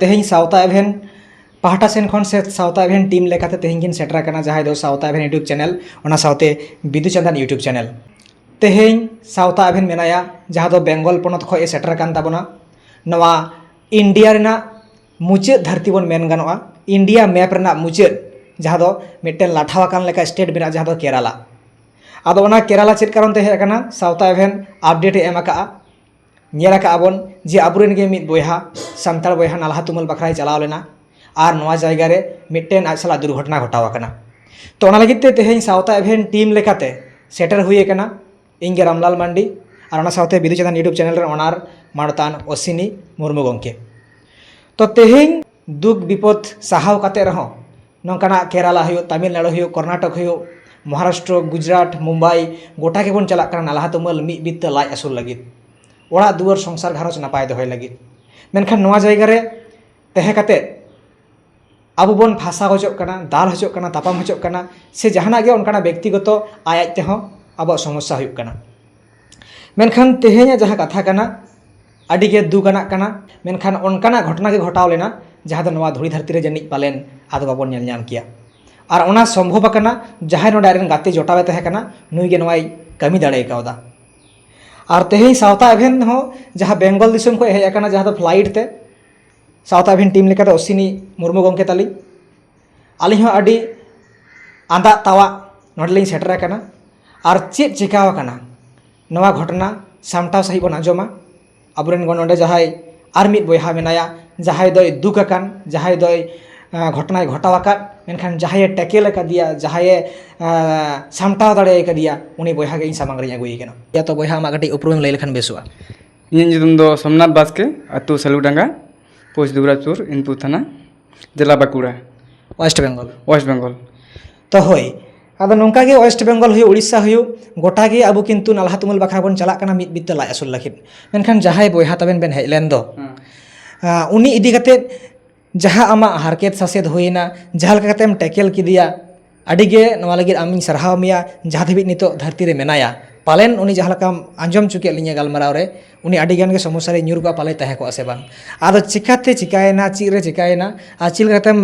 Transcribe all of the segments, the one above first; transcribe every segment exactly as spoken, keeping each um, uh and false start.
ᱛᱮᱦᱮᱧ ᱥᱟᱶᱛᱟ ᱮᱵᱷᱮᱱ ᱯᱟᱦᱴᱟ ᱥᱮᱱ ᱠᱷᱚᱱ ᱥᱮ ᱥᱟᱶᱛᱟ ᱮᱵᱷᱮᱱ ᱴᱤᱢ ᱞᱮᱠᱟᱛᱮ ᱛᱮᱦᱮᱧ ᱠᱤᱱ ᱥᱮᱴᱮᱨ ᱟᱠᱟᱱᱟ, ᱡᱟᱦᱟᱸᱭ ᱫᱚ ᱥᱟᱶᱛᱟ ᱮᱵᱷᱮᱱ YouTube ᱪᱮᱱᱮᱞ, ᱚᱱᱟ ᱥᱟᱶᱛᱮ ᱵᱤᱫᱩ ᱪᱟᱸᱫᱟᱱ YouTube ᱪᱮᱱᱮᱞ᱾ ᱛᱮᱦᱮᱧ ᱥᱟᱶᱛᱟ ᱮᱵᱷᱮᱱ ᱢᱮᱱᱟᱭᱟ, ᱡᱟᱦᱟᱸ ᱫᱚ ᱵᱮᱝᱜᱚᱞ ᱯᱚᱱᱚᱛ ᱠᱷᱚᱱ ᱮ ᱥᱮᱴᱮᱨ ᱟᱠᱟᱱ ᱛᱟᱵᱚᱱᱟ᱾ ᱱᱚᱣᱟ ᱤᱱᱰᱤᱭᱟ ᱨᱮᱱᱟᱜ ᱢᱩᱪᱟᱹᱫ ᱫᱷᱟᱹᱨᱛᱤ ᱵᱚᱱ ᱢᱮᱱ ᱜᱟᱱᱚᱜᱼᱟ, ᱤᱱᱰᱤᱭᱟ ᱢᱮᱯ ᱨᱮᱱᱟᱜ ᱢᱩᱪᱟᱹᱫ, ᱡᱟᱦᱟᱸ ᱫᱚ ᱢᱤᱫᱴᱮᱱ ᱞᱟᱴᱷᱟ ᱟᱠᱟᱱ ᱞᱮᱠᱟ ᱥᱴᱮᱴ ᱢᱮᱱᱟᱜᱼᱟ, ᱡᱟᱦᱟᱸ ᱫᱚ ᱠᱮᱨᱟᱞᱟ᱾ ᱟᱫᱚ ᱚᱱᱟ ᱠᱮᱨᱟᱞᱟ ᱪᱮᱫ ᱠᱟᱨᱚᱱ ᱛᱮ ᱦᱮᱡ ᱟᱠᱟᱱᱟ, ᱥᱟᱶᱛᱟ ᱮᱵᱷᱮᱱ ᱟᱯᱰᱮᱴ ᱮ ᱮᱢ ᱟᱠᱟᱫᱼᱟ᱾ ᱧᱮᱞ ᱟᱠᱟᱫᱼᱟ ᱵᱚᱱ ᱡᱮ ᱟᱵᱚᱨᱮᱱ ᱜᱮ ᱢᱤᱫ ᱵᱚᱭᱦᱟ, ᱥᱟᱱᱛᱟᱲ ᱵᱚᱭᱦᱟ ᱱᱟᱞᱦᱟ ᱛᱩᱢᱟᱹᱞ ᱵᱟᱠᱷᱨᱟᱭ ᱪᱟᱞᱟᱣ ᱞᱮᱱᱟ ᱟᱨ ᱱᱚᱣᱟ ᱡᱟᱭᱜᱟ ᱨᱮ ᱢᱤᱫᱴᱮᱱ ᱟᱡ ᱥᱟᱞᱟᱜ ᱫᱩᱨᱜᱷᱚᱴᱚᱱᱟ ᱜᱷᱚᱴᱟᱣ ᱟᱠᱟᱱᱟ᱾ ᱛᱚ, ᱚᱱᱟ ᱞᱟᱹᱜᱤᱫ ᱛᱮ ᱛᱮᱦᱮᱧ ᱥᱟᱶᱛᱟ ᱮᱵᱷᱮᱱ ᱴᱤᱢ ᱞᱮᱠᱟᱛᱮ ᱥᱮᱴᱮᱨ ᱦᱩᱭ ᱟᱠᱟᱱᱟ᱾ ᱤᱧ ᱜᱮ ᱨᱟᱢᱞᱟᱞ ᱢᱟᱱᱰᱤ ᱟᱨ ᱚᱱᱟ ᱥᱟᱶᱛᱮ ᱵᱤᱫᱩ ᱪᱟᱸᱫᱟᱱ YouTube ᱪᱮᱱᱮᱞ ᱨᱮᱱ ᱚᱱᱟᱨ ᱢᱟᱱᱚᱛᱟᱱ ᱚᱥᱤᱱᱤ ᱢᱩᱨᱢᱩ ᱜᱚᱢᱠᱮ᱾ ᱛᱚ, ᱛᱮᱦᱮᱧ ᱫᱩᱠ ᱵᱤᱯᱚᱫ ᱥᱟᱦᱟᱣ ᱠᱟᱛᱮ ᱨᱮᱦᱚᱸ ᱱᱚᱝᱠᱟᱱᱟᱜ ᱠᱮᱨᱟᱞᱟ ᱦᱩᱭᱩᱜ, ᱛᱟᱢᱤᱞᱱᱟᱲᱩ ᱦᱩᱭᱩᱜ, ᱠᱚᱨᱱᱟᱴᱚᱠ ᱦᱩᱭᱩᱜ, ᱢᱚᱦᱟᱨᱟᱥᱴᱨᱚ, ᱜᱩᱡᱽᱨᱟᱴ, ᱢᱩᱢᱵᱟᱭ, ᱜᱚᱴᱟ ᱜᱮᱵᱚᱱ ᱪᱟᱞᱟᱜ ᱠᱟᱱᱟ ᱱᱟᱞᱦᱟ ᱛᱩᱢᱟᱹᱞ ᱢᱤᱫ ᱵᱤᱛᱟᱹ ᱞᱟᱡ ᱟᱹᱥᱩᱞ ᱞᱟᱹᱜᱤᱫ, ᱚᱲᱟᱜ ᱫᱩᱣᱟᱹᱨ ᱥᱚᱝᱥᱟᱨ ᱜᱷᱟᱨᱚᱸᱡᱽ ᱱᱟᱯᱟᱭ ᱫᱚᱦᱚᱭ ᱞᱟᱹᱜᱤᱫ᱾ ᱢᱮᱱᱠᱷᱟᱱ ᱱᱚᱣᱟ ᱡᱟᱭᱜᱟ ᱨᱮ ᱛᱟᱦᱮᱸ ᱠᱟᱛᱮ ᱟᱵᱚ ᱵᱚᱱ ᱯᱷᱟᱥᱟ ᱦᱚᱪᱚᱜ ᱠᱟᱱᱟ, ᱫᱟᱞ ᱦᱚᱪᱚᱜ ᱠᱟᱱᱟ, ᱛᱟᱯᱟᱢ ᱦᱚᱪᱚᱜ ᱠᱟᱱᱟ, ᱥᱮ ᱡᱟᱦᱟᱱᱟᱜ ᱜᱮ ᱚᱱᱠᱟᱱᱟᱜ ᱵᱮᱠᱛᱤᱜᱚᱛᱚ ᱟᱡ ᱟᱡ ᱛᱮᱦᱚᱸ ᱟᱵᱚᱣᱟᱜ ᱥᱚᱢᱚᱥᱥᱟ ᱦᱩᱭᱩᱜ ᱠᱟᱱᱟ᱾ ᱢᱮᱱᱠᱷᱟᱱ ᱛᱮᱦᱮᱧᱟᱜ ᱡᱟᱦᱟᱸ ᱠᱟᱛᱷᱟ ᱠᱟᱱᱟ, ᱟᱹᱰᱤ ᱜᱮ ᱫᱩᱠ ᱟᱱᱟᱜ ᱠᱟᱱᱟ᱾ ᱢᱮᱱᱠᱷᱟᱱ ᱚᱱᱠᱟᱱᱟᱜ ᱜᱷᱚᱴᱚᱱᱟ ᱜᱮ ᱜᱷᱚᱴᱟᱣ ᱞᱮᱱᱟ, ᱡᱟᱦᱟᱸ ᱫᱚ ᱱᱚᱣᱟ ᱫᱷᱩᱲᱤ ᱫᱷᱟᱹᱨᱛᱤ ᱨᱮ ᱡᱟᱹᱱᱤᱡ ᱯᱟᱞᱮᱱ ᱟᱫᱚ ᱵᱟᱵᱚᱱ ᱧᱮᱞ ᱧᱟᱢ ᱠᱮᱭᱟ᱾ ᱟᱨ ᱚᱱᱟ ᱥᱚᱢᱵᱷᱚᱵ ᱟᱠᱟᱱᱟ, ᱡᱟᱦᱟᱸᱭ ᱱᱚᱰᱮ ᱟᱡᱨᱮᱱ ᱜᱟᱛᱮ ᱡᱚᱴᱟᱣᱮ ᱛᱟᱦᱮᱸ ᱠᱟᱱᱟ, ᱱᱩᱭ ᱜᱮ ᱱᱚᱣᱟᱭ ᱠᱟᱹᱢᱤ ᱫᱟᱲᱮ ᱠᱟᱣᱫᱟ᱾ ᱟᱨ ᱛᱮᱦᱮᱧ ᱥᱟᱶᱛᱟ ᱮᱵᱷᱮᱱ ᱦᱚᱸ ᱡᱟᱦᱟᱸ ᱵᱮᱝᱜᱚᱞ ᱫᱤᱥᱚᱢ ᱠᱷᱚᱱ ᱦᱮᱡ ᱟᱠᱟᱱᱟ, ᱡᱟᱦᱟᱸ ᱫᱚ ᱯᱷᱞᱟᱭᱤᱴ ᱛᱮ, ᱥᱟᱶᱛᱟ ᱮᱵᱷᱮᱱ ᱴᱤᱢ ᱞᱮᱠᱟᱛᱮ ᱚᱥᱤᱱᱤ ᱢᱩᱨᱢᱩ ᱜᱚᱢᱠᱮ ᱛᱟᱹᱞᱤᱧ, ᱟᱹᱞᱤᱧ ᱦᱚᱸ ᱟᱹᱰᱤ ᱟᱸᱫᱟᱜ ᱛᱟᱣᱟᱜ ᱱᱚᱰᱮ ᱞᱤᱧ ᱥᱮᱴᱮᱨ ᱟᱠᱟᱱᱟ᱾ ᱟᱨ ᱪᱮᱫ ᱪᱤᱠᱟᱣ ᱟᱠᱟᱱᱟ, ᱱᱚᱣᱟ ᱜᱷᱚᱴᱚᱱᱟ ᱥᱟᱢᱴᱟᱣ ᱥᱟᱺᱦᱤᱡ ᱵᱚᱱ ᱟᱸᱡᱚᱢᱟ᱾ ᱟᱵᱚᱨᱮᱱ ᱱᱚᱰᱮ ᱡᱟᱦᱟᱸᱭ ᱟᱨ ᱢᱤᱫ ᱵᱚᱭᱦᱟ ᱢᱮᱱᱟᱭᱟ, ᱡᱟᱦᱟᱸᱭ ᱫᱚᱭ ᱫᱩᱠ ᱟᱠᱟᱱ, ᱡᱟᱦᱟᱸᱭ ᱫᱚᱭ, ᱟᱸ, ᱜᱷᱚᱴᱚᱱᱟᱭ ᱜᱷᱚᱴᱟᱣ ᱟᱠᱟᱫ, ᱢᱮᱱᱠᱷᱟᱱ ᱡᱟᱦᱟᱸᱭᱮ ᱴᱮᱠᱮᱞ ᱟᱠᱟᱫᱮᱭᱟ, ᱡᱟᱦᱟᱸᱭᱮ, ᱟᱸ, ᱥᱟᱢᱴᱟᱣ ᱫᱟᱲᱮ ᱟᱠᱟᱫᱮᱭᱟ, ᱩᱱᱤ ᱵᱚᱭᱦᱟ ᱜᱮ ᱤᱧ ᱥᱟᱢᱟᱝ ᱨᱤᱧ ᱟᱹᱜᱩᱭᱮ ᱠᱟᱱᱟ᱾ ᱭᱟ ᱛᱚ ᱵᱚᱭᱦᱟ, ᱟᱢᱟᱜ ᱠᱟᱹᱴᱤᱡ ᱩᱯᱨᱩᱢᱮᱢ ᱞᱟᱹᱭ ᱞᱮᱠᱷᱟᱱ ᱵᱮᱥᱚᱜᱼᱟ᱾ ᱤᱧᱟᱹᱜ ᱧᱩᱛᱩᱢ ᱫᱚ ᱥᱳᱢᱱᱟᱛᱷ ᱵᱟᱥᱠᱮ, ᱟᱹᱛᱩ ᱥᱟᱹᱞᱩᱰᱟᱸᱜᱟ, ᱯᱳᱥᱴ ᱫᱩᱵᱽᱨᱟᱡᱽᱯᱩᱨ, ᱤᱱᱯᱩᱨ ᱛᱷᱟᱱᱟ, ᱡᱮᱞᱟ ᱵᱟᱸᱠᱩᱲᱟ, ᱳᱭᱮᱥᱴ ᱵᱮᱝᱜᱚᱞ᱾ ᱳᱭᱮᱥᱴ ᱵᱮᱝᱜᱚᱞ᱾ ᱛᱚ ᱦᱳᱭ, ᱟᱫᱚ ᱱᱚᱝᱠᱟ ᱜᱮ ᱳᱭᱮᱥᱴ ᱵᱮᱝᱜᱚᱞ ᱦᱩᱭᱩᱜ, ᱩᱲᱤᱥᱥᱟ ᱦᱩᱭᱩᱜ, ᱜᱚᱴᱟ ᱜᱮ ᱟᱵᱚ ᱠᱤᱱᱛᱩ ᱱᱟᱞᱦᱟ ᱛᱩᱢᱟᱹᱞ ᱵᱟᱠᱷᱨᱟ ᱵᱚᱱ ᱪᱟᱞᱟᱜ ᱠᱟᱱᱟ ᱢᱤᱫ ᱵᱤᱛᱟᱹ ᱞᱟᱡ ᱟᱹᱥᱩᱞ ᱞᱟᱹᱜᱤᱫ᱾ ᱢᱮᱱᱠᱷᱟᱱ ᱡᱟᱦᱟᱸᱭ ᱵᱚᱭᱦᱟ ᱛᱟᱵᱮᱱ ᱵᱮᱱ ᱦᱮᱡ ᱞᱮᱱ ᱫᱚ, ᱦᱮᱸ᱾ ᱟᱸ, ᱩᱱᱤ ᱤᱫᱤ ᱠᱟᱛᱮ ᱡᱟᱦᱟᱸ ᱟᱢᱟᱜ ᱦᱟᱨᱠᱮᱛ ᱥᱟᱥᱮᱛ ᱦᱩᱭᱮᱱᱟ, ᱡᱟᱦᱟᱸ ᱞᱮᱠᱟ ᱠᱟᱛᱮᱢ ᱴᱮᱠᱮᱞ ᱠᱮᱫᱮᱭᱟ, ᱟᱹᱰᱤ ᱜᱮ ᱱᱚᱣᱟ ᱞᱟᱹᱜᱤᱫ ᱟᱢᱤᱧ ᱥᱟᱨᱦᱟᱣ ᱢᱮᱭᱟ, ᱡᱟᱦᱟᱸ ᱫᱷᱟᱹᱵᱤᱡ ᱱᱤᱛᱚᱜ ᱫᱷᱟᱹᱨᱛᱤ ᱨᱮ ᱢᱮᱱᱟᱭᱟ᱾ ᱯᱟᱞᱮᱱ ᱩᱱᱤ ᱡᱟᱦᱟᱸ ᱞᱮᱠᱟᱢ ᱟᱸᱡᱚᱢ ᱦᱚᱪᱚ ᱠᱮᱫ ᱞᱤᱧᱟ ᱜᱟᱞᱢᱟᱨᱟᱣ ᱨᱮ, ᱩᱱᱤ ᱟᱹᱰᱤ ᱜᱟᱱ ᱜᱮ ᱥᱚᱢᱚᱥᱥᱟ ᱨᱮ ᱧᱩᱨ ᱠᱚᱜᱼᱟ, ᱯᱟᱞᱮ ᱛᱟᱦᱮᱸ ᱠᱚᱜᱼᱟ ᱥᱮ ᱵᱟᱝ᱾ ᱟᱫᱚ ᱪᱤᱠᱟᱹᱛᱮ ᱪᱤᱠᱟᱹᱭᱮᱱᱟ, ᱪᱮᱫ ᱨᱮ ᱪᱤᱠᱟᱹᱭᱮᱱᱟ, ᱟᱨ ᱪᱮᱫ ᱞᱮᱠᱟᱛᱮᱢ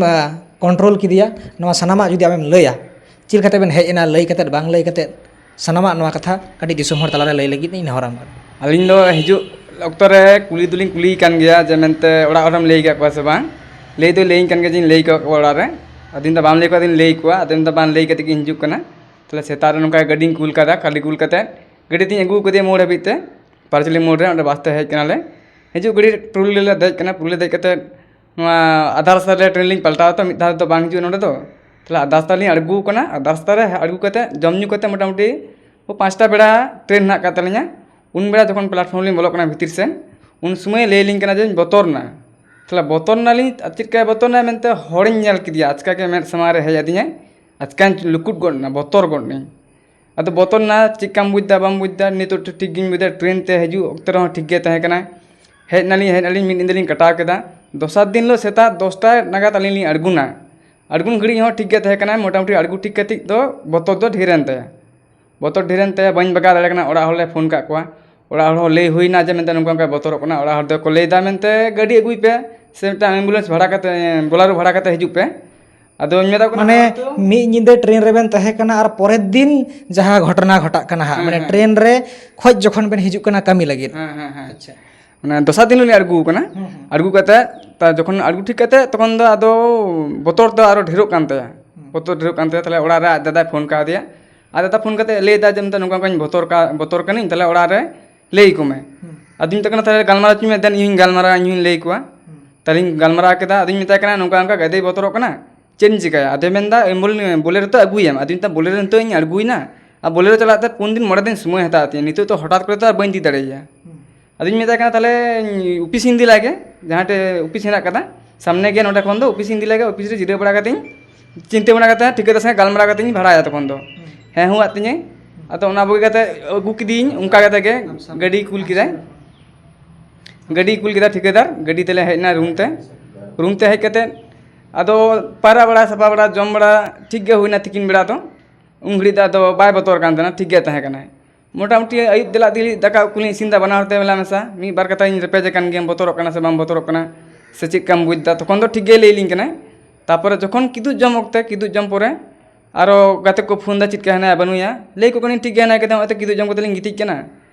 ᱠᱚᱱᱴᱨᱳᱞ ᱠᱮᱫᱮᱭᱟ, ᱱᱚᱣᱟ ᱥᱟᱱᱟᱢᱟᱜ ᱡᱩᱫᱤ ᱟᱢᱮᱢ ᱞᱟᱹᱭᱟ, ᱪᱮᱫ ᱞᱮᱠᱟᱛᱮ ᱵᱮᱱ ᱦᱮᱡ ᱮᱱᱟ, ᱞᱟᱹᱭ ᱠᱟᱛᱮᱫ ᱵᱟᱝ ᱞᱟᱹᱭ ᱠᱟᱛᱮᱫ, ᱥᱟᱱᱟᱢᱟᱜ ᱱᱚᱣᱟ ᱠᱟᱛᱷᱟ ᱠᱟᱹᱴᱤᱡ ᱫᱤᱥᱚᱢ ᱦᱚᱲ ᱛᱟᱞᱟᱨᱮ ᱞᱟᱹᱭ ᱞᱟᱹᱜᱤᱫ ᱤᱧ ᱱᱮᱦᱚᱨᱟᱢ ᱠᱟᱱᱟ᱾ ᱟᱹᱞᱤᱧ ᱫᱚ ᱦᱤᱡᱩᱜ ᱚᱠᱛᱚ ᱨᱮ ᱠᱩᱞᱤ ᱫᱚᱞᱤᱧ ᱠᱩᱞᱤᱭᱮ ᱠᱟᱱ ᱜᱮᱭᱟ ᱡᱮ ᱢᱮᱱᱛᱮ ᱚᱲᱟᱜ ᱦᱚᱲᱮᱢ ᱞᱟᱹᱭ ᱟᱠᱟᱫ ᱠᱚᱣᱟ ᱥᱮ ᱵᱟᱝ? ᱞᱟᱹᱭ ᱫᱚ ᱞᱟᱹᱭᱟᱹᱧ ᱠᱟᱱ ᱜᱮᱭᱟ ᱡᱮᱧ ᱞᱟᱹᱭ ᱟᱠᱟᱫ ᱠᱚᱣᱟ ᱚᱲᱟᱜ ᱨᱮ᱾ ᱟᱫᱚᱧ ᱫᱚ ᱵᱟᱢ ᱞᱟᱹᱭ ᱠᱟᱣᱫᱤᱧ ᱞᱟᱹᱭ ᱟᱠᱚᱣᱟ, ᱟᱫᱚᱧ ᱫᱚ ᱵᱟᱝ ᱞᱟᱹᱭ ᱠᱟᱛᱮ ᱜᱤᱧ ᱦᱤᱡᱩᱜ ᱠᱟᱱᱟ᱾ ᱛᱟᱦᱞᱮ ᱥᱮᱛᱟᱜ ᱨᱮ ᱱᱚᱝᱠᱟ ᱜᱟᱹᱰᱤᱧ ᱠᱩᱞ ᱠᱟᱫᱟ, ᱜᱟᱹᱰᱤ ᱠᱩᱞ ᱠᱟᱛᱮ ᱜᱟᱹᱰᱤ ᱛᱤᱧ ᱟᱹᱜᱩ ᱠᱟᱫᱮᱭᱟ ᱢᱳᱲ ᱦᱟᱹᱵᱤᱡ ᱛᱮ, ᱯᱟᱨᱪᱚᱞᱤ ᱢᱳᱲ ᱨᱮ, ᱚᱸᱰᱮ ᱵᱟᱥ ᱛᱮ ᱦᱮᱡ ᱠᱟᱱᱟᱞᱮ᱾ ᱦᱤᱡᱩᱜ ᱜᱟᱹᱰᱤ ᱴᱨᱚᱞᱤ ᱞᱮ ᱫᱮᱡ ᱠᱟᱱᱟ, ᱴᱨᱚᱞᱤ ᱞᱮ ᱫᱮᱡ ᱠᱟᱛᱮ ᱱᱚᱣᱟ ᱟᱫᱷᱟ ᱨᱟᱥᱛᱟ ᱨᱮ ᱴᱨᱮᱱ ᱞᱤᱧ ᱯᱟᱞᱴᱟᱣᱟ, ᱛᱚ ᱢᱤᱫ ᱫᱷᱟᱣ ᱫᱚ ᱵᱟᱝ ᱦᱤᱡᱩᱜᱼᱟ ᱱᱚᱸᱰᱮ ᱫᱚ᱾ ᱛᱟᱦᱞᱮ ᱟᱫᱷᱟ ᱨᱟᱥᱛᱟ ᱞᱤᱧ ᱟᱬᱜᱚ ᱠᱟᱱᱟ, ᱟᱫᱷᱟ ᱨᱟᱥᱛᱟ ᱨᱮ ᱟᱬᱜᱚ ᱠᱟᱛᱮ ᱡᱚᱢ ᱧᱩ ᱠᱟᱛᱮ ᱢᱚᱴᱟᱢᱩᱴᱤ ᱳ ᱯᱟᱸᱪᱴᱟ ᱵᱮᱲᱟ ᱴᱨᱮᱱ ᱦᱮᱱᱟᱜ ᱟᱠᱟᱫ ᱛᱟᱹᱞᱤᱧᱟ᱾ ᱩᱱ ᱵᱮᱲᱟ ᱡᱚᱠᱷᱚᱱ ᱯᱞᱟᱴᱯᱷᱚᱨᱢ ᱞᱤᱧ ᱵᱚᱞᱚᱜ ᱠᱟᱱᱟ ᱵᱷᱤᱛᱤᱨ ᱥᱮᱱ, ᱩᱱ ᱥᱚᱢᱚᱭ ᱞᱟᱹᱭ ᱟᱹᱞᱤᱧ ᱠᱟᱱᱟ ᱡᱮᱧ ᱵᱚᱛᱚᱨ ᱮᱱᱟ᱾ ᱛᱟᱦᱞᱮ ᱵᱚᱛᱚᱨ ᱮᱱᱟᱞᱤᱧ, ᱟᱨ ᱪᱮᱫ ᱞᱮᱠᱟᱭ ᱵᱚᱛᱚᱨ ᱮᱱᱟ ᱢᱮᱱᱛᱮ ᱦᱚᱲᱤᱧ ᱧᱮᱞ ᱠᱮᱫᱮᱭᱟ, ᱟᱪᱠᱟ ᱜᱮ ᱢᱮᱫ ᱥᱟᱢᱟᱝ ᱨᱮ ᱦᱮᱡ ᱟᱹᱫᱤᱧᱟᱭ, ᱟᱪᱠᱟᱧ ᱞᱩᱠᱩᱫ ᱜᱚᱫ ᱮᱱᱟ, ᱵᱚᱛᱚᱨ ᱜᱚᱫ ᱮᱱᱟᱹᱧ᱾ ᱟᱫᱚ ᱵᱚᱛᱚᱨ ᱮᱱᱟ, ᱪᱮᱫ ᱞᱮᱠᱟᱢ ᱵᱩᱡᱽ ᱮᱫᱟ ᱵᱟᱢ ᱵᱩᱡᱽ ᱮᱫᱟ, ᱱᱤᱛᱚᱜ ᱴᱷᱤᱠ ᱜᱤᱧ ᱵᱩᱡᱽ ᱮᱫᱟ, ᱴᱨᱮᱱ ᱛᱮ ᱦᱤᱡᱩᱜ ᱚᱠᱛᱮ ᱨᱮᱦᱚᱸ ᱴᱷᱤᱠ ᱜᱮ ᱛᱟᱦᱮᱸ ᱠᱟᱱᱟ᱾ ᱦᱮᱡ ᱮᱱᱟᱞᱤᱧ, ᱦᱮᱡ ᱮᱱᱟᱞᱤᱧ, ᱢᱤᱫ ᱧᱤᱫᱟᱹ ᱞᱤᱧ ᱠᱟᱴᱟᱣ ᱠᱮᱫᱟ᱾ ᱫᱚᱥᱟᱨ ᱫᱤᱱ ᱦᱤᱞᱳᱜ ᱥᱮᱛᱟᱜ ᱫᱚᱥᱴᱟ ᱱᱟᱜᱟᱫ ᱟᱹᱞᱤᱧ ᱞᱤᱧ ᱟᱬᱜᱚᱱᱟ᱾ ᱟᱬᱜᱚᱱ ᱜᱷᱟᱹᱲᱤᱡ ᱦᱚᱸ ᱴᱷᱤᱠ ᱜᱮ ᱛᱟᱦᱮᱸ ᱠᱟᱱᱟ, ᱢᱚᱴᱟᱢᱩᱴᱤ ᱟᱬᱜᱚ ᱴᱷᱤᱠ ᱠᱟᱛᱮᱫ ᱫᱚ ᱵᱚᱛᱚᱨ ᱫᱚ ᱰᱷᱮᱨ ᱮᱱ ᱛᱟᱭᱟ᱾ ᱵᱚᱛᱚᱨ ᱰᱷᱮᱨ ᱮᱱ ᱛᱟᱭᱟ, ᱵᱟᱹᱧ ᱵᱟᱜᱟᱣ ᱫᱟᱲᱮ ᱠᱟᱱᱟ᱾ ᱚᱲᱟᱜ ᱦᱚᱲ ᱞᱮ ᱯᱷᱳᱱ ᱠᱟᱜ ᱠᱚᱣᱟ, ᱚᱲᱟᱜ ᱦᱚᱲ ᱦᱚᱸ ᱞᱟᱹᱭ ᱦᱩᱭᱱᱟ ᱡᱮ ᱢᱮᱱᱛᱮ ᱱᱚᱝᱠᱟ ᱚᱱᱠᱟᱭ ᱵᱚᱛᱚᱨᱚᱜ ᱠᱟᱱᱟ᱾ ᱚᱲᱟᱜ ᱦᱚᱲ ᱫᱚᱠᱚ ᱞᱟᱹᱭᱫᱟ ᱢᱮᱱᱛᱮ ᱜᱟᱹᱰᱤ ᱟᱹᱜᱩᱭ ᱯᱮ, ᱥᱮ ᱢᱤᱫᱴᱟᱝ ᱮᱢᱵᱩᱞᱮᱱᱥ ᱵᱷᱟᱲᱟ ᱠᱟᱛᱮ, ᱵᱳᱞᱟᱨᱳ ᱵᱷᱟᱲᱟ ᱠᱟᱛᱮ ᱦᱤᱡᱩᱜ ᱯᱮ᱾ ᱟᱫᱚᱧ ᱢᱮᱛᱟ ᱠᱚ ᱠᱟᱱᱟ, ᱢᱟᱱᱮ ᱦᱚᱭᱛᱳ ᱢᱤᱫ ᱧᱤᱫᱟᱹ ᱴᱨᱮᱱ ᱨᱮᱵᱮᱱ ᱛᱟᱦᱮᱸ ᱠᱟᱱᱟ ᱟᱨ ᱯᱚᱨᱮᱨ ᱫᱤᱱ ᱡᱟᱦᱟᱸ ᱜᱷᱚᱴᱚᱱᱟ ᱜᱷᱚᱴᱟᱜ ᱠᱟᱱᱟ ᱦᱟᱸᱜ, ᱦᱮᱸ, ᱢᱟᱱᱮ ᱦᱮᱸ᱾ ᱴᱨᱮᱱ ᱨᱮ ᱠᱷᱚᱡ ᱡᱚᱠᱷᱚᱱ ᱵᱮᱱ ᱦᱤᱡᱩᱜ ᱠᱟᱱᱟ ᱠᱟᱹᱢᱤ ᱞᱟᱹᱜᱤᱫ᱾ ᱦᱮᱸ, ᱦᱮᱸ, ᱦᱮᱸ᱾ ᱟᱪᱪᱷᱟ᱾ ᱢᱟᱱᱮ ᱫᱚᱥᱟᱨ ᱫᱤᱱ ᱦᱤᱞᱳᱜ ᱞᱤᱧ ᱟᱬᱜᱚ ᱠᱟᱱᱟ᱾ ᱦᱩᱸ, ᱦᱩᱸ᱾ ᱟᱬᱜᱚ ᱠᱟᱛᱮ, ᱛᱟ-, ᱡᱚᱠᱷᱚᱱ ᱟᱬᱜᱚ ᱴᱷᱤᱠ ᱠᱟᱛᱮ, ᱛᱚᱠᱷᱚᱱ ᱫᱚ ᱟᱫᱚ ᱵᱚᱛᱚᱨ ᱫᱚ ᱟᱨᱚ ᱰᱷᱮᱨᱚᱜ ᱠᱟᱱ ᱛᱟᱭᱟ᱾ ᱦᱩᱸ᱾ ᱵᱚᱛᱚᱨ ᱰᱷᱮᱨᱚᱜ ᱠᱟᱱ ᱛᱟᱭᱟ᱾ ᱛᱟᱦᱞᱮ ᱚᱲᱟᱜ ᱨᱮ ᱟᱡ ᱫᱟᱫᱟᱭ ᱯᱷᱳᱱ ᱠᱟᱣᱫᱮᱭᱟ᱾ ᱟᱡ ᱫᱟᱫᱟ ᱯᱷᱳᱱ ᱠᱟᱛᱮ ᱞᱟᱹᱭ ᱮᱫᱟ ᱡᱮ, "ᱢᱮᱱᱛᱮ ᱱᱚᱝᱠᱟ ᱚᱱᱠᱟᱧ ᱵᱚᱛᱚᱨ ᱠᱟ-, ᱵᱚᱛᱚᱨ ᱠᱟᱹᱱᱟᱹᱧ, ᱛᱟᱦᱞᱮ ᱚᱲᱟᱜ ᱨᱮ ᱞᱟᱹᱭ ᱟᱠᱚ ᱢᱮ᱾" ᱦᱩᱸ᱾ ᱟᱫᱚᱧ ᱢᱮᱛᱟᱭ ᱠᱟᱱᱟ, "ᱛᱟᱦᱞᱮ ᱜᱟᱞᱢᱟᱨᱟᱣ ᱦᱚᱪᱚᱧ ᱢᱮ, ᱫᱮᱱ ᱤᱧ ᱜᱟᱞᱢᱟᱨᱟᱣᱟ, ᱤᱧ ᱦᱚᱧ ᱞᱟᱹᱭ ᱟᱠᱚᱣᱟ᱾" ᱦᱩᱸ᱾ ᱛᱟᱦᱞᱮᱧ ᱜᱟᱞᱢᱟᱨᱟᱣ ᱠᱮᱫᱟ᱾ ᱟᱫᱚᱧ ᱢᱮᱛᱟᱭ ᱠᱟᱱᱟ, "ᱱᱚᱝᱠᱟ ᱚᱱᱠᱟ ᱜᱟᱹᱫᱟᱹᱭ ᱵᱚᱛᱚᱨᱚᱜ ᱠᱟᱱᱟ, ᱪᱮᱫ ᱤᱧ ᱪᱤᱠᱟᱹᱭᱟ?" ᱟᱫᱚᱭ ᱢᱮᱱᱫᱟ, "ᱮᱢᱵᱩᱞ-, ᱵᱳᱞᱮᱨᱳ ᱛᱚ ᱟᱹᱜᱩᱭᱟᱢ᱾" ᱟᱫᱚᱧ ᱢᱮᱛᱟᱭ, "ᱵᱳᱞᱮᱨᱳ ᱱᱤᱛᱚᱜ ᱤᱧ ᱟᱬᱜᱚᱭᱮᱱᱟ, ᱟᱨ ᱵᱳᱞᱮᱨᱳ ᱪᱟᱞᱟᱜ ᱛᱮ ᱯᱩᱱ ᱫᱤᱱ ᱢᱚᱬᱮ ᱫᱤᱱ ᱥᱚᱢᱚᱭ ᱦᱟᱛᱟᱣ ᱛᱤᱧᱟᱹ, ᱱᱤᱛᱚᱜ ᱛᱚ ᱦᱚᱴᱟᱛ ᱠᱚᱨᱮ ᱛᱚ ᱟᱨ ᱵᱟᱹᱧ ᱤᱫᱤ ᱫᱟᱲᱮᱭᱟᱭᱟ᱾" ᱦᱩᱸ᱾ ᱟᱫᱚᱧ ᱢᱮᱛᱟᱭ ᱠᱟᱱᱟ, "ᱛᱟᱦᱞᱮ ᱚᱯᱷᱤᱥ ᱤᱧ ᱤᱫᱤ ᱞᱟᱭ ᱜᱮ, ᱡᱟᱦᱟᱸ ᱴᱷᱮᱱ ᱚᱯᱷᱤᱥ ᱦᱮᱱᱟᱜ ᱠᱟᱫᱟ, ᱥᱟᱢᱱᱮ ᱜᱮ ᱱᱚᱸᱰᱮ ᱠᱷᱚᱱ ᱫᱚ, ᱚᱯᱷᱤᱥ ᱤᱧ ᱤᱫᱤ ᱞᱟᱭ ᱜᱮ, ᱚᱯᱷᱤᱥ ᱨᱮ ᱡᱤᱨᱟᱹᱣ ᱵᱟᱲᱟ ᱠᱟᱛᱮᱧ ᱪᱤᱱᱛᱟᱹ ᱵᱟᱲᱟ ᱠᱟᱛᱮ ᱴᱷᱤᱠᱟᱹᱫᱟᱨ ᱥᱟᱶ ᱜᱟᱞᱢᱟᱨᱟᱣ ᱠᱟᱛᱮᱧ ᱵᱷᱟᱲᱟᱭᱟ ᱛᱚᱠᱷᱚᱱ ᱫᱚ᱾" ᱦᱩᱸ᱾ ᱦᱮᱸ ᱦᱩᱸ ᱟᱫ ᱛᱤᱧᱟᱹᱭ᱾ ᱦᱩᱸ᱾ ᱟᱫᱚ ᱚᱱᱟ ᱵᱳᱜᱮ ᱠᱟᱛᱮ ᱟᱹᱜᱩ ᱠᱤᱫᱤᱭᱟᱹᱧ, ᱚᱱᱠᱟ ᱠᱟᱛᱮ ᱜᱮ ᱟᱢ ᱥᱟᱢᱱᱮ᱾ ᱜᱟᱹᱰᱤ ᱠᱩᱞ ᱠᱮᱫᱟᱭ᱾ ᱜᱟᱹᱰᱤ ᱠᱩᱞ ᱠᱮᱫᱟ ᱴᱷᱤᱠᱟᱹᱫᱟᱨ, ᱜᱟᱹᱰᱤ ᱛᱮᱞᱮ ᱦᱮᱡ ᱮᱱᱟ ᱨᱩᱢ ᱛᱮ᱾ ᱨᱩᱢ ᱛᱮ ᱦᱮᱡ ᱠᱟᱛᱮ ᱟᱫᱚ ᱯᱟᱭᱨᱟ ᱵᱟᱲᱟ, ᱥᱟᱯᱷᱟ ᱵᱟᱲᱟ, ᱡᱚᱢ ᱵᱟᱲᱟ ᱴᱷᱤᱠ ᱜᱮ ᱦᱩᱭᱱᱟ ᱛᱤᱠᱤᱱ ᱵᱮᱲᱟ ᱫᱚ᱾ ᱩᱱ ᱜᱷᱟᱹᱲᱤᱡ ᱫᱚ ᱟᱫᱚ ᱵᱟᱭ ᱵᱚᱛᱚᱨ ᱠᱟᱱ ᱛᱟᱦᱮᱱᱟ, ᱴᱷᱤᱠ ᱜᱮ ᱛᱟᱦᱮᱸ ᱠᱟᱱᱟᱭ᱾ ᱢᱚᱴᱟᱢᱩᱴᱤ ᱟᱹᱭᱩᱵ ᱫᱮᱞᱟ ᱫᱤᱞᱤ ᱫᱟᱠᱟ ᱩᱛᱩ ᱞᱤᱧ ᱤᱥᱤᱱ ᱮᱫᱟ, ᱵᱟᱱᱟ ᱦᱚᱲ ᱛᱮ ᱢᱮᱞᱟ ᱢᱮᱥᱟ ᱢᱤᱫ ᱵᱟᱨ ᱠᱟᱛᱷᱟᱧ ᱨᱮᱯᱮᱡ ᱟᱠᱟᱱ ᱜᱮᱭᱟ, ᱵᱚᱛᱚᱨᱚᱜ ᱠᱟᱱᱟ ᱥᱮ ᱵᱟᱢ ᱵᱚᱛᱚᱨᱚᱜ ᱠᱟᱱᱟ ᱥᱮ ᱪᱮᱫ ᱠᱟᱢ ᱵᱩᱡᱽ ᱮᱫᱟ, ᱛᱚᱠᱷᱚᱱ ᱫᱚ ᱴᱷᱤᱠ ᱜᱮᱭ ᱞᱟᱹᱭ ᱟᱞᱤᱧ ᱠᱟᱱᱟᱭ᱾ ᱛᱟᱯᱚᱨᱮ ᱡᱚᱠᱷᱚᱱ ᱠᱤᱫᱩᱵ ᱡᱚᱢ ᱚᱠᱛᱮ, ᱠᱤᱫᱩᱵ ᱡᱚᱢ ᱯᱚᱨᱮ ᱟᱨᱚ ᱜᱟᱛᱮ ᱠᱚ ᱯᱷᱳᱱ ᱮᱫᱟ, "ᱪᱮᱫ ᱠᱟ ᱦᱮᱱᱟᱭᱟ ᱵᱟᱹᱱᱩᱭᱟ?" ᱞᱟᱹᱭ ᱟᱠᱚ ᱠᱟᱹᱱᱟᱹᱧ, "ᱴᱷᱤᱠ ᱜᱮ ᱦᱮᱱᱟᱭ ᱠᱟᱫᱮᱭᱟ, ᱱᱚᱜᱼᱚᱭ ᱛᱚ ᱠᱤᱫᱩᱵ ᱡᱚᱢ ᱠᱟᱛᱮ ᱞᱤᱧ ᱜᱤᱛᱤᱡ ᱠᱟᱱᱟ᱾"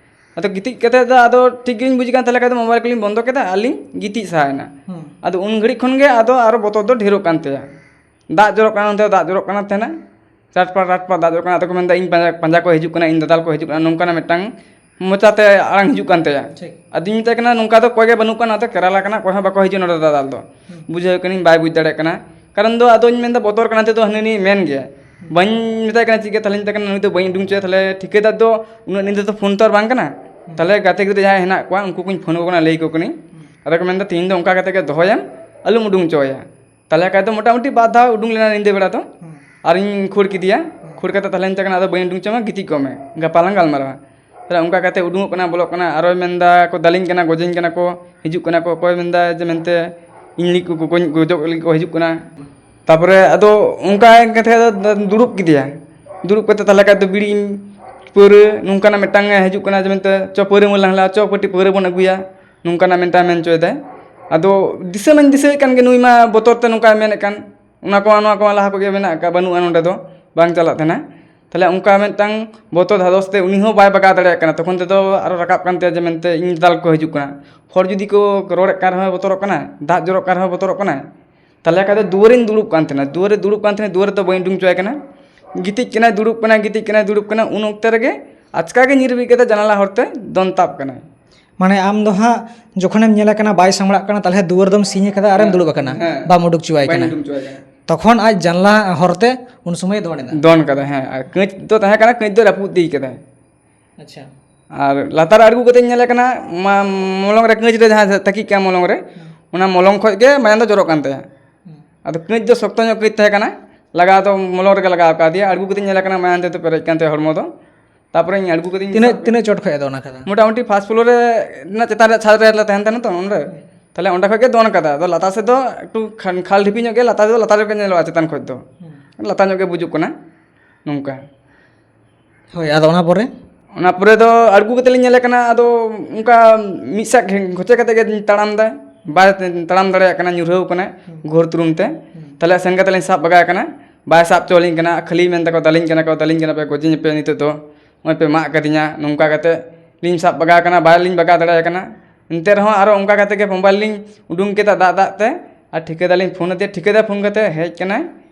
ᱟᱫᱚ ᱜᱤᱛᱤᱡ ᱠᱟᱛᱮ ᱫᱚ ᱟᱫᱚ ᱴᱷᱤᱠ ᱜᱮᱞᱤᱧ ᱵᱩᱡᱽ ᱠᱟᱱ, ᱛᱟᱦᱚᱞᱮ ᱠᱷᱟᱡ ᱫᱚ ᱢᱳᱵᱟᱭᱤᱞ ᱠᱚᱞᱤᱧ ᱵᱚᱱᱫᱚ ᱠᱮᱫᱟ ᱟᱨ ᱞᱤᱧ ᱜᱤᱛᱤᱡ ᱥᱟᱦᱟᱭᱮᱱᱟ᱾ ᱦᱩᱸ᱾ ᱟᱫᱚ ᱩᱱ ᱜᱷᱟᱹᱲᱤᱡ ᱠᱷᱚᱱ ᱜᱮ ᱟᱫᱚ ᱟᱨᱚ ᱵᱚᱛᱚᱨ ᱫᱚ ᱰᱷᱮᱨᱚᱜ ᱠᱟᱱ ᱛᱟᱭᱟ᱾ ᱫᱟᱜ ᱡᱚᱨᱚᱜ ᱠᱟᱱᱟ, ᱚᱱᱛᱮ ᱫᱟᱜ ᱡᱚᱨᱚᱜ ᱠᱟᱱᱟ ᱛᱟᱦᱮᱱᱟ, ᱨᱟᱴᱯᱟᱴ ᱨᱟᱴᱯᱟᱴ ᱫᱟᱜ ᱡᱚᱨᱚᱜ ᱠᱟᱱᱟ᱾ ᱟᱫᱚ ᱠᱚ ᱢᱮᱱᱫᱟ, "ᱤᱧ ᱯᱟᱸᱡᱟ, ᱯᱟᱸᱡᱟ ᱠᱚ ᱦᱤᱡᱩᱜ ᱠᱟᱱᱟ, ᱤᱧ ᱫᱟᱫᱟᱞ ᱠᱚ ᱦᱤᱡᱩᱜ ᱠᱟᱱᱟ", ᱱᱚᱝᱠᱟᱱᱟᱜ ᱢᱤᱫᱴᱟᱝ ᱢᱚᱪᱟᱛᱮ ᱟᱲᱟᱝ ᱦᱤᱡᱩᱜ ᱠᱟᱱ ᱛᱟᱭᱟ᱾ ᱴᱷᱤᱠ᱾ ᱟᱫᱚᱧ ᱢᱮᱛᱟᱭ ᱠᱟᱱᱟ, "ᱱᱚᱝᱠᱟ ᱫᱚ ᱚᱠᱚᱭ ᱜᱮ ᱵᱟᱹᱱᱩᱜ ᱠᱚᱣᱟ, ᱱᱚᱛᱮ ᱠᱮᱨᱟᱞᱟ ᱠᱟᱱᱟ, ᱚᱠᱚᱭ ᱦᱚᱸ ᱵᱟᱠᱚ ᱦᱤᱡᱩᱜᱼᱟ ᱱᱚᱰᱮ ᱫᱟᱫᱟᱞ ᱫᱚ᱾" ᱦᱩᱸ᱾ ᱵᱩᱡᱷᱟᱹᱣ ᱠᱟᱹᱱᱟᱹᱧ ᱵᱟᱭ ᱵᱩᱡᱽ ᱫᱟᱲᱮᱭᱟᱜ ᱠᱟᱱᱟ, ᱠᱟᱨᱚᱱ ᱫᱚ ᱟᱫᱚᱧ ᱢᱮᱱᱫᱟ ᱵᱚᱛᱚᱨ ᱠᱟᱱᱟ ᱛᱮᱫᱚ ᱦᱟᱹᱱᱤ ᱱᱤᱭ ᱢᱮᱱ ᱜᱮᱭᱟ᱾ ᱦᱩᱸ᱾ ᱵᱟᱹᱧ ᱢᱮᱛᱟᱭ ᱠᱟᱱᱟ ᱪᱮᱫ ᱜᱮ, ᱛᱟᱦᱞᱮᱧ ᱢᱮᱛᱟᱭ ᱠᱟᱱᱟ, "ᱱᱩᱭ ᱫᱚ ᱵᱟᱹᱧ ᱩᱰᱩᱝ ᱦᱚᱪᱚᱭᱟ", ᱛᱟᱦᱞᱮ ᱴᱷᱤᱠᱟᱹᱫᱟᱨ ᱫᱚ ᱩᱱᱟᱹᱜ ᱧᱤᱫᱟᱹ ᱫᱚ ᱯᱷᱳᱱ ᱛᱚ ᱟᱨ ᱵᱟᱝ ᱠᱟᱱᱟ᱾ ᱦᱩᱸ᱾ ᱛᱟᱦᱞᱮ ᱜᱟᱛᱮ ᱜᱤᱫᱽᱨᱟᱹ ᱡᱟᱦᱟᱸᱭ ᱦᱮᱱᱟᱜ ᱠᱚᱣᱟ ᱩᱱᱠᱩ ᱠᱚᱧ ᱯᱷᱳᱱ ᱟᱠᱚ ᱠᱟᱱᱟ, ᱞᱟᱹᱭ ᱟᱠᱚ ᱠᱟᱹᱱᱟᱹᱧ᱾ ᱦᱩᱸ᱾ ᱟᱫᱚ ᱠᱚ ᱢᱮᱱᱫᱟ, "ᱛᱮᱦᱮᱧ ᱫᱚ ᱚᱱᱠᱟ ᱠᱟᱛᱮ ᱜᱮ ᱫᱚᱦᱚᱭᱮᱢ, ᱟᱞᱚᱢ ᱩᱰᱩᱝ ᱦᱚᱪᱚᱣᱟᱭᱟ᱾" ᱛᱟᱦᱞᱮ ᱠᱷᱟᱡ ᱫᱚ ᱢᱚᱴᱟᱢᱩᱴᱤ ᱵᱟᱨ ᱫᱷᱟᱣ ᱩᱰᱩᱝ ᱞᱮᱱᱟ ᱧᱤᱫᱟᱹ ᱵᱮᱲᱟ ᱫᱚ᱾ ᱦᱩᱸ᱾ ᱟᱨᱤᱧ ᱠᱷᱟᱹᱲ ᱠᱮᱫᱮᱭᱟ᱾ ᱦᱩᱸ᱾ ᱠᱷᱟᱹᱲ ᱠᱟᱛᱮ ᱛᱟᱦᱞᱮᱧ ᱢᱮᱛᱟᱭ ᱠᱟᱱᱟ, "ᱟᱫᱚ ᱵᱟᱹᱧ ᱩᱰᱩᱝ ᱦᱚᱪᱚᱣᱟᱢᱟ, ᱜᱤᱛᱤᱡ ᱠᱚᱜ ᱢᱮ, ᱜᱟᱯᱟ ᱞᱟᱝ ᱜᱟᱞᱢᱟᱨᱟᱣᱟ᱾" ᱛᱟᱦᱞᱮ ᱚᱱᱠᱟ ᱠᱟᱛᱮ ᱩᱰᱩᱝᱚᱜ ᱠᱟᱱᱟ, ᱵᱚᱞᱚᱜ ᱠᱟᱱᱟ, ᱟᱨᱚᱭ ᱢᱮᱱᱫᱟ ᱠᱚ, "ᱫᱟᱞᱤᱧ ᱠᱟᱱᱟ, ᱜᱚᱡᱮᱧ ᱠᱟᱱᱟ ᱠᱚ, ᱦᱤᱡᱩᱜ ᱠᱟᱱᱟ ᱠᱚ, ᱚᱠᱚᱭ ᱢᱮᱱᱫᱟ ᱡᱮ ᱢᱮᱱᱛᱮ ᱤᱧ ᱞᱟᱹᱜᱤᱫ ᱠᱚ ᱜᱚᱡ, ᱜᱚᱡᱚᱜ ᱞᱟᱹᱜᱤᱫ ᱠᱚ ᱦᱤᱡᱩᱜ ᱠᱟᱱᱟ᱾" ᱛᱟᱯᱚᱨᱮ ᱟᱫᱚ ᱚᱱᱠᱟ ᱠᱟᱛᱮ ᱫᱚ ᱫᱩᱲᱩᱵ ᱠᱮᱫᱮᱭᱟ᱾ ᱫᱩᱲᱩᱵ ᱠᱟᱛᱮ ᱛᱟᱦᱞᱮ ᱠᱷᱟᱡ ᱫᱚ ᱵᱤᱲᱤ, ᱯᱟᱹᱣᱨᱟᱹ ᱱᱚᱝᱠᱟᱱᱟᱜ ᱢᱤᱫᱴᱟᱝ ᱮ ᱦᱤᱡᱩᱜ ᱠᱟᱱᱟ ᱡᱮ ᱢᱮᱱᱛᱮ, "ᱪᱚ ᱯᱟᱹᱣᱨᱟᱹ ᱵᱚᱱ ᱞᱟᱝ ᱦᱮᱞᱟᱜᱼᱟ, ᱪᱚ ᱠᱟᱹᱴᱤᱡ ᱯᱟᱹᱣᱨᱟᱹ ᱵᱚᱱ ᱟᱹᱜᱩᱭᱟ", ᱱᱚᱝᱠᱟᱱᱟᱜ ᱢᱤᱫᱴᱟᱝ ᱢᱮᱱ ᱦᱚᱪᱚᱭᱮᱫᱟᱭ᱾ ᱟᱫᱚ ᱫᱤᱥᱟᱹ ᱢᱟᱧ ᱫᱤᱥᱟᱹᱭᱮᱫ ᱠᱟᱱ ᱜᱮ, ᱱᱩᱭ ᱢᱟ ᱵᱚᱛᱚᱨ ᱛᱮ ᱱᱚᱝᱠᱟᱭ ᱢᱮᱱᱮᱫ ᱠᱟᱱ, "ᱚᱱᱟ ᱠᱚ, ᱱᱚᱣᱟ ᱠᱚ ᱞᱟᱦᱟ ᱠᱷᱚᱡ ᱜᱮ ᱢᱮᱱᱟᱜ ᱟᱠᱟᱫ, ᱵᱟᱹᱱᱩᱜᱼᱟ, ᱱᱚᱸᱰᱮ ᱫᱚ ᱵᱟᱝ ᱪᱟᱞᱟᱜ ᱛᱟᱦᱮᱱᱟ᱾" ᱛᱟᱦᱞᱮ ᱚᱱᱠᱟ ᱢᱤᱫᱴᱟᱝ ᱵᱚᱛᱚᱨ ᱫᱷᱟᱫᱚᱥ ᱛᱮ ᱩᱱᱤ ᱦᱚᱸ ᱵᱟᱭ ᱵᱟᱜᱟᱣ ᱫᱟᱲᱮᱭᱟᱜ ᱠᱟᱱᱟ᱾ ᱛᱚᱠᱷᱚᱱ ᱛᱮᱫᱚ ᱟᱨᱚ ᱨᱟᱠᱟᱵ ᱠᱟᱱ ᱛᱟᱭᱟ ᱡᱮ ᱢᱮᱱᱛᱮ, "ᱤᱧ ᱫᱟᱞ ᱠᱚ ᱦᱤᱡᱩᱜ ᱠᱟᱱᱟ, ᱦᱚᱲ ᱡᱩᱫᱤ ᱠᱚ ᱨᱚᱲᱮᱫ ᱠᱟᱱ ᱨᱮᱦᱚᱸ ᱵᱚᱛᱚᱨᱚᱜ ᱠᱟᱱᱟ, ᱫᱟᱜ ᱡᱚᱨᱚᱜ ᱠᱟᱱ ᱨᱮᱦᱚᱸ ᱵᱚᱛᱚᱨᱚᱜ ᱠᱟᱱᱟ᱾" ᱛᱟᱦᱞᱮ ᱠᱷᱟᱡ ᱫᱚ ᱫᱩᱣᱟᱹᱨᱤᱧ ᱫᱩᱲᱩᱵ ᱠᱟᱱ ᱛᱟᱦᱮᱱᱟ, ᱫᱩᱣᱟᱹᱨ ᱨᱮ ᱫᱩᱲᱩᱵ ᱠᱟᱱ ᱛᱟᱦᱮᱱᱟ, ᱫᱩᱣᱟᱹᱨ ᱨᱮᱫᱚ ᱵᱟᱹᱧ ᱩᱰᱩᱝ ᱦᱚᱪᱚᱣᱟᱭ ᱠᱟᱱᱟ᱾ ᱜᱤᱛᱤᱡ ᱠᱟᱱᱟᱭ, ᱫᱩᱲᱩᱵ ᱠᱟᱱᱟᱭ, ᱜᱤᱛᱤᱡ ᱠᱟᱱᱟᱭ, ᱫᱩᱲᱩᱵ ᱠᱟᱱᱟᱭ, ᱩᱱ ᱚᱠᱛᱮ ᱨᱮᱜᱮ ᱟᱪᱠᱟ ᱜᱮ ᱧᱤᱨ ᱵᱤᱨᱤᱫ ᱠᱟᱛᱮ ᱡᱟᱱᱟᱞᱟ ᱦᱚᱨ ᱛᱮ ᱫᱚᱱ ᱛᱟᱵ ᱠᱟᱱᱟᱭ᱾ ᱢᱟᱱᱮ ᱟᱢ ᱫᱚ ᱦᱟᱸᱜ ᱡᱚᱠᱷᱚᱱᱮᱢ ᱧᱮᱞᱮ ᱠᱟᱱᱟ ᱵᱟᱭ ᱥᱟᱢᱲᱟᱜ ᱠᱟᱱᱟ, ᱛᱟᱦᱞᱮ ᱫᱩᱣᱟᱹᱨ ᱫᱚᱢ ᱥᱤᱧ ᱟᱠᱟᱫᱟ ᱟᱨᱮᱢ ᱦᱮᱸ, ᱫᱩᱲᱩᱵ ᱟᱠᱟᱱᱟ, ᱦᱮᱸ᱾ ᱵᱟᱢ ᱩᱰᱩᱠ ᱦᱚᱪᱚᱣᱟᱭ ᱵᱟᱹᱧ ᱠᱟᱱᱟ᱾ ᱩᱰᱩᱠ ᱦᱚᱪᱚᱣᱟᱭ ᱠᱟᱱᱟ᱾ ᱛᱚᱠᱷᱚᱱ ᱟᱡ ᱡᱟᱱᱞᱟ ᱦᱚᱨ ᱛᱮ ᱩᱱ ᱥᱚᱢᱚᱭ ᱫᱚᱱ ᱮᱫᱟ᱾ ᱫᱚᱱ ᱠᱟᱫᱟᱭ, ᱦᱮᱸ, ᱟᱨ ᱠᱟᱹᱪ ᱫᱚ ᱛᱟᱦᱮᱸ ᱠᱟᱱᱟ, ᱠᱟᱹᱪ ᱫᱚ ᱨᱟᱹᱯᱩᱫ ᱤᱫᱤ ᱠᱟᱫᱟᱭ᱾ ᱟᱪᱪᱷᱟ᱾ ᱟᱨ ᱞᱟᱛᱟᱨ ᱟᱬᱜᱚ ᱠᱟᱛᱮᱧ ᱧᱮᱞᱮ ᱠᱟᱱᱟ, ᱢᱟ-, ᱢᱚᱞᱚᱝ ᱨᱮ, ᱠᱟᱹᱪ ᱨᱮ ᱡᱟᱦᱟᱸ ᱛᱟᱹᱠᱤᱡ ᱠᱟᱱ ᱢᱚᱞᱚᱝ ᱨᱮ, ᱦᱩᱸ᱾ ᱚᱱᱟ ᱢᱚᱞᱚᱝ ᱠᱷᱚᱡ ᱜᱮ ᱢᱟᱭᱟᱢ ᱫᱚ ᱡᱚᱨᱚᱜ ᱠᱟᱱ ᱛᱟᱭᱟ᱾ ᱦᱩᱸ᱾ ᱟᱫᱚ ᱠᱟᱹᱪ ᱫᱚ ᱥᱚᱠᱛᱚ ᱧᱚᱜ ᱠᱟᱹᱪ ᱛᱟᱦᱮᱸ ᱠᱟᱱᱟ, ᱞᱟᱜᱟᱣ ᱫᱚ ᱢᱚᱞᱚᱝ ᱨᱮᱜᱮ ᱞᱟᱜᱟᱣ ᱠᱟᱫᱮᱭᱟ᱾ ᱟᱬᱜᱚ ᱠᱟᱛᱮᱧ ᱧᱮᱞᱮ ᱠᱟᱱᱟ, ᱢᱟᱭᱟᱢ ᱛᱮ ᱯᱮᱨᱮᱡ ᱠᱟᱱ ᱛᱟᱭᱟ ᱦᱚᱲᱢᱚ ᱫᱚ᱾ ᱛᱟᱯᱚᱨᱮᱧ ᱟᱬᱜᱚ ᱠᱟᱛᱮᱧ ᱛᱤᱱᱟᱹᱜ, ᱥᱟᱵ ᱛᱤᱱᱟᱹᱜ ᱪᱚᱴ ᱠᱷᱚᱡ ᱮ ᱫᱚᱱ ᱟᱠᱟᱫᱟ? ᱢᱚᱴᱟᱢᱩᱴᱤ ᱯᱷᱟᱥᱴ ᱯᱷᱞᱳᱨ ᱨᱮ, ᱨᱮᱱᱟᱜ ᱪᱮᱛᱟᱱ ᱨᱮ ᱪᱷᱟᱫᱽ ᱨᱮ ᱞᱮ ᱛᱟᱦᱮᱱ ᱛᱟᱦᱮᱱᱟ ᱛᱚ ᱱᱚᱸᱰᱮ᱾ ᱛᱟᱦᱞᱮ ᱚᱸᱰᱮ ᱠᱷᱚᱡ ᱜᱮ ᱫᱚᱱ ᱠᱟᱫᱟ᱾ ᱟᱫᱚ ᱞᱟᱛᱟᱨ ᱥᱮᱫ ᱫᱚ ᱮᱠᱴᱩ ᱠᱷᱟᱞ ᱰᱷᱤᱯᱤ ᱧᱚᱜ ᱜᱮ, ᱞᱟᱛᱟᱨ ᱨᱮᱫᱚ ᱞᱟᱛᱟᱨ ᱧᱚᱜ ᱜᱮ ᱧᱮᱞᱚᱜᱼᱟ, ᱪᱮᱛᱟᱱ ᱠᱷᱚᱡ ᱫᱚ᱾ ᱦᱩᱸ᱾ ᱞᱟᱛᱟᱨ ᱧᱚᱜ ᱜᱮ ᱵᱩᱡᱩᱜ ᱠᱟᱱᱟ ᱱᱚᱝᱠᱟ᱾ ᱦᱳᱭ, ᱟᱫᱚ ᱚᱱᱟ ᱯᱚᱨᱮ? ᱚᱱᱟ ᱯᱚᱨᱮ ᱫᱚ ᱟᱬᱜᱚ ᱠᱟᱛᱮ ᱞᱤᱧ ᱧᱮᱞᱮ ᱠᱟᱱᱟ, ᱟᱫᱚ ᱚᱱᱠᱟ ᱢᱤᱫ ᱥᱟᱜ ᱜᱷᱮ-, ᱜᱷᱚᱪᱮ ᱠᱟᱛᱮ ᱜᱮ ᱛᱟᱲᱟᱢ ᱫᱟᱭ, ᱵᱟᱭ ᱛᱟᱲᱟᱢ ᱫᱟᱲᱮᱭᱟᱜ ᱠᱟᱱᱟ, ᱧᱩᱨᱦᱟᱹᱣ ᱠᱟᱱᱟᱭ ᱦᱩᱸ᱾ ᱜᱷᱳᱨ ᱛᱩᱨᱩᱢ ᱛᱮ᱾ ᱦᱩᱸ᱾ ᱛᱟᱦᱞᱮ ᱥᱮᱱ ᱠᱟᱛᱮ ᱞᱤᱧ ᱥᱟᱵ ᱵᱟᱜᱟᱣ ᱠᱟᱱᱟ, ᱵᱟᱭ ᱥᱟᱵ ᱦᱚᱪᱚ ᱟᱹᱞᱤᱧ ᱠᱟᱱᱟ, ᱠᱷᱟᱹᱞᱤ ᱢᱮᱱ ᱫᱟᱠᱚ, "ᱫᱟᱞᱤᱧ ᱠᱟᱱᱟ ᱠᱚ, ᱫᱟᱞᱤᱧ ᱠᱟᱱᱟ ᱯᱮ, ᱜᱚᱡᱮᱧ ᱯᱮ ᱱᱤᱛᱚᱜ ᱫᱚ, ᱱᱚᱜᱼᱚᱭ ᱯᱮ ᱢᱟᱜ ᱠᱟᱫᱤᱧᱟ", ᱱᱚᱝᱠᱟ ᱠᱟᱛᱮ ᱞᱤᱧ ᱥᱟᱵ ᱵᱟᱜᱟᱣ ᱠᱟᱱᱟ, ᱵᱟᱭ ᱞᱤᱧ ᱵᱟᱜᱟᱣ ᱫᱟᱲᱮᱭᱟᱭ ᱠᱟᱱᱟ᱾ ᱮᱱᱛᱮ ᱨᱮᱦᱚᱸ ᱟᱨᱚ ᱚᱱᱠᱟ ᱠᱟᱛᱮ ᱜᱮ ᱢᱳᱵᱟᱭᱤᱞ ᱞᱤᱧ ᱩᱰᱩᱝ ᱠᱮᱫᱟ ᱫᱟᱜ ᱫᱟᱜ ᱛᱮ, ᱟᱨ ᱴᱷᱤᱠᱟᱹᱫᱟᱨ ᱞᱤᱧ ᱯᱷᱳᱱ ᱟᱫᱮᱭᱟ, ᱴᱷᱤᱠᱟᱹᱫᱟᱨ ᱯᱷᱳᱱ ᱠᱟᱛᱮ ᱦᱮᱡ ᱠᱟᱱᱟᱭ,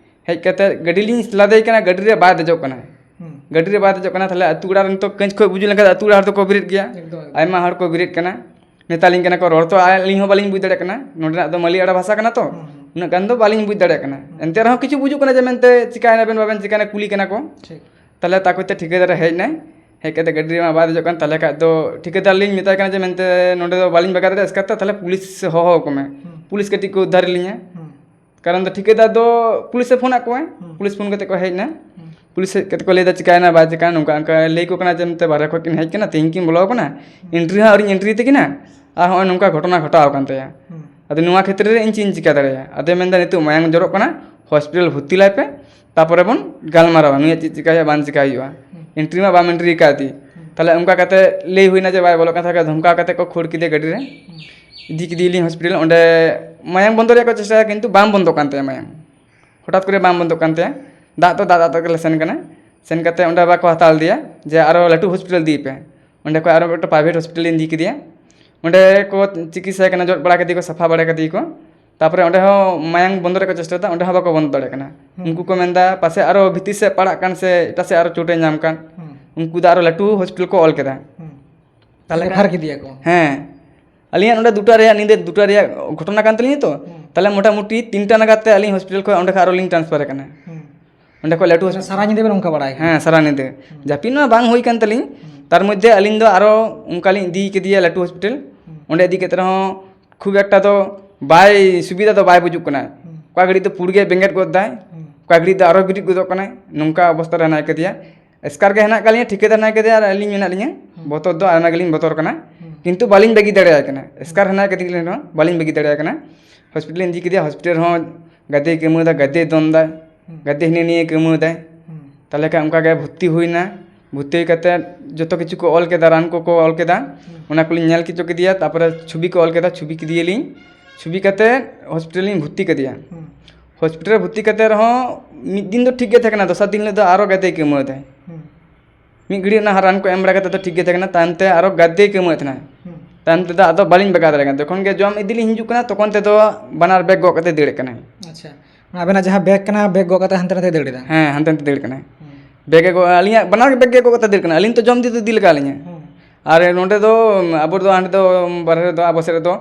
ᱦᱮᱡ ᱠᱟᱛᱮ ᱜᱟᱹᱰᱤ ᱞᱤᱧ ᱞᱟᱫᱮᱭ ᱠᱟᱱᱟ, ᱜᱟᱹᱰᱤ ᱨᱮ ᱵᱟᱭ ᱫᱮᱡᱚᱜ ᱠᱟᱱᱟ᱾ ᱦᱩᱸ᱾ ᱜᱟᱹᱰᱤ ᱨᱮ ᱵᱟᱭ ᱫᱮᱡᱚᱜ ᱠᱟᱱᱟ, ᱛᱟᱦᱞᱮ ᱟᱹᱛᱩ ᱚᱲᱟᱜ ᱨᱮ ᱱᱤᱛᱚᱜ ᱠᱟᱹᱡ ᱠᱷᱚᱡ ᱵᱩᱡᱩᱜ ᱞᱮᱱᱠᱷᱟᱱ ᱟᱹᱛᱩ ᱚᱲᱟᱜ ᱦᱚᱲ ᱫᱚᱠᱚ ᱵᱮᱨᱮᱫ ᱜᱮᱭᱟ᱾ ᱮᱠᱫᱚᱢ, ᱮᱠᱫᱚᱢ᱾ ᱟᱭᱢᱟ ᱦᱚᱲ ᱠᱚ ᱵᱮᱨᱮᱫ ᱠᱟᱱᱟ, ᱢᱮᱛᱟᱞᱤᱧ ᱠᱟᱱᱟ ᱠᱚ, ᱨᱚᱲ ᱛᱚ ᱟᱹᱞᱤᱧ ᱦᱚᱸ ᱵᱟᱹᱞᱤᱧ ᱵᱩᱡᱽ ᱫᱟᱲᱮᱭᱟᱜ ᱠᱟᱱᱟ, ᱱᱚᱸᱰᱮᱱᱟᱜ ᱫᱚ ᱢᱟᱹᱞᱤ ᱟᱲᱟ ᱵᱷᱟᱥᱟ ᱠᱟᱱᱟ ᱛᱚ, ᱦᱩᱸ, ᱦᱩᱸ᱾ ᱩᱱᱟᱹᱜ ᱜᱟᱱ ᱫᱚ ᱵᱟᱹᱞᱤᱧ ᱵᱩᱡᱽ ᱫᱟᱲᱮᱭᱟᱜ ᱠᱟᱱᱟ᱾ ᱦᱩᱸ᱾ ᱮᱱᱛᱮ ᱨᱮᱦᱚᱸ ᱠᱤᱪᱷᱩ ᱵᱩᱡᱩᱜ ᱠᱟᱱᱟ ᱡᱮ ᱢᱮᱱᱛᱮ ᱪᱤᱠᱟᱭᱱᱟᱵᱮᱱ ᱵᱟᱵᱮᱱ ᱪᱤᱠᱟᱭᱱᱟ, ᱠᱩᱞᱤ ᱠᱟᱱᱟ ᱠᱚ᱾ ᱴᱷᱤᱠ᱾ ᱛᱟᱦᱞᱮ ᱛᱟᱠᱚ ᱛᱮ ᱴᱷᱤᱠᱟᱹᱫᱟᱨ ᱮ ᱦᱮᱡ ᱮᱱᱟᱭ, ᱦᱮᱡ ᱠᱟᱛᱮ ᱜᱟᱹᱰᱤ ᱨᱮᱢᱟ ᱵᱟᱭ ᱫᱮᱡᱚᱜ ᱠᱟᱱ, ᱛᱟᱦᱞᱮ ᱠᱷᱟᱡ ᱫᱚ ᱴᱷᱤᱠᱟᱹᱫᱟᱨ ᱞᱤᱧ ᱢᱮᱛᱟᱭ ᱠᱟᱱᱟ ᱡᱮ ᱢᱮᱱᱛᱮ ᱱᱚᱸᱰᱮ ᱫᱚ ᱵᱟᱹᱞᱤᱧ ᱵᱟᱜᱟᱣ ᱫᱟᱲᱮᱭᱟᱜᱼᱟ ᱮᱥᱠᱟᱨ ᱛᱮ, ᱛᱟᱦᱞᱮ ᱯᱩᱞᱤᱥ ᱦᱚᱦᱚ ᱟᱠᱚ ᱢᱮ᱾ ᱦᱩᱸ᱾ ᱯᱩᱞᱤᱥ ᱠᱟᱹᱴᱤᱡ ᱠᱚ ᱩᱫᱽᱫᱷᱟᱨ ᱞᱤᱧᱟ᱾ ᱦᱩᱸ᱾ ᱠᱟᱨᱚᱱ ᱫᱚ ᱴᱷᱤᱠᱟᱹᱫᱟᱨ ᱫᱚ ᱯᱩᱞᱤᱥ ᱮ ᱯᱷᱳᱱ ᱟᱫ ᱠᱚᱣᱟ, ᱦᱩᱸ᱾ ᱯᱩᱞᱤᱥ ᱯᱷᱳᱱ ᱠᱟᱛᱮ ᱠᱚ ᱦᱮᱡ ᱮᱱᱟ᱾ ᱦᱩᱸ᱾ ᱯᱩᱞᱤᱥ ᱦᱮᱡ ᱠᱟᱛᱮ ᱠᱚ ᱞᱟᱹᱭᱫᱟ, "ᱪᱤᱠᱟᱭᱱᱟ, ᱵᱟᱭ ᱪᱤᱠᱟᱭᱱᱟ?" ᱱᱚᱝᱠᱟ ᱚᱱᱠᱟ ᱞᱟᱹᱭ ᱟᱠᱚ ᱠᱟᱱᱟ ᱡᱮ ᱢᱮᱱᱛᱮ ᱵᱟᱨᱦᱮ ᱠᱷᱚᱡ ᱠᱤᱱ ᱦᱮᱡ ᱠᱟᱱᱟ, ᱛᱮᱦᱮᱧ ᱠᱤᱱ ᱵᱚᱞᱚ ᱟᱠᱟᱱᱟ, ᱦᱩᱸ᱾ ᱮᱱᱴᱨᱤ ᱦᱚᱸ ᱟᱹᱣᱨᱤᱧ ᱮᱱᱴᱨᱤ ᱛᱟᱹᱠᱤᱱᱟ, ᱟᱨ ᱦᱚᱸᱜᱼᱚᱭ ᱱᱚᱝᱠᱟ ᱜᱷᱚᱴᱚᱱᱟ ᱜᱷᱚᱴᱟᱣ ᱟᱠᱟᱱ ᱛᱟᱭᱟ᱾ ᱦᱩᱸ᱾ ᱟᱫᱚ ᱱᱚᱣᱟ ᱠᱷᱮᱛᱨᱮ ᱨᱮ ᱤᱧ ᱪᱮᱫ ᱤᱧ ᱪᱤᱠᱟ ᱫᱟᱲᱮᱭᱟᱜᱼᱟ? ᱟᱫᱚᱭ ᱢᱮᱱᱫᱟ, "ᱱᱤᱛᱚᱜ ᱢᱟᱭᱟᱝ ᱡᱚᱨᱚᱜ ᱠᱟᱱᱟ, ᱦᱚᱥᱯᱤᱴᱟᱞ ᱵᱷᱚᱨᱛᱤ ᱞᱟᱭ ᱯᱮ, ᱛᱟᱯᱚᱨᱮ ᱵᱚᱱ ᱜᱟᱞᱢᱟᱨᱟᱣᱟ, ᱱᱩᱭᱟᱜ ᱪᱮᱫ ᱪᱤᱠᱟᱭ ᱦᱩᱭᱩᱜᱼᱟ, ᱵᱟᱝ ᱪᱤᱠᱟᱭ ᱦᱩᱭᱩᱜᱼᱟ᱾ ᱦᱩᱸ᱾ ᱮᱱᱴᱨᱤ ᱢᱟ ᱵᱟᱢ ᱮᱱᱴᱨᱤ ᱟᱠᱟᱫ ᱛᱤᱧ᱾" ᱦᱩᱸ᱾ ᱛᱟᱦᱞᱮ ᱚᱱᱠᱟ ᱠᱟᱛᱮ ᱞᱟᱹᱭ ᱦᱩᱭᱱᱟ ᱡᱮ ᱵᱟᱭ ᱵᱚᱞᱚᱜ ᱠᱟᱱ ᱛᱟᱦᱮᱸ, ᱫᱷᱚᱢᱠᱟᱣ ᱠᱟᱛᱮ ᱠᱚ ᱠᱷᱟᱹᱲ ᱠᱮᱫᱮᱭᱟ ᱜᱟᱹᱰᱤ ᱨᱮ᱾ ᱦᱩᱸ᱾ ᱤᱫᱤ ᱠᱮᱫᱮᱭᱟᱞᱤᱧ ᱦᱚᱥᱯᱤᱴᱟᱞ, ᱚᱸᱰᱮ ᱢᱟᱭᱟᱝ ᱵᱚᱱᱫᱚ ᱨᱮᱭᱟᱜ ᱠᱚ ᱪᱮᱥᱴᱟᱭᱟ, ᱠᱤᱱᱛᱩ ᱵᱟᱝ ᱵᱚᱱᱫᱚᱜ ᱠᱟᱱ ᱛᱟᱭᱟ ᱢᱟᱭᱟᱝ᱾ ᱦᱚᱴᱟᱛ ᱠᱚᱨᱮ ᱵᱟᱝ ᱵᱚᱱᱫᱚᱜ ᱠᱟᱱ ᱛᱟᱭᱟ᱾ ᱫᱟᱜ ᱛᱚ ᱫᱟᱜ ᱫᱟᱜ ᱛᱮᱜᱮ ᱞᱮ ᱥᱮᱱ ᱠᱟᱱᱟ᱾ ᱥᱮᱱ ᱠᱟᱛᱮ ᱚᱸᱰᱮ ᱵᱟᱠᱚ ᱦᱟᱛᱟᱣ ᱞᱮᱫᱮᱭᱟ, ᱡᱮ ᱟᱨᱚ ᱞᱟᱹᱴᱩ ᱦᱚᱥᱯᱤᱴᱟᱞ ᱤᱫᱤᱭᱮ ᱯᱮ᱾ ᱚᱸᱰᱮ ᱠᱷᱚᱱ ᱟᱨᱚ ᱢᱤᱫᱴᱮᱱ ᱯᱨᱟᱭᱵᱷᱮᱴ ᱦᱚᱥᱯᱤᱴᱟᱞ ᱤᱧ ᱤᱫᱤ ᱠᱮᱫᱮᱭᱟ᱾ ᱚᱸᱰᱮ ᱠᱚ ᱪᱤᱠᱤᱛᱥᱟᱭᱮ ᱠᱟᱱᱟ, ᱡᱚᱫ ᱵᱟᱲᱟ ᱠᱮᱫᱮᱭᱟ ᱠᱚ, ᱥᱟᱯᱷᱟ ᱵᱟᱲᱟ ᱠᱮᱫᱮᱭᱟ ᱠᱚ᱾ ᱛᱟᱯᱚᱨᱮ ᱚᱸᱰᱮ ᱦᱚᱸ ᱢᱟᱭᱟᱝ ᱵᱚᱱᱫᱚ ᱨᱮᱭᱟᱜ ᱠᱚ ᱪᱮᱥᱴᱟᱭᱮᱫᱟ, ᱚᱸᱰᱮ ᱦᱚᱸ ᱵᱟᱠᱚ ᱵᱚᱱᱫᱚ ᱫᱟᱲᱮᱭᱟᱜ ᱠᱟᱱᱟ᱾ ᱦᱩᱸ᱾ ᱩᱱᱠᱩ ᱠᱚ ᱢᱮᱱᱫᱟ, ᱯᱟᱥᱮ ᱟᱨᱚ ᱵᱷᱤᱛᱤᱨ ᱥᱮᱫ ᱯᱟᱲᱟᱜ ᱠᱟᱱ ᱥᱮ ᱮᱴᱟᱜ ᱥᱮᱫ ᱟᱨᱚ ᱪᱳᱴᱮ ᱧᱟᱢ ᱠᱟᱱ᱾ ᱦᱩᱸ᱾ ᱩᱱᱠᱩ ᱫᱚ ᱟᱨᱚ ᱞᱟᱹᱴᱩ ᱦᱚᱥᱯᱤᱴᱟᱞ ᱠᱚ ᱚᱞ ᱠᱮᱫᱟ᱾ ᱦᱩᱸ᱾ ᱛᱟᱦᱞᱮ ᱨᱮᱯᱷᱟᱨ ᱠᱮᱫᱮᱭᱟ ᱠᱚ? ᱦᱮᱸ᱾ ᱟᱹᱞᱤᱧᱟᱜ ᱱᱚᱰᱮ ᱫᱩᱴᱟ ᱨᱮᱭᱟᱜ, ᱧᱤᱫᱟᱹ ᱫᱩᱴᱟ ᱨᱮᱭᱟᱜ ᱜᱷᱚᱴᱚᱱᱟ ᱠᱟᱱ ᱛᱟᱹᱞᱤᱧᱟ ᱛᱚ, ᱦᱩᱸ᱾ ᱛᱟᱦᱞᱮ ᱢᱚᱴᱟᱢᱩᱴᱤ ᱛᱤᱱᱴᱟ ᱱᱟᱜᱟᱛ ᱛᱮ ᱟᱹᱞᱤᱧ ᱦᱚᱥᱯᱤᱴᱟᱞ ᱠᱷᱚᱱ ᱚᱸᱰᱮ ᱠᱷᱚᱱ ᱟᱨᱚ ᱞᱤᱧ ᱴᱨᱟᱱᱥᱯᱷᱟᱨ ᱟᱠᱟᱱᱟ᱾ ᱦᱩᱸ᱾ ᱚᱸᱰᱮ ᱠᱷᱚᱱ ᱞᱟᱹᱴᱩ ᱢᱟᱱᱮ ᱦᱚᱥᱯᱤᱴᱟᱞ᱾ ᱥᱟᱨᱟ ᱧᱤᱫᱟᱹ ᱵᱮᱱ ᱚᱱᱠᱟ ᱵᱟᱲᱟᱭ ᱠᱟᱱᱟ? ᱦᱮᱸ, ᱥᱟᱨᱟ ᱧᱤᱫᱟᱹ᱾ ᱦᱩᱸ᱾ ᱡᱟᱹᱯᱤᱫ ᱢᱟ ᱵᱟᱝ ᱦᱩᱭ ᱠᱟᱱ ᱛᱟᱹᱞᱤᱧ᱾ ᱦᱩᱸ᱾ ᱛᱟᱨ ᱢᱚᱫᱽᱫᱷᱮ ᱟᱹᱞᱤᱧ ᱫᱚ ᱟᱨᱚ ᱚᱱᱠᱟ ᱞᱤᱧ ᱤᱫᱤ ᱠᱮᱫᱮᱭᱟ ᱞᱟᱹᱴᱩ ᱦᱚᱥᱯᱤᱴᱟᱞ᱾ ᱦᱩᱸ᱾ ᱚᱸᱰᱮ ᱤᱫᱤ ᱠᱟᱛᱮ ᱨᱮᱦᱚᱸ ᱠᱷᱩᱵ ᱮᱠᱴᱟ ᱫᱚ ᱵᱟᱭ ᱥᱩᱵᱤᱫᱷᱟ ᱫᱚ ᱵᱟᱭ ᱵᱩᱡᱩᱜ ᱠᱟᱱᱟ᱾ ᱦᱩᱸ᱾ ᱚᱠᱟ ᱜᱷᱟᱹᱲᱤᱡ ᱫᱚ ᱯᱩᱲ ᱜᱮ ᱵᱮᱸᱜᱮᱫ ᱜᱚᱫ ᱫᱟᱭ, ᱦᱩᱸ᱾ ᱚᱠᱟ ᱜᱷᱟᱹᱲᱤᱡ ᱫᱚ ᱟᱨᱚ ᱵᱮᱨᱮᱫ ᱜᱚᱫᱚᱜ ᱠᱟᱱᱟᱭ, ᱱᱚᱝᱠᱟ ᱚᱵᱚᱥᱛᱟ ᱨᱮ ᱦᱮᱱᱟᱭ ᱠᱟᱫᱮᱭᱟ᱾ ᱮᱥᱠᱟᱨ ᱜᱮ ᱦᱮᱱᱟᱜ ᱟᱠᱟᱫ ᱞᱤᱧᱟ, ᱴᱷᱤᱠᱟᱹᱫᱟᱨ ᱦᱮᱱᱟᱭ ᱠᱟᱫᱮᱭᱟ ᱟᱨ ᱟᱹᱞᱤᱧ ᱢᱮᱱᱟᱜ ᱞᱤᱧᱟ᱾ ᱦᱩᱸ᱾ ᱵᱚᱛᱚᱨ ᱫᱚ ᱟᱭᱢᱟ ᱜᱮᱞᱤᱧ ᱵᱚᱛᱚᱨ ᱠᱟᱱᱟ, ᱦᱩᱸ᱾ ᱠᱤᱱᱛᱩ ᱵᱟᱹᱞᱤᱧ ᱵᱟᱹᱜᱤ ᱫᱟᱲᱮᱭᱟᱭ ᱠᱟᱱᱟ᱾ ᱮᱥᱠᱟᱨ ᱦᱮᱱᱟᱭ ᱠᱟᱫᱮ ᱨᱮᱦᱚᱸ ᱵᱟᱹᱞᱤᱧ ᱵᱟᱹᱜᱤ ᱫᱟᱲᱮᱭᱟᱭ ᱠᱟᱱᱟ᱾ ᱦᱚᱥᱯᱤᱴᱟᱞ ᱞᱤᱧ ᱤᱫᱤ ᱠᱮᱫᱮᱭᱟ, ᱦᱚᱥᱯᱤᱴᱟᱞ ᱨᱮᱦᱚᱸ ᱜᱟᱛᱮᱭ ᱠᱟᱹᱢᱟᱹᱣᱫᱟ, ᱜᱟᱛᱮᱭ ᱫᱚᱱᱫᱟ, ᱦᱩᱸ᱾ ᱜᱟᱛᱮ ᱦᱤᱱᱟᱹ ᱱᱤᱭᱟᱹ ᱠᱟᱹᱢᱟᱹᱣᱫᱟᱭ᱾ ᱦᱩᱸ᱾ ᱛᱟᱦᱞᱮ ᱠᱷᱟᱱ ᱚᱱᱠᱟ ᱜᱮ ᱵᱷᱚᱨᱛᱤ ᱦᱩᱭᱱᱟ᱾ ᱵᱷᱚᱨᱛᱤ ᱦᱩᱭ ᱠᱟᱛᱮ ᱡᱚᱛᱚ ᱠᱤᱪᱷᱩ ᱠᱚ ᱚᱞ ᱠᱮᱫᱟ, ᱨᱟᱱ ᱠᱚᱠᱚ ᱚᱞ ᱠᱮᱫᱟ, ᱚᱱᱟ ᱠᱚᱞᱤᱧ ᱧᱮᱞ ᱦᱚᱪᱚ ᱠᱮᱫᱮᱭᱟ᱾ ᱛᱟᱨᱯᱚᱨᱮ ᱪᱷᱚᱵᱤ ᱠᱚ ᱚᱞ ᱠᱮᱫᱟ, ᱪᱷᱚᱵᱤ ᱠᱮᱫᱮᱭᱟᱞᱤᱧ᱾ ᱪᱷᱚᱵᱤ ᱠᱟᱛᱮ ᱦᱚᱥᱯᱤᱴᱟᱞ ᱞᱤᱧ ᱵᱷᱚᱨᱛᱤ ᱠᱮᱫᱮᱭᱟ᱾ ᱦᱚᱥᱯᱤᱴᱟᱞ ᱨᱮ ᱵᱷᱚᱨᱛᱤ ᱠᱟᱛᱮ ᱨᱮᱦᱚᱸ ᱢᱤᱫ ᱫᱤᱱ ᱫᱚ ᱴᱷᱤᱠ ᱜᱮ ᱛᱟᱦᱮᱸ ᱠᱟᱱᱟ, ᱫᱚᱥᱟᱨ ᱫᱤᱱ ᱦᱤᱞᱳᱜ ᱫᱚ ᱟᱨᱚ ᱜᱟᱫᱮ ᱠᱟᱹᱢᱟᱹᱣ ᱫᱟᱭ᱾ ᱢᱤᱫ ᱜᱷᱟᱹᱲᱤᱡ ᱚᱱᱟ ᱨᱟᱱ ᱠᱚ ᱮᱢ ᱵᱟᱲᱟ ᱠᱟᱛᱮ ᱫᱚ ᱴᱷᱤᱠ ᱜᱮ ᱛᱟᱦᱮᱸ ᱠᱟᱱᱟ, ᱛᱟᱭᱚᱢ ᱛᱮ ᱟᱨᱚ ᱜᱟᱫᱮ ᱠᱟᱹᱢᱟᱹᱣ ᱛᱟᱦᱮᱱᱟᱭ᱾ ᱛᱟᱭᱚᱢ ᱛᱮᱫᱚ ᱟᱫᱚ ᱵᱟᱹᱞᱤᱧ ᱵᱟᱜᱟᱣ ᱫᱟᱲᱮᱭᱟᱜ ᱠᱟᱱᱟ᱾ ᱡᱚᱠᱷᱚᱱ ᱜᱮ ᱡᱚᱢ ᱤᱫᱤ ᱞᱤᱧ ᱦᱤᱡᱩᱜ ᱠᱟᱱᱟ, ᱛᱚᱠᱷᱚᱱ ᱛᱮᱫᱚ ᱵᱟᱱᱟᱨ ᱵᱮᱜᱽ ᱜᱚᱜ ᱠᱟᱛᱮ ᱫᱟᱹᱲᱮᱫ ᱠᱟᱱᱟᱭ᱾ ᱟᱪᱪᱷᱟ, ᱚᱱᱟ ᱟᱵᱮᱱᱟᱜ ᱡᱟᱦᱟᱸ ᱵᱮᱜᱽ ᱠᱟᱱᱟ, ᱵᱮᱜᱽ ᱜᱚᱜ ᱠᱟᱛᱮ ᱦᱟᱱᱛᱮ ᱱᱟᱛᱮ ᱫᱟᱹᱲ ᱮᱫᱟ᱾ ᱦᱮᱸ, ᱦᱟᱱᱛᱮ ᱱᱟᱛᱮ ᱫᱟᱹᱲ ᱠᱟᱱᱟᱭ᱾ ᱵᱮᱜᱽ ᱮ ᱜᱚᱜ, ᱟᱹᱞᱤᱧᱟᱜ ᱵᱟᱱᱟᱨ ᱜᱮ ᱵᱮᱜᱽ ᱜᱮ ᱜᱚᱜ ᱠᱟᱛᱮ ᱫᱟᱹᱲ ᱠᱟᱱᱟᱭ᱾ ᱟᱹᱞᱤᱧ ᱛᱚ ᱡᱚᱢ ᱤᱫᱤ ᱫᱚ ᱤᱫᱤ ᱞᱟᱜᱟᱣ ᱞᱤᱧᱟ᱾ ᱟᱨ ᱱᱚᱸᱰᱮ ᱫᱚ, ᱟᱵᱚ ᱫᱚ ᱦᱟᱸᱰᱮ ᱫᱚ, ᱵᱟᱨᱦᱮ ᱨᱮᱫᱚ, ᱟᱵᱚ ᱥᱮᱫ ᱨᱮᱫᱚ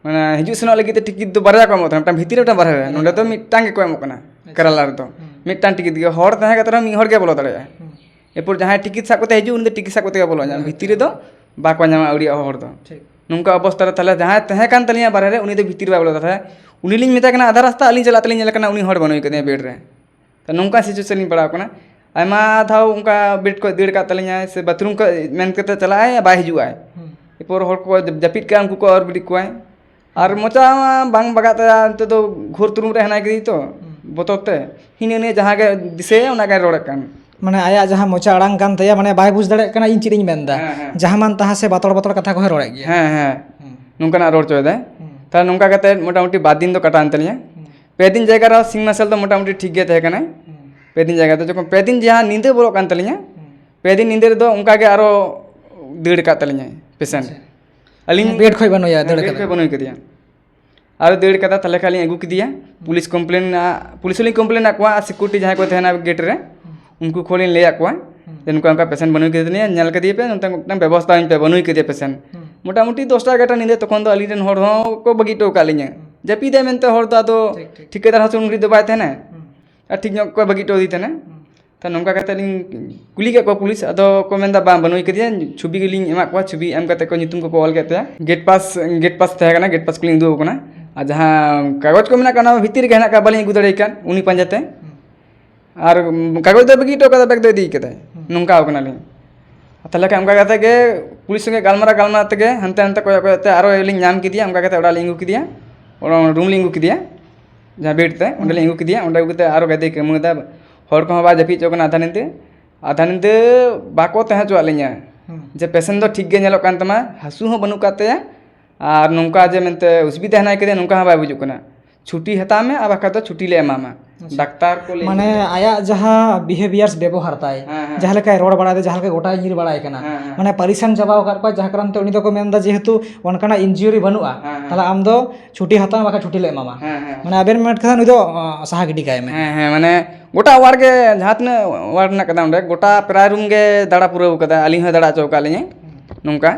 ᱢᱟᱱᱮ ᱦᱤᱡᱩᱜ ᱥᱮᱱᱚᱜ ᱞᱟᱹᱜᱤᱫ ᱛᱮ ᱴᱤᱠᱤᱴ ᱫᱚ ᱵᱟᱨᱭᱟ ᱠᱚ ᱮᱢᱚᱜ ᱛᱟᱦᱮᱱᱟ, ᱢᱤᱫᱴᱟᱝ ᱵᱷᱤᱛᱤᱨ ᱨᱮ, ᱢᱤᱫᱴᱟᱝ ᱵᱟᱨᱦᱮ ᱨᱮ᱾ ᱱᱚᱸᱰᱮ ᱫᱚ ᱢᱤᱫᱴᱟᱝ ᱜᱮᱠᱚ ᱮᱢᱚᱜ ᱠᱟᱱᱟ᱾ ᱠᱮᱨᱟᱞᱟ ᱨᱮᱫᱚ ᱢᱤᱫᱴᱟᱝ ᱴᱤᱠᱤᱴ ᱜᱮ, ᱦᱚᱲ ᱛᱟᱦᱮᱸ ᱠᱟᱛᱮ ᱨᱮᱦᱚᱸ ᱢᱤᱫ ᱦᱚᱲ ᱜᱮ ᱵᱚᱞᱚ ᱫᱟᱲᱮᱭᱟᱜᱼᱟ᱾ ᱮᱨᱯᱚᱨ ᱡᱟᱦᱟᱸᱭ ᱴᱤᱠᱤᱴ ᱥᱟᱵ ᱠᱟᱛᱮ ᱦᱤᱡᱩᱜ, ᱩᱱᱤ ᱫᱚ ᱴᱤᱠᱤᱴ ᱥᱟᱵ ᱠᱟᱛᱮ ᱜᱮ ᱵᱚᱞᱚ ᱧᱟᱢᱟ, ᱵᱷᱤᱛᱤᱨ ᱨᱮᱫᱚ ᱵᱟᱠᱚ ᱧᱟᱢᱟ ᱟᱹᱣᱲᱤᱭᱟᱜ ᱦᱚᱲ ᱫᱚ᱾ ᱱᱚᱝᱠᱟ ᱚᱵᱚᱥᱛᱟ ᱨᱮ ᱛᱟᱦᱞᱮ ᱡᱟᱦᱟᱸᱭ ᱛᱟᱦᱮᱸ ᱠᱟᱱ ᱛᱟᱹᱞᱤᱧᱟ ᱵᱟᱨᱦᱮ ᱨᱮ, ᱩᱱᱤ ᱫᱚ ᱵᱷᱤᱛᱤᱨ ᱵᱟᱭ ᱵᱚᱞᱚ ᱫᱟᱲᱮᱭᱟᱜᱼᱟ᱾ ᱩᱱᱤ ᱞᱤᱧ ᱢᱮᱛᱟᱭ ᱠᱟᱱᱟ ᱟᱫᱷᱟ ᱨᱟᱥᱛᱟ, ᱟᱹᱞᱤᱧ ᱪᱟᱞᱟᱜ ᱛᱮᱞᱤᱧ ᱧᱮᱞᱮ ᱠᱟᱱᱟ ᱩᱱᱤ ᱦᱚᱲ ᱵᱟᱹᱱᱩᱭ ᱠᱟᱫᱮᱭᱟ ᱵᱮᱰ ᱨᱮ᱾ ᱛᱚ ᱱᱚᱝᱠᱟ situation ᱞᱤᱧ ᱯᱟᱲᱟᱣ ᱠᱟᱱᱟ᱾ ᱟᱭᱢᱟ ᱫᱷᱟᱣ ᱚᱱᱠᱟ ᱵᱮᱰ ᱠᱷᱚᱡ ᱫᱟᱹᱲ ᱠᱟᱜ ᱛᱟᱹᱞᱤᱧᱟᱭ, ᱥᱮ ᱵᱟᱛᱷᱨᱩᱢ ᱠᱷᱚᱡ ᱢᱮᱱ ᱠᱟᱛᱮ ᱪᱟᱞᱟᱜᱼᱟᱭ, ᱵᱟᱭ ᱦᱤᱡᱩᱜᱼᱟᱭ᱾ ᱮᱨᱯᱚᱨ ᱦᱚᱲ ᱠᱚ ᱡᱟᱯ-, ᱡᱟᱹᱯᱤᱫ ᱠᱟᱜᱼᱟ, ᱩᱱᱠᱩ ᱠᱚ ᱚᱨ ᱵᱤᱰᱤ ᱠᱚᱣᱟᱭ᱾ ᱟᱨ ᱢᱚᱪᱟ ᱢᱟ ᱵᱟᱝ ᱵᱟᱜᱟᱜ ᱛᱟᱭᱟ, ᱱᱤᱛᱚᱜ ᱫᱚ ᱜᱷᱳᱨ ᱛᱩᱨᱩᱢ ᱨᱮ ᱦᱮᱱᱟᱭ ᱠᱟᱫᱮ ᱛᱚ, ᱵᱚᱛᱚᱨ ᱛᱮ᱾ ᱦᱤᱱᱟᱹ ᱱᱤᱭᱟᱹ ᱡᱟᱦᱟᱸ ᱜᱮ ᱫᱤᱥᱟᱹᱭᱟ, ᱚᱱᱟ ᱜᱮ ᱨᱚᱲᱮᱫ ᱠᱟᱱ᱾ ᱢᱟᱱᱮ ᱟᱭᱟᱜ ᱡᱟᱦᱟᱸ ᱢᱚᱪᱟ ᱟᱲᱟᱝ ᱠᱟᱱ ᱛᱟᱭᱟ, ᱢᱟᱱᱮ ᱵᱟᱭ ᱵᱩᱡᱽ ᱫᱟᱲᱮᱭᱟᱜ ᱠᱟᱱᱟ ᱤᱧ ᱪᱮᱫ ᱤᱧ ᱢᱮᱱᱫᱟ᱾ ᱦᱮᱸ, ᱦᱮᱸ᱾ ᱡᱟᱦᱟᱸ ᱢᱟᱱ ᱛᱟᱦᱟᱸ ᱥᱮ ᱵᱟᱛᱚᱲ ᱵᱟᱛᱚᱲ ᱠᱟᱛᱷᱟ ᱠᱚᱦᱚᱸ ᱨᱚᱲᱮᱫ ᱜᱮᱭᱟ᱾ ᱦᱮᱸ, ᱦᱮᱸ᱾ ᱱᱚᱝᱠᱟᱱᱟᱜ ᱨᱚᱲ ᱦᱚᱪᱚᱭᱮᱫᱟᱭ᱾ ᱛᱟᱦᱞᱮ ᱱᱚᱝᱠᱟ ᱠᱟᱛᱮ ᱢᱚᱴᱟᱢᱩᱴᱤ ᱵᱟᱨ ᱫᱤᱱ ᱫᱚ ᱠᱟᱴᱟᱣᱮᱱ ᱛᱟᱹᱞᱤᱧᱟ᱾ ᱯᱮ ᱫᱤᱱ ᱡᱟᱭᱜᱟ ᱨᱮᱦᱚᱸ ᱥᱤᱧ ᱢᱟᱨᱥᱟᱞ ᱫᱚ ᱢᱚᱴᱟᱢᱩᱴᱤ ᱴᱷᱤᱠ ᱜᱮ ᱛᱟᱦᱮᱸ ᱠᱟᱱᱟᱭ᱾ ᱯᱮ ᱫᱤᱱ ᱡᱟᱭᱜᱟ ᱫᱚ ᱡᱚᱠᱷᱚᱱ ᱯᱮ ᱫᱤᱱ ᱡᱟᱦᱟᱸ ᱧᱤᱫᱟᱹ ᱵᱚᱞᱚᱜ ᱠᱟᱱ ᱛᱟᱹᱞᱤᱧᱟ, ᱯᱮ ᱫᱤᱱ ᱧᱤᱫᱟᱹ ᱨᱮᱫᱚ ᱚᱱᱠᱟ ᱜᱮ ᱟᱨᱚ ᱫᱟᱹᱲ ᱟᱠᱟᱫ ᱛᱟᱹᱞᱤᱧᱟᱭ patient᱾ ᱟᱪᱪᱷᱟ᱾ ᱟᱹᱞᱤᱧ ᱵᱮᱰ ᱠᱷᱚᱡ ᱵᱟᱹᱱᱩᱭᱟ, ᱫᱟᱹᱲ ᱵᱮᱰ ᱠᱟᱫᱟ᱾ ᱠᱷᱚᱡ ᱵᱟᱹᱱᱩᱭ ᱠᱟᱫᱮᱭᱟ᱾ ᱟᱨᱚ ᱫᱟᱹᱲ ᱠᱟᱫᱟ, ᱛᱟᱦᱞᱮ ᱠᱷᱟᱱ ᱞᱤᱧ ᱟᱹᱜᱩ ᱠᱮᱫᱮᱭᱟ᱾ ᱯᱩᱞᱤᱥ complain, ᱯᱩᱞᱤᱥ ᱦᱚᱸᱞᱤᱧ complain ᱟᱫ ᱠᱚᱣᱟ, ᱟᱨ security ᱡᱟᱦᱟᱸᱭ ᱠᱚ ᱛᱟᱦᱮᱱᱟ gate ᱨᱮ, ᱩᱱᱠᱩ ᱠᱚᱦᱚᱸ ᱞᱤᱧ ᱞᱟᱹᱭᱟᱫ ᱠᱚᱣᱟ ᱡᱮ ᱱᱚᱝᱠᱟ ᱚᱱᱠᱟ patient ᱵᱟᱹᱱᱩᱭ ᱠᱟᱫᱮᱭᱟ, ᱧᱮᱞ ᱠᱟᱫᱮᱭᱟ ᱯᱮ, ᱱᱚᱛᱮ ᱢᱤᱫᱴᱟᱝ ᱵᱮᱵᱚᱥᱛᱷᱟ ᱟᱹᱧ ᱯᱮ, ᱵᱟᱹᱱᱩᱭ ᱠᱟᱫᱮᱭᱟ patient᱾ ᱢᱚᱴᱟᱢᱩᱴᱤ ᱫᱚᱥᱴᱟ ᱮᱜᱟᱨᱚᱴᱟ ᱧᱤᱫᱟᱹ, ᱛᱚᱠᱷᱚᱱ ᱫᱚ ᱟᱹᱞᱤᱧ ᱨᱮᱱ ᱦᱚᱲ ᱦᱚᱸ ᱠᱚ ᱵᱟᱹᱜᱤ ᱦᱚᱴᱚ ᱟᱠᱟᱫ ᱞᱤᱧᱟᱹ᱾ ᱡᱟᱹᱯᱤᱫᱟᱭ ᱢᱮᱱᱛᱮ ᱦᱚᱲ ᱫᱚ ᱟᱫᱚ ᱴᱷᱤᱠ, ᱴᱷᱤᱠ᱾ ᱴᱷᱤᱠᱟᱹᱫᱟᱨ ᱦᱚᱸ ᱥᱮ ᱩᱱ ᱜᱷᱟᱹᱲᱤᱡ ᱫᱚ ᱵᱟᱭ ᱛᱟᱦᱮᱱᱟ᱾ ᱟᱨ ᱴᱷᱤᱠ ᱧᱚᱜ ᱠᱚ ᱵᱟᱹᱜᱤ ᱦᱚᱴᱚ ᱟᱫᱮ ᱛᱟᱦᱮᱱᱟ᱾ ᱛᱚ ᱱᱚᱝᱠᱟ ᱠᱟᱛᱮ ᱞᱤᱧ ᱠᱩᱞᱤ ᱠᱮᱫ ᱠᱚᱣᱟ ᱯᱩᱞᱤᱥ, ᱟᱫᱚ ᱠᱚ ᱢᱮᱱᱫᱟ, "ᱵᱟᱝ, ᱵᱟᱹᱱᱩᱭ ᱠᱟᱫᱮᱭᱟ, ᱪᱷᱚᱵᱤ ᱜᱮᱞᱤᱧ ᱮᱢᱟᱜ ᱠᱚᱣᱟ, ᱪᱷᱚᱵᱤ ᱮᱢ ᱠᱟᱛᱮ ᱠᱚ ᱧᱩᱛᱩᱢ ᱠᱚᱠᱚ ᱚᱞ ᱠᱮᱫ ᱛᱟᱭᱟ, ᱜᱮᱴ ᱯᱟᱥ, ᱜᱮᱴ ᱯᱟᱥ ᱛᱟᱦᱮᱸ ᱠᱟᱱᱟ, ᱜᱮᱴ ᱯᱟᱥ ᱠᱚᱞᱤᱧ ᱩᱫᱩᱜ ᱟᱠᱚ ᱠᱟᱱᱟ, ᱟᱨ ᱡᱟᱦᱟᱸ ᱠᱟᱜᱚᱡᱽ ᱠᱚ ᱢᱮᱱᱟᱜ ᱠᱟᱜ, ᱚᱱᱟ ᱵᱷᱤᱛᱤᱨ ᱨᱮᱜᱮ ᱦᱮᱱᱟᱜ ᱠᱟᱜ, ᱵᱟᱹᱞᱤᱧ ᱟᱹᱜᱩ ᱫᱟᱲᱮ ᱟᱠᱟᱫ ᱩᱱᱤ ᱯᱟᱸᱡᱟᱛᱮ, ᱟᱨ ᱠᱟᱜᱚᱡᱽ ᱫᱚ ᱵᱟᱹᱜᱤ ᱦᱚᱴᱚ ᱠᱟᱫᱟ, ᱵᱮᱜᱽ ᱫᱚ ᱤᱫᱤ ᱠᱟᱫᱟᱭ᱾" ᱱᱚᱝᱠᱟ ᱠᱟᱱᱟᱞᱤᱧ᱾ ᱛᱟᱦᱚᱞᱮ ᱠᱷᱟᱱ ᱚᱱᱠᱟ ᱠᱟᱛᱮ ᱜᱮ ᱯᱩᱞᱤᱥ ᱥᱚᱸᱜᱮ ᱜᱟᱞᱢᱟᱨᱟᱣ ᱜᱟᱞᱢᱟᱨᱟᱣ ᱛᱮᱜᱮ ᱦᱟᱱᱛᱮ ᱱᱟᱛᱮ ᱠᱚᱭᱚᱜ ᱠᱚᱭᱚᱜ ᱛᱮ ᱟᱨᱚ ᱞᱤᱧ ᱧᱟᱢ ᱠᱮᱫᱮᱭᱟ, ᱚᱱᱠᱟ ᱠᱟᱛᱮ ᱚᱲᱟᱜ ᱞᱤᱧ ᱟᱹᱜᱩ ᱠᱮᱫᱮᱭᱟ, ᱚᱲᱟᱜ ᱨᱩᱢ ᱞᱤᱧ ᱟᱹᱜᱩ ᱠᱮᱫᱮᱭᱟ, ᱡᱟᱦᱟᱸ ᱵᱮᱰ ᱛᱮ, ᱚᱸᱰᱮ ᱞᱤᱧ ᱟᱹᱜᱩ ᱠᱮᱫᱮᱭᱟ᱾ ᱚᱸᱰᱮ ᱟᱹᱜᱩ ᱠᱟᱛᱮ ᱟᱨᱚ ᱜᱟᱫᱮ ᱠᱟᱹᱢᱟᱹᱣ ᱮᱫᱟ, ᱦᱚᱲ ᱠᱚᱦᱚᱸ ᱵᱟᱭ ᱡᱟᱹᱯᱤᱫ ᱦᱚᱪᱚ ᱠᱟᱱᱟ ᱟᱫᱷᱟ ᱧᱤᱫᱟᱹ᱾ ᱟᱫᱷᱟ ᱧᱤᱫᱟᱹ ᱵᱟᱠᱚ ᱛᱟᱦᱮᱸ ᱦᱚᱪᱚᱣᱟᱜ ᱞᱤᱧᱟ᱾ ᱦᱩᱸ᱾ ᱡᱮ ᱯᱮᱥᱮᱱᱴ ᱫᱚ ᱴᱷᱤᱠ ᱜᱮ ᱧᱮᱞᱚᱜ ᱠᱟᱱ ᱛᱟᱢᱟ, ᱦᱟᱹᱥᱩ ᱦᱚᱸ ᱵᱟᱹᱱᱩᱜ ᱠᱟᱫ ᱛᱟᱭᱟ, ᱟᱨ ᱱᱚᱝᱠᱟ ᱡᱮ ᱢᱮᱱᱛᱮ ᱚᱥᱩᱵᱤᱫᱟ ᱦᱮᱱᱟᱭ ᱠᱟᱫᱮᱭᱟ, ᱱᱚᱝᱠᱟ ᱦᱚᱸ ᱵᱟᱭ ᱵᱩᱡᱩᱜ ᱠᱟᱱᱟ᱾ ᱪᱷᱩᱴᱤ ᱦᱟᱛᱟᱣ ᱢᱮ, ᱟᱨ ᱵᱟᱠᱷᱟᱡ ᱫᱚ ᱪᱷᱩᱴᱤ ᱞᱮ ᱮᱢᱟᱢᱟ᱾ ᱟᱪᱪᱷᱟ᱾ ᱰᱟᱠᱛᱟᱨ ᱠᱚ ᱞᱟᱹᱭ ᱢᱟᱱᱮ ᱠᱮᱫᱟ᱾ ᱟᱭᱟᱜ ᱡᱟᱦᱟᱸ behaviours, ᱵᱮᱵᱚᱦᱟᱨ ᱛᱟᱭ, ᱦᱮᱸ, ᱦᱮᱸ᱾ ᱡᱟᱦᱟᱸ ᱞᱮᱠᱟᱭ ᱨᱚᱲ ᱵᱟᱲᱟᱭᱮᱫᱟ, ᱡᱟᱦᱟᱸ ᱞᱮᱠᱟ ᱜᱚᱴᱟᱭ ᱧᱤᱨ ᱵᱟᱲᱟᱭ ᱠᱟᱱᱟ, ᱦᱮᱸ, ᱦᱮᱸ᱾ ᱢᱟᱱᱮ ᱯᱟᱹᱨᱤᱥᱟᱱ ᱪᱟᱵᱟᱣ ᱟᱠᱟᱫ ᱠᱚᱣᱟ, ᱡᱟᱦᱟᱸ ᱠᱟᱨᱚᱱ ᱛᱮ ᱩᱱᱤ ᱫᱚᱠᱚ ᱢᱮᱱᱫᱟ, ᱡᱮᱦᱮᱛᱩ ᱚᱱᱠᱟᱱᱟᱜ injury ᱵᱟᱹᱱᱩᱜᱼᱟ, ᱦᱮᱸ, ᱦᱮᱸ᱾ ᱛᱟᱦᱞᱮ ᱟᱢ ᱫᱚ ᱪᱷᱩᱴᱤ ᱦᱟᱛᱟᱣ ᱢᱮ, ᱵᱟᱠᱷᱟᱱ ᱪᱷᱩᱴᱤ ᱞᱮ ᱮᱢᱟᱢᱟ᱾ ᱦᱮᱸ, ᱦᱮᱸ᱾ ᱢᱟᱱᱮ ᱟᱵᱮᱱ ᱢᱮᱱ ᱠᱟᱛᱷᱟ ᱱᱩᱭ ᱫᱚ, ᱟᱸ, ᱥᱟᱦᱟ ᱜᱤᱰᱤ ᱠᱟᱭ ᱢᱮ᱾ ᱦᱮᱸ, ᱦᱮᱸ, ᱢᱟᱱᱮ ᱜᱚᱴᱟ ward ᱜᱮ, ᱡᱟᱦᱟᱸ ᱛᱤᱱᱟᱹᱜ ward ᱦᱮᱱᱟᱜ ᱠᱟᱫᱟ ᱚᱸᱰᱮ, ᱜᱚᱴᱟ ᱯᱨᱟᱭ room ᱜᱮ ᱫᱟᱬᱟ ᱯᱩᱨᱟᱹᱣ ᱠᱟᱫᱟ, ᱟᱹᱞᱤᱧ ᱦᱚᱸᱭ ᱫᱟᱬᱟ ᱦᱚᱪᱚ ᱟᱠᱟᱫ ᱞᱤᱧᱟᱹ᱾ ᱱᱚᱝᱠᱟ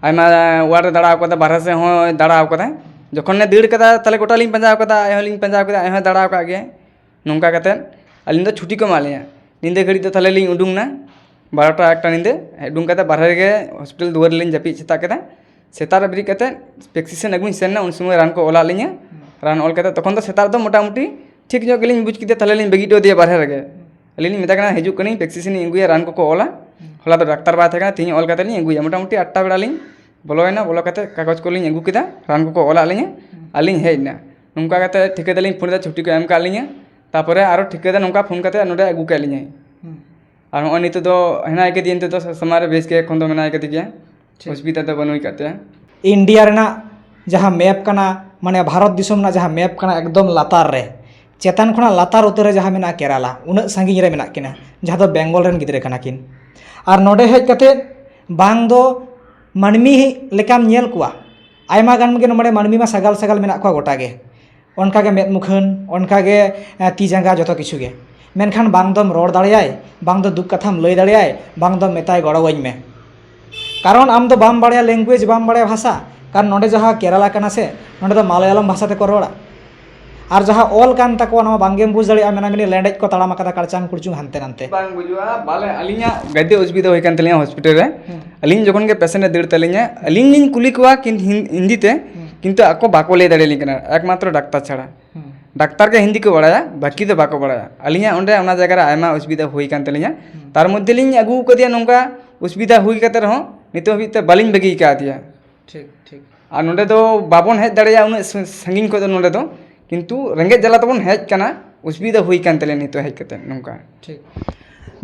ᱟᱭᱢᱟ ward ᱨᱮ ᱫᱟᱬᱟ ᱠᱟᱫᱟ, ᱵᱟᱨᱦᱮ ᱥᱮᱫ ᱦᱚᱸᱭ ᱫᱟᱬᱟ ᱠᱟᱫᱟ᱾ ᱡᱚᱠᱷᱚᱱᱮ ᱫᱟᱹᱲ ᱠᱟᱫᱟ, ᱛᱟᱦᱞᱮ ᱜᱚᱴᱟ ᱞᱤᱧ ᱯᱟᱸᱡᱟ ᱠᱟᱫᱟ, ᱟᱡ ᱦᱚᱸᱞᱤᱧ ᱯᱟᱸᱡᱟ ᱠᱮᱫᱟ, ᱟᱡ ᱦᱚᱸᱭ ᱫᱟᱬᱟ ᱟᱠᱟᱫ ᱜᱮᱭᱟ᱾ ᱱᱚᱝᱠᱟ ᱠᱟᱛᱮᱫ ᱟᱹᱞᱤᱧ ᱫᱚ ᱪᱷᱩᱴᱤ ᱠᱚ ᱮᱢᱟᱫ ᱞᱤᱧᱟ᱾ ᱧᱤᱫᱟᱹ ᱜᱷᱟᱹᱲᱤᱡ ᱫᱚ ᱛᱟᱦᱞᱮ ᱞᱤᱧ ᱩᱰᱩᱝ ᱮᱱᱟ, ᱵᱟᱨᱚᱴᱟ ᱮᱠᱴᱟ ᱧᱤᱫᱟᱹ᱾ ᱩᱰᱩᱝ ᱠᱟᱛᱮᱫ ᱵᱟᱨᱦᱮ ᱨᱮᱜᱮ hospital ᱫᱩᱣᱟᱹᱨ ᱨᱮᱞᱤᱧ ᱡᱟᱹᱯᱤᱫ ᱥᱮᱛᱟᱜ ᱠᱮᱫᱟ᱾ ᱥᱮᱛᱟᱜ ᱨᱮ ᱵᱮᱨᱮᱫ ᱠᱟᱛᱮᱫ prescription ᱟᱹᱜᱩᱧ ᱥᱮᱱ ᱮᱱᱟ, ᱩᱱ ᱥᱚᱢᱚᱭ ᱨᱟᱱ ᱠᱚ ᱚᱞᱟᱫ ᱞᱤᱧᱟ᱾ ᱦᱩᱸ᱾ ᱨᱟᱱ ᱚᱞ ᱠᱟᱛᱮᱫ ᱛᱚᱠᱷᱚᱱ ᱫᱚ ᱥᱮᱛᱟᱜ ᱨᱮᱫᱚ ᱢᱚᱴᱟᱢᱩᱴᱤ ᱴᱷᱤᱠ ᱧᱚᱜ ᱜᱮᱞᱤᱧ ᱵᱩᱡᱽ ᱠᱮᱫᱮᱭᱟ, ᱛᱟᱦᱞᱮ ᱞᱤᱧ ᱵᱟᱹᱜᱤ ᱦᱚᱴᱚ ᱟᱫᱮᱭᱟ ᱵᱟᱨᱦᱮ ᱨᱮᱜᱮ᱾ ᱦᱩᱸ᱾ ᱟᱹᱞᱤᱧ ᱞᱤᱧ ᱢᱮᱛᱟᱭ ᱠᱟᱱᱟ, "ᱦᱤᱡᱩᱜ ᱠᱟᱹᱱᱟᱹᱧ, prescription ᱤᱧ ᱟᱹᱜᱩᱭᱟ, ᱨᱟᱱ ᱠᱚᱠᱚ ᱚᱞᱟ᱾ ᱦᱩᱸ᱾ ᱦᱚᱞᱟ ᱫᱚ ᱰᱟᱠᱛᱟᱨ ᱵᱟᱭ ᱛᱟᱦᱮᱸ ᱠᱟᱱᱟ, ᱛᱮᱦᱮᱧ ᱚᱞ ᱠᱟᱛᱮᱫ ᱞᱤᱧ ᱟᱹᱜᱩᱭᱟ᱾" ᱢᱚᱴᱟᱢᱩᱴᱤ ᱟᱴᱴᱟ ᱵᱮᱲᱟ ᱞᱤᱧ ᱵᱚᱞᱚᱭᱮᱱᱟ, ᱵᱚᱞᱚ ᱠᱟᱛᱮᱫ ᱠᱟᱜᱚᱡᱽ ᱠᱚᱞᱤᱧ ᱟᱹᱜᱩ ᱠᱮᱫᱟ, ᱨᱟᱱ ᱠᱚᱠᱚ ᱚᱞᱟᱫ ᱞᱤᱧᱟ᱾ ᱦᱩᱸ᱾ ᱟᱹᱞᱤᱧ ᱦᱮᱡ ᱮᱱᱟ᱾ ᱱᱚᱝᱠᱟ ᱠᱟᱛᱮᱫ ᱴᱷᱤᱠᱟᱹᱫᱟᱨ ᱞᱤᱧ ᱯᱷᱳᱱ ᱮᱫᱟ, ᱪᱷᱩᱴᱤ ᱠᱚ ᱮᱢ ᱠᱟᱫ ᱞᱤᱧᱟ᱾ ᱛᱟᱨᱯᱚᱨᱮ ᱟᱨᱚ ᱴᱷᱤᱠᱟᱹᱫᱟᱨ ᱱᱚᱝᱠᱟ ᱯᱷᱳᱱ ᱠᱟᱛᱮᱫ ᱱᱚᱰᱮ ᱟᱹᱜᱩ ᱠᱮᱫ ᱞᱤᱧᱟᱭ᱾ ᱦᱩᱸ᱾ ᱟᱨ ᱱᱚᱜᱼᱚᱭ ᱱᱤᱛᱚᱜ ᱫᱚ ᱦᱮᱱᱟᱭ ᱠᱟᱫᱮᱭᱟ, ᱱᱤᱛᱚᱜ ᱫᱚ ᱥᱟᱢᱟᱝ ᱨᱮ ᱵᱮᱥ ᱜᱮ ᱮᱠᱷᱚᱱ ᱫᱚ ᱢᱮᱱᱟᱭ ᱠᱟᱫᱮ ᱜᱮᱭᱟ᱾ ᱴᱷᱤᱠ᱾ ᱚᱥᱩᱵᱤᱫᱟ ᱫᱚ ᱵᱟᱹᱱᱩᱭ ᱠᱟᱫ ᱛᱟᱭᱟ᱾ ᱤᱱᱰᱤᱭᱟ ᱨᱮᱱᱟᱜ ᱡᱟᱦᱟᱸ map ᱠᱟᱱᱟ, ᱢᱟᱱᱮ ᱵᱷᱟᱨᱚᱛ ᱫᱤᱥᱚᱢ ᱨᱮᱱᱟᱜ ᱡᱟᱦᱟᱸ map ᱠᱟᱱᱟ, ᱮᱠᱫᱚᱢ ᱞᱟᱛᱟᱨ ᱨᱮ, ᱪᱮᱛᱟᱱ ᱠᱷᱚᱱᱟᱜ ᱞᱟᱛᱟᱨ ᱩᱛᱟᱹᱨ ᱨᱮ ᱡᱟᱦᱟᱸ ᱢᱮᱱᱟᱜᱼᱟ ᱠᱮᱨᱟᱞᱟ, ᱩᱱᱟᱹᱜ ᱥᱟᱺᱜᱤᱧ ᱨᱮ ᱢᱮᱱᱟᱜ ᱠᱤᱱᱟ, ᱡᱟᱦᱟᱸ ᱫᱚ ᱵᱮᱝᱜᱚᱞ ᱨᱮᱱ ᱜᱤᱫᱽᱨᱟᱹ ᱠᱟᱱᱟ ᱠᱤᱱ᱾ ᱟᱨ ᱱᱚᱰᱮ ᱦᱮᱡ ᱠᱟᱛᱮᱫ ᱵᱟᱝ ᱫᱚ ᱢᱟᱹᱱᱢᱤ ᱞᱮᱠᱟᱢ ᱧᱮᱞ ᱠᱚᱣᱟ, ᱟᱭᱢᱟ ᱜᱟᱱ ᱜᱮ ᱱᱚᱰᱮ ᱢᱟᱹᱱᱢᱤ ᱢᱟ ᱥᱟᱜᱟᱞ ᱥᱟᱜᱟᱞ ᱢᱮᱱᱟᱜ ᱠᱚᱣᱟ ᱜᱚᱴᱟ ᱜᱮ᱾ ᱚᱱᱠᱟᱜᱮ ᱢᱮᱫ ᱢᱩᱠᱷᱟᱹᱱ, ᱚᱱᱠᱟᱜᱮ, ᱮ, ᱛᱤ ᱡᱟᱸᱜᱟ, ᱡᱚᱛᱚ ᱠᱤᱪᱷᱩ ᱜᱮ᱾ ᱢᱮᱱᱠᱷᱟᱱ ᱵᱟᱝ ᱫᱚᱢ ᱨᱚᱲ ᱫᱟᱲᱮᱭᱟᱭ, ᱵᱟᱝ ᱫᱚ ᱫᱩᱠ ᱠᱟᱛᱷᱟᱢ ᱞᱟᱹᱭ ᱫᱟᱲᱮᱭᱟᱭ, ᱵᱟᱝ ᱫᱚᱢ ᱢᱮᱛᱟᱭ ᱜᱚᱲᱚᱣᱟᱹᱧ ᱢᱮ᱾ ᱠᱟᱨᱚᱱ ᱟᱢ ᱫᱚ ᱵᱟᱢ ᱵᱟᱲᱟᱭᱟ, language ᱵᱟᱢ ᱵᱟᱲᱟᱭᱟ, ᱵᱷᱟᱥᱟ᱾ ᱠᱟᱨᱚᱱ ᱱᱚᱰᱮ ᱡᱟᱦᱟᱸ ᱠᱮᱨᱟᱞᱟ ᱠᱟᱱᱟ ᱥᱮ, ᱱᱚᱰᱮ ᱫᱚ ᱢᱟᱞᱚᱭᱟᱞᱚᱢ ᱵᱷᱟᱥᱟ ᱛᱮᱠᱚ ᱨᱚᱲᱟ᱾ ᱟᱨ ᱡᱟᱦᱟᱸ ᱚᱞ ᱠᱟᱱ ᱛᱟᱠᱚᱣᱟ, ᱱᱚᱣᱟ ᱵᱟᱝᱜᱮᱢ ᱵᱩᱡᱽ ᱫᱟᱲᱮᱭᱟᱜᱼᱟ, ᱢᱮᱱᱟ ᱢᱮᱱᱤ ᱞᱮᱸᱰᱮᱡ ᱠᱚ ᱛᱟᱲᱟᱢ ᱟᱠᱟᱫᱟ ᱠᱟᱲᱪᱟᱝ ᱠᱩᱲᱪᱩᱝ ᱦᱟᱱᱛᱮ ᱱᱟᱱᱛᱮ᱾ ᱵᱟᱝ ᱵᱩᱡᱩᱜᱼᱟ, ᱵᱟᱞᱮ, ᱟᱹᱞᱤᱧᱟᱜ ᱜᱟᱡᱮ ᱚᱥᱩᱵᱤᱫᱷᱟ ᱦᱩᱭ ᱠᱟᱱ ᱛᱟᱹᱞᱤᱧᱟ ᱦᱚᱥᱯᱤᱴᱟᱞ ᱨᱮ᱾ ᱦᱩᱸ᱾ ᱟᱹᱞᱤᱧ ᱡᱚᱠᱷᱚᱱ ᱜᱮ ᱯᱮᱥᱮᱱᱴ ᱮ ᱫᱟᱹᱲ ᱛᱟᱹᱞᱤᱧᱟ, ᱟᱹᱞᱤᱧ ᱞᱤᱧ ᱠᱩᱞᱤ ᱠᱚᱣᱟ ᱠᱤᱱ ᱦᱤᱱ-, ᱦᱤᱱᱫᱤ ᱛᱮ, ᱦᱩᱸ᱾ ᱠᱤᱱᱛᱩ ᱟᱠᱚ ᱵᱟᱠᱚ ᱞᱟᱹᱭ ᱫᱟᱲᱮᱭᱟᱞᱤᱧ ᱠᱟᱱᱟ, ᱮᱠᱢᱟᱛᱨᱚ ᱰᱟᱠᱛᱟᱨ ᱪᱷᱟᱲᱟ᱾ ᱦᱩᱸ᱾ ᱰᱟᱠᱛᱟᱨ ᱜᱮ ᱦᱤᱱᱫᱤ ᱠᱚ ᱵᱟᱲᱟᱭᱟ, ᱵᱟᱹᱠᱤ ᱫᱚ ᱵᱟᱠᱚ ᱵᱟᱲᱟᱭᱟ᱾ ᱟᱹᱞᱤᱧᱟᱜ ᱚᱸᱰᱮ ᱚᱱᱟ ᱡᱟᱭᱜᱟ ᱨᱮ ᱟᱭᱢᱟ ᱚᱥᱩᱵᱤᱫᱷᱟ ᱦᱩᱭ ᱠᱟᱱ ᱛᱟᱹᱞᱤᱧᱟ᱾ ᱦᱩᱸ᱾ ᱛᱟᱨ ᱢᱚᱫᱽᱫᱷᱮ ᱞᱤᱧ ᱟᱹᱜᱩ ᱟᱠᱟᱫᱮᱭᱟ, ᱱᱚᱝᱠᱟ ᱚᱥᱩᱵᱤᱫᱷᱟ ᱦᱩᱭ ᱠᱟᱛᱮ ᱨᱮᱦᱚᱸ ᱱᱤᱛᱚᱜ ᱦᱟᱹᱵᱤᱡ ᱛᱮ ᱵᱟᱹᱞᱤᱧ ᱵᱟᱹᱜᱤ ᱟᱠᱟᱫᱮᱭᱟ᱾ ᱴᱷᱤᱠ, ᱴᱷᱤᱠ᱾ ᱟᱨ ᱱᱚᱰᱮ ᱫᱚ ᱵᱟᱵᱚᱱ ᱦᱮᱡ ᱫᱟᱲᱮᱭᱟᱜᱼᱟ ᱩᱱᱟᱹᱜ ᱥᱟ-, ᱥᱟᱺᱜᱤᱧ ᱠᱷᱚᱱ ᱫᱚ ᱱᱚᱰᱮ ᱫᱚ, ᱠᱤᱱᱛᱩ ᱨᱮᱸᱜᱮᱡ ᱡᱟᱞᱟ ᱛᱮᱵᱚᱱ ᱦᱮᱡ ᱠᱟᱱᱟ, ᱚᱥᱩᱵᱤᱫᱷᱟ ᱦᱩᱭ ᱠᱟᱱ ᱛᱟᱞᱮᱭᱟ ᱱᱤᱛᱚᱜ ᱦᱮᱡ ᱠᱟᱛᱮ ᱱᱚᱝᱠᱟ᱾ ᱴᱷᱤᱠ᱾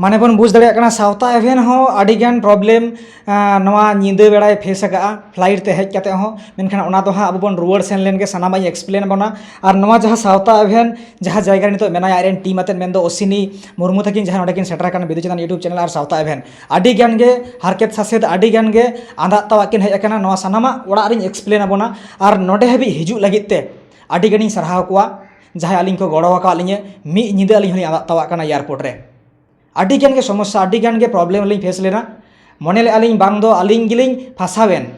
ᱢᱟᱱᱮ ᱵᱚᱱ ᱵᱩᱡᱽ ᱫᱟᱲᱮᱭᱟᱜ ᱠᱟᱱᱟ, ᱥᱟᱶᱛᱟ ᱮᱵᱷᱮᱱ ᱦᱚᱸ ᱟᱹᱰᱤ ᱜᱟᱱ problem, ᱟᱸ, ᱱᱚᱣᱟ ᱧᱤᱫᱟᱹ ᱵᱮᱲᱟᱭ face ᱟᱠᱟᱜᱼᱟ flight ᱛᱮ ᱦᱮᱡ ᱠᱟᱛᱮ ᱦᱚᱸ᱾ ᱢᱮᱱᱠᱷᱟᱱ ᱚᱱᱟ ᱫᱚ ᱦᱟᱸᱜ ᱟᱵᱚ ᱵᱚᱱ ᱨᱩᱣᱟᱹᱲ ᱥᱮᱱ ᱞᱮᱱ ᱜᱮ ᱥᱟᱱᱟᱢᱟᱜ ᱤᱧ explain ᱟᱵᱚᱱᱟ᱾ ᱟᱨ ᱱᱚᱣᱟ ᱡᱟᱦᱟᱸ ᱥᱟᱶᱛᱟ ᱮᱵᱷᱮᱱ ᱡᱟᱦᱟᱸ ᱡᱟᱭᱜᱟ ᱨᱮ ᱱᱤᱛᱚᱜ ᱢᱮᱱᱟᱭᱟ, ᱟᱡ ᱨᱮᱱ team ᱟᱛᱮᱫ, ᱢᱮᱱᱫᱚ ᱚᱥᱤᱱᱤ ᱢᱩᱨᱢᱩ ᱛᱟᱹᱠᱤᱱ ᱡᱟᱦᱟᱸ ᱱᱚᱰᱮ ᱠᱤᱱ ᱥᱮᱴᱮᱨ ᱟᱠᱟᱱᱟ ᱵᱤᱫᱩ ᱪᱟᱸᱫᱟᱱ YouTube channel ᱟᱨ ᱥᱟᱶᱛᱟ ᱮᱵᱷᱮᱱ, ᱟᱹᱰᱤ ᱜᱟᱱ ᱜᱮ ᱦᱟᱨᱠᱮᱛ ᱥᱟᱥᱮᱛ, ᱟᱹᱰᱤ ᱜᱟᱱ ᱜᱮ ᱟᱸᱫᱟᱜ ᱛᱟᱣᱟᱜ ᱠᱤᱱ ᱦᱮᱡ ᱟᱠᱟᱱᱟ᱾ ᱱᱚᱣᱟ ᱥᱟᱱᱟᱢᱟᱜ ᱚᱲᱟᱜ ᱨᱤᱧ explain ᱟᱵᱚᱱᱟ᱾ ᱟᱨ ᱱᱚᱰᱮ ᱦᱟᱹᱵᱤᱡ ᱦᱤᱡᱩᱜ ᱞᱟᱹᱜᱤᱫ ᱛᱮ ᱟᱹᱰᱤ ᱜᱟᱱᱤᱧ ᱥᱟᱨᱦᱟᱣ ᱠᱚᱣᱟ, ᱡᱟᱦᱟᱸᱭ ᱟᱹᱞᱤᱧ ᱠᱚ ᱜᱚᱲᱚ ᱟᱠᱟᱫ ᱞᱤᱧᱟᱹ᱾ ᱢᱤᱫ ᱧᱤᱫᱟᱹ ᱟᱹᱞᱤᱧ ᱦᱚᱸᱞᱤᱧ ᱟᱸᱫᱟᱜ ᱛᱟᱣᱟᱜ ᱠᱟᱱᱟ airport ᱨᱮ᱾ ᱟᱹᱰᱤ ᱜᱟᱱ ᱜᱮ ᱥᱚᱢᱚᱥᱥᱟ, ᱟᱹᱰᱤ ᱜᱟᱱ ᱜᱮ problem ᱞᱤᱧ face ᱞᱮᱱᱟ᱾ ᱢᱚᱱᱮ ᱞᱮᱫᱼᱟ ᱞᱤᱧ ᱵᱟᱝ ᱫᱚ ᱟᱹᱞᱤᱧ ᱜᱮᱞᱤᱧ ᱯᱷᱟᱥᱟᱣᱮᱱ,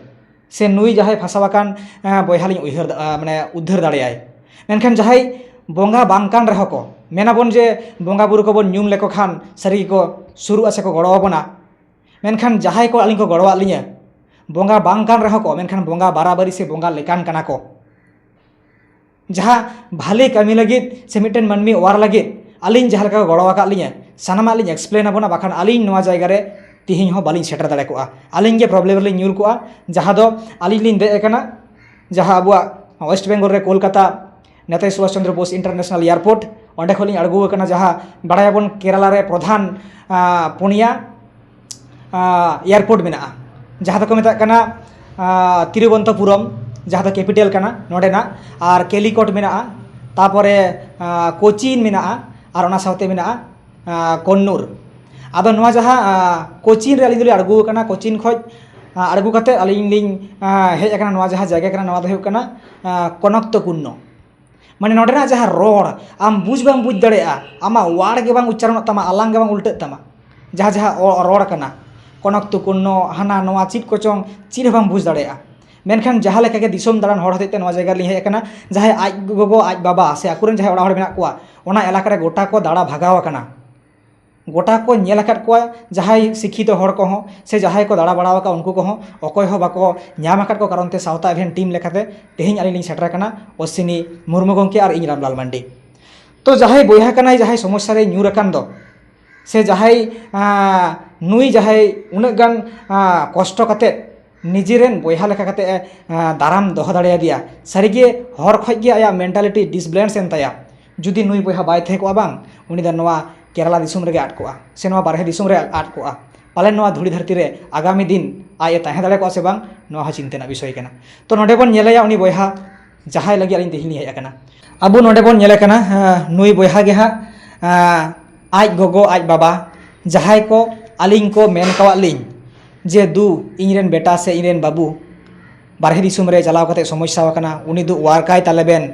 ᱥᱮ ᱱᱩᱭ ᱡᱟᱦᱟᱸᱭ ᱯᱷᱟᱥᱟᱣ ᱟᱠᱟᱱ, ᱮᱸ, ᱵᱚᱭᱦᱟ ᱞᱤᱧ ᱩᱭᱦᱟᱹᱨ ᱫᱟ-, ᱮᱸ, ᱢᱟᱱᱮ ᱩᱫᱽᱫᱷᱟᱹᱨ ᱫᱟᱲᱮᱭᱟᱭ᱾ ᱢᱮᱱᱠᱷᱟᱱ ᱡᱟᱦᱟᱸᱭ ᱵᱚᱸᱜᱟ ᱵᱟᱝ ᱠᱟᱱ ᱨᱮᱦᱚᱸ ᱠᱚ, ᱢᱮᱱᱟᱵᱚᱱ ᱡᱮ ᱵᱚᱸᱜᱟ ᱵᱩᱨᱩ ᱠᱚᱵᱚᱱ ᱧᱩᱢ ᱞᱮᱠᱚ ᱠᱷᱟᱱ ᱥᱟᱹᱨᱤ ᱜᱮᱠᱚ ᱥᱩᱨᱩᱜᱼᱟ ᱥᱮᱠᱚ ᱜᱚᱲᱚ ᱟᱵᱚᱱᱟ᱾ ᱢᱮᱱᱠᱷᱟᱱ ᱡᱟᱦᱟᱸᱭ ᱠᱚ ᱟᱹᱞᱤᱧ ᱠᱚ ᱜᱚᱲᱚᱣᱟᱜ ᱞᱤᱧᱟᱹ, ᱵᱚᱸᱜᱟ ᱵᱟᱝ ᱠᱟᱱ ᱨᱮᱦᱚᱸ ᱠᱚ, ᱢᱮᱱᱠᱷᱟᱱ ᱵᱚᱸᱜᱟ ᱵᱟᱨᱟᱵᱟᱨᱤ ᱥᱮ ᱵᱚᱸᱜᱟ ᱞᱮᱠᱟᱱ ᱠᱟᱱᱟ ᱠᱚ᱾ ᱡᱟᱦᱟᱸ ᱵᱷᱟᱞᱮ ᱠᱟᱹᱢᱤ ᱞᱟᱹᱜᱤᱫ ᱥᱮ ᱢᱤᱫᱴᱮᱱ ᱢᱟᱹᱱᱢᱤ ᱚᱣᱟᱨ ᱞᱟᱹᱜᱤᱫ ᱟᱹᱞᱤᱧ ᱡᱟᱦᱟᱸ ᱞᱮᱠᱟ ᱠᱚ ᱜᱚᱲᱚ ᱟᱠᱟᱫ ᱞᱤᱧᱟᱹ, ᱥᱟᱱᱟᱢᱟᱜ ᱞᱤᱧ explain ᱟᱵᱚᱱᱟ, ᱵᱟᱠᱷᱟᱱ ᱟᱹᱞᱤᱧ ᱱᱚᱣᱟ ᱡᱟᱭᱜᱟ ᱨᱮ ᱛᱮᱦᱮᱧ ᱦᱚᱸ ᱵᱟᱹᱞᱤᱧ ᱥᱮᱴᱮᱨ ᱫᱟᱲᱮ ᱠᱚᱜᱼᱟ᱾ ᱟᱹᱞᱤᱧ ᱜᱮ problem ᱨᱮᱞᱤᱧ ᱧᱩᱨ ᱠᱚᱜᱼᱟ᱾ ᱡᱟᱦᱟᱸ ᱫᱚ ᱟᱹᱞᱤᱧ ᱞᱤᱧ ᱫᱮᱡ ᱟᱠᱟᱱᱟ, ᱡᱟᱦᱟᱸ ᱟᱵᱚᱣᱟᱜ West Bengal ᱨᱮ ᱠᱳᱞᱠᱟᱛᱟ ᱱᱮᱛᱟᱡᱤ ᱥᱩᱵᱷᱟᱥ ᱪᱚᱱᱫᱨᱚ ᱵᱳᱥ International Airport, ᱚᱸᱰᱮ ᱠᱷᱚᱱ ᱞᱤᱧ ᱟᱬᱜᱚ ᱟᱠᱟᱱᱟ, ᱡᱟᱦᱟᱸ ᱵᱟᱲᱟᱭᱟᱵᱚᱱ ᱠᱮᱨᱟᱞᱟ ᱨᱮ ᱯᱨᱚᱫᱷᱟᱱ, ᱟᱸ, ᱯᱩᱱᱭᱟ, ᱟᱸ, airport ᱢᱮᱱᱟᱜᱼᱟ, ᱡᱟᱦᱟᱸ ᱫᱚᱠᱚ ᱢᱮᱛᱟᱜ ᱠᱟᱱᱟ, ᱟᱸ, ᱛᱤᱨᱩᱵᱚᱱᱛᱚᱯᱩᱨᱚᱢ, ᱡᱟᱦᱟᱸ ᱫᱚ capital ᱠᱟᱱᱟ ᱱᱚᱰᱮᱱᱟᱜ, ᱟᱨ ᱠᱮᱞᱤᱠᱚᱴ ᱢᱮᱱᱟᱜᱼᱟ, ᱛᱟᱯᱚᱨᱮ, ᱟᱸ, ᱠᱳᱪᱤᱱ ᱢᱮᱱᱟᱜᱼᱟ, ᱟᱨ ᱚᱱᱟ ᱥᱟᱶᱛᱮ ᱢᱮᱱᱟᱜᱼᱟ, ᱟᱸ, ᱠᱚᱱᱱᱩᱨ᱾ ᱟᱫᱚ ᱱᱚᱣᱟ ᱡᱟᱦᱟᱸ, ᱟᱸ, ᱠᱳᱪᱤᱱ ᱨᱮ ᱟᱹᱞᱤᱧ ᱫᱚᱞᱤᱧ ᱟᱬᱜᱚ ᱟᱠᱟᱱᱟ, ᱠᱳᱪᱤᱱ ᱠᱷᱚᱱ, ᱟᱸ, ᱟᱬᱜᱚ ᱠᱟᱛᱮ ᱟᱹᱞᱤᱧ ᱞᱤᱧ, ᱟᱸ, ᱦᱮᱡ ᱟᱠᱟᱱᱟ ᱱᱚᱣᱟ ᱡᱟᱦᱟᱸ ᱡᱟᱭᱜᱟ ᱠᱟᱱᱟ, ᱱᱚᱣᱟ ᱫᱚ ᱦᱩᱭᱩᱜ ᱠᱟᱱᱟ, ᱟᱸ, ᱠᱚᱱᱚᱠᱛᱚᱠᱩᱱᱱᱚ᱾ ᱢᱟᱱᱮ ᱱᱚᱰᱮᱱᱟᱜ ᱡᱟᱦᱟᱸ ᱨᱚᱲ, ᱟᱢ ᱵᱩᱡᱽ ᱵᱟᱢ ᱵᱩᱡᱽ ᱫᱟᱲᱮᱭᱟᱜᱼᱟ, ᱟᱢᱟᱜ word ᱜᱮ ᱵᱟᱝ ᱩᱪᱪᱟᱨᱚᱱᱚᱜ ᱛᱟᱢᱟ, ᱟᱞᱟᱝ ᱜᱮ ᱵᱟᱝ ᱩᱞᱴᱟᱹᱜ ᱛᱟᱢᱟ᱾ ᱡᱟᱦᱟᱸ ᱡᱟᱦᱟᱸ ᱚ-, ᱨᱚᱲ ᱠᱟᱱᱟ, ᱠᱚᱱᱚᱠᱛᱩᱠᱩᱱᱱᱚ, ᱦᱟᱱᱟ ᱱᱚᱣᱟ ᱪᱮᱫ ᱠᱚᱪᱚᱝ, ᱪᱮᱫ ᱦᱚᱸ ᱵᱟᱢ ᱵᱩᱡᱽ ᱫᱟᱲᱮᱭᱟᱜᱼᱟ᱾ ᱢᱮᱱᱠᱷᱟᱱ ᱡᱟᱦᱟᱸ ᱞᱮᱠᱟ ᱜᱮ ᱫᱤᱥᱚᱢ ᱫᱟᱬᱟᱱ ᱦᱚᱲ ᱦᱚᱛᱮᱡ ᱛᱮ ᱱᱚᱣᱟ ᱡᱟᱭᱜᱟ ᱨᱮᱞᱤᱧ ᱦᱮᱡ ᱟᱠᱟᱱᱟ, ᱡᱟᱦᱟᱸᱭ ᱟᱡ ᱜᱚᱜᱚ, ᱟᱡ ᱵᱟᱵᱟ ᱥᱮ ᱟᱠᱚᱨᱮᱱ ᱡᱟᱦᱟᱸᱭ ᱚᱲᱟᱜ ᱦᱚᱲ ᱢᱮᱱᱟᱜ ᱠᱚᱣᱟ, ᱚᱱᱟ ᱮᱞᱟᱠᱟ ᱨᱮ ᱜᱚᱴᱟ ᱠᱚ ᱫᱟᱬᱟ ᱵᱷᱟᱜᱟᱣ ᱟᱠᱟᱱᱟ᱾ ᱜᱚᱴᱟ ᱠᱚ ᱧᱮᱞ ᱟᱠᱟᱫ ᱠᱚᱣᱟ, ᱡᱟᱦᱟᱸᱭ ᱥᱤᱠᱠᱷᱤᱛᱚ ᱦᱚᱲ ᱠᱚᱦᱚᱸ ᱥᱮ ᱡᱟᱦᱟᱸᱭ ᱠᱚ ᱫᱟᱬᱟ ᱵᱟᱲᱟ ᱟᱠᱟᱫ, ᱩᱱᱠᱩ ᱠᱚᱦᱚᱸ ᱚᱠᱚᱭ ᱦᱚᱸ ᱵᱟᱠᱚ ᱧᱟᱢ ᱟᱠᱟᱫ ᱠᱚ ᱠᱟᱨᱚᱱ ᱛᱮ ᱥᱟᱶᱛᱟ ᱮᱵᱷᱮᱱ team ᱞᱮᱠᱟᱛᱮ ᱛᱮᱦᱮᱧ ᱟᱹᱞᱤᱧ ᱞᱤᱧ ᱥᱮᱴᱮᱨ ᱟᱠᱟᱱᱟ, ᱚᱥᱥᱤᱱᱤ ᱢᱩᱨᱢᱩ ᱜᱚᱢᱠᱮ ᱟᱨ ᱤᱧ ᱨᱟᱢᱞᱟᱞ ᱢᱟᱱᱰᱤ᱾ ᱛᱚ ᱡᱟᱦᱟᱸᱭ ᱵᱚᱭᱦᱟ ᱠᱟᱱᱟᱭ, ᱡᱟᱦᱟᱸᱭ ᱥᱚᱢᱚᱥᱥᱟ ᱨᱮᱭ ᱧᱩᱨ ᱟᱠᱟᱱ ᱫᱚ, ᱥᱮ ᱡᱟᱦᱟᱸᱭ, ᱟᱸ, ᱱᱩᱭ ᱡᱟᱦᱟᱸᱭ ᱩᱱᱟᱹᱜ ᱜᱟᱱ, ᱟᱸ, ᱠᱚᱥᱴᱚ ᱠᱟᱛᱮᱫ ᱱᱤᱡᱮᱨᱮᱱ ᱵᱚᱭᱦᱟ ᱞᱮᱠᱟ ᱠᱟᱛᱮᱫ ᱮ, ᱟᱸ, ᱫᱟᱨᱟᱢ ᱫᱚᱦᱚ ᱫᱟᱲᱮᱭᱟᱫᱮᱭᱟ, ᱥᱟᱹᱨᱤᱜᱮ ᱦᱚᱨ ᱠᱷᱚᱡ ᱜᱮ ᱟᱭᱟᱜ mentality disbalance ᱮᱱ ᱛᱟᱭᱟ᱾ ᱡᱩᱫᱤ ᱱᱩᱭ ᱵᱚᱭᱦᱟ ᱵᱟᱭ ᱛᱟᱦᱮᱸ ᱠᱚᱜᱼᱟ ᱵᱟᱝ, ᱩᱱᱤ ᱫᱚ ᱱᱚᱣᱟ ᱠᱮᱨᱟᱞᱟ ᱫᱤᱥᱚᱢ ᱨᱮᱜᱮ ᱟᱫ ᱠᱚᱜᱼᱟ, ᱥᱮ ᱱᱚᱣᱟ ᱵᱟᱨᱦᱮ ᱫᱤᱥᱚᱢ ᱨᱮ ᱟᱫ ᱠᱚᱜᱼᱟ, ᱯᱟᱞᱮᱱ ᱱᱚᱣᱟ ᱫᱷᱩᱲᱤ ᱫᱷᱟᱹᱨᱛᱤ ᱨᱮ ᱟᱜᱟᱢᱤ ᱫᱤᱱ ᱟᱡ ᱮ ᱛᱟᱦᱮᱸ ᱫᱟᱲᱮ ᱠᱚᱜᱼᱟ ᱥᱮ ᱵᱟᱝ, ᱱᱚᱣᱟ ᱦᱚᱸ ᱪᱤᱱᱛᱟᱹ ᱨᱮᱱᱟᱜ ᱵᱤᱥᱚᱭ ᱠᱟᱱᱟ᱾ ᱛᱚ, ᱱᱚᱰᱮ ᱵᱚᱱ ᱧᱮᱞᱮᱭᱟ ᱩᱱᱤ ᱵᱚᱭᱦᱟ, ᱡᱟᱦᱟᱸᱭ ᱞᱟᱹᱜᱤᱫ ᱟᱹᱞᱤᱧ ᱛᱮᱦᱮᱧ ᱞᱤᱧ ᱦᱮᱡ ᱟᱠᱟᱱᱟ᱾ ᱟᱵᱚ ᱱᱚᱰᱮ ᱵᱚᱱ ᱧᱮᱞᱮ ᱠᱟᱱᱟ, ᱟᱸ, ᱱᱩᱭ ᱵᱚᱭᱦᱟ ᱜᱮ ᱦᱟᱸᱜ, ᱟᱸ, ᱟᱡ ᱜᱚᱜᱚ, ᱟᱡ ᱵᱟᱵᱟ, ᱡᱟᱦᱟᱸᱭ ᱠᱚ ᱟᱹᱞᱤᱧ ᱠᱚ ᱢᱮᱱ ᱠᱟᱣᱟᱫ ᱞᱤᱧ ᱡᱮ, "ᱫᱩ, ᱤᱧ ᱨᱮᱱ ᱵᱮᱴᱟ ᱥᱮ ᱤᱧ ᱨᱮᱱ ᱵᱟᱹᱵᱩ ᱵᱟᱨᱦᱮ ᱫᱤᱥᱚᱢ ᱨᱮ ᱪᱟᱞᱟᱣ ᱠᱟᱛᱮ ᱥᱚᱢᱚᱥᱥᱟ ᱟᱠᱟᱱᱟ, ᱩᱱᱤ ᱫᱩ ᱚᱣᱟᱨ ᱠᱟᱭ ᱛᱟᱞᱮ ᱵᱮᱱ,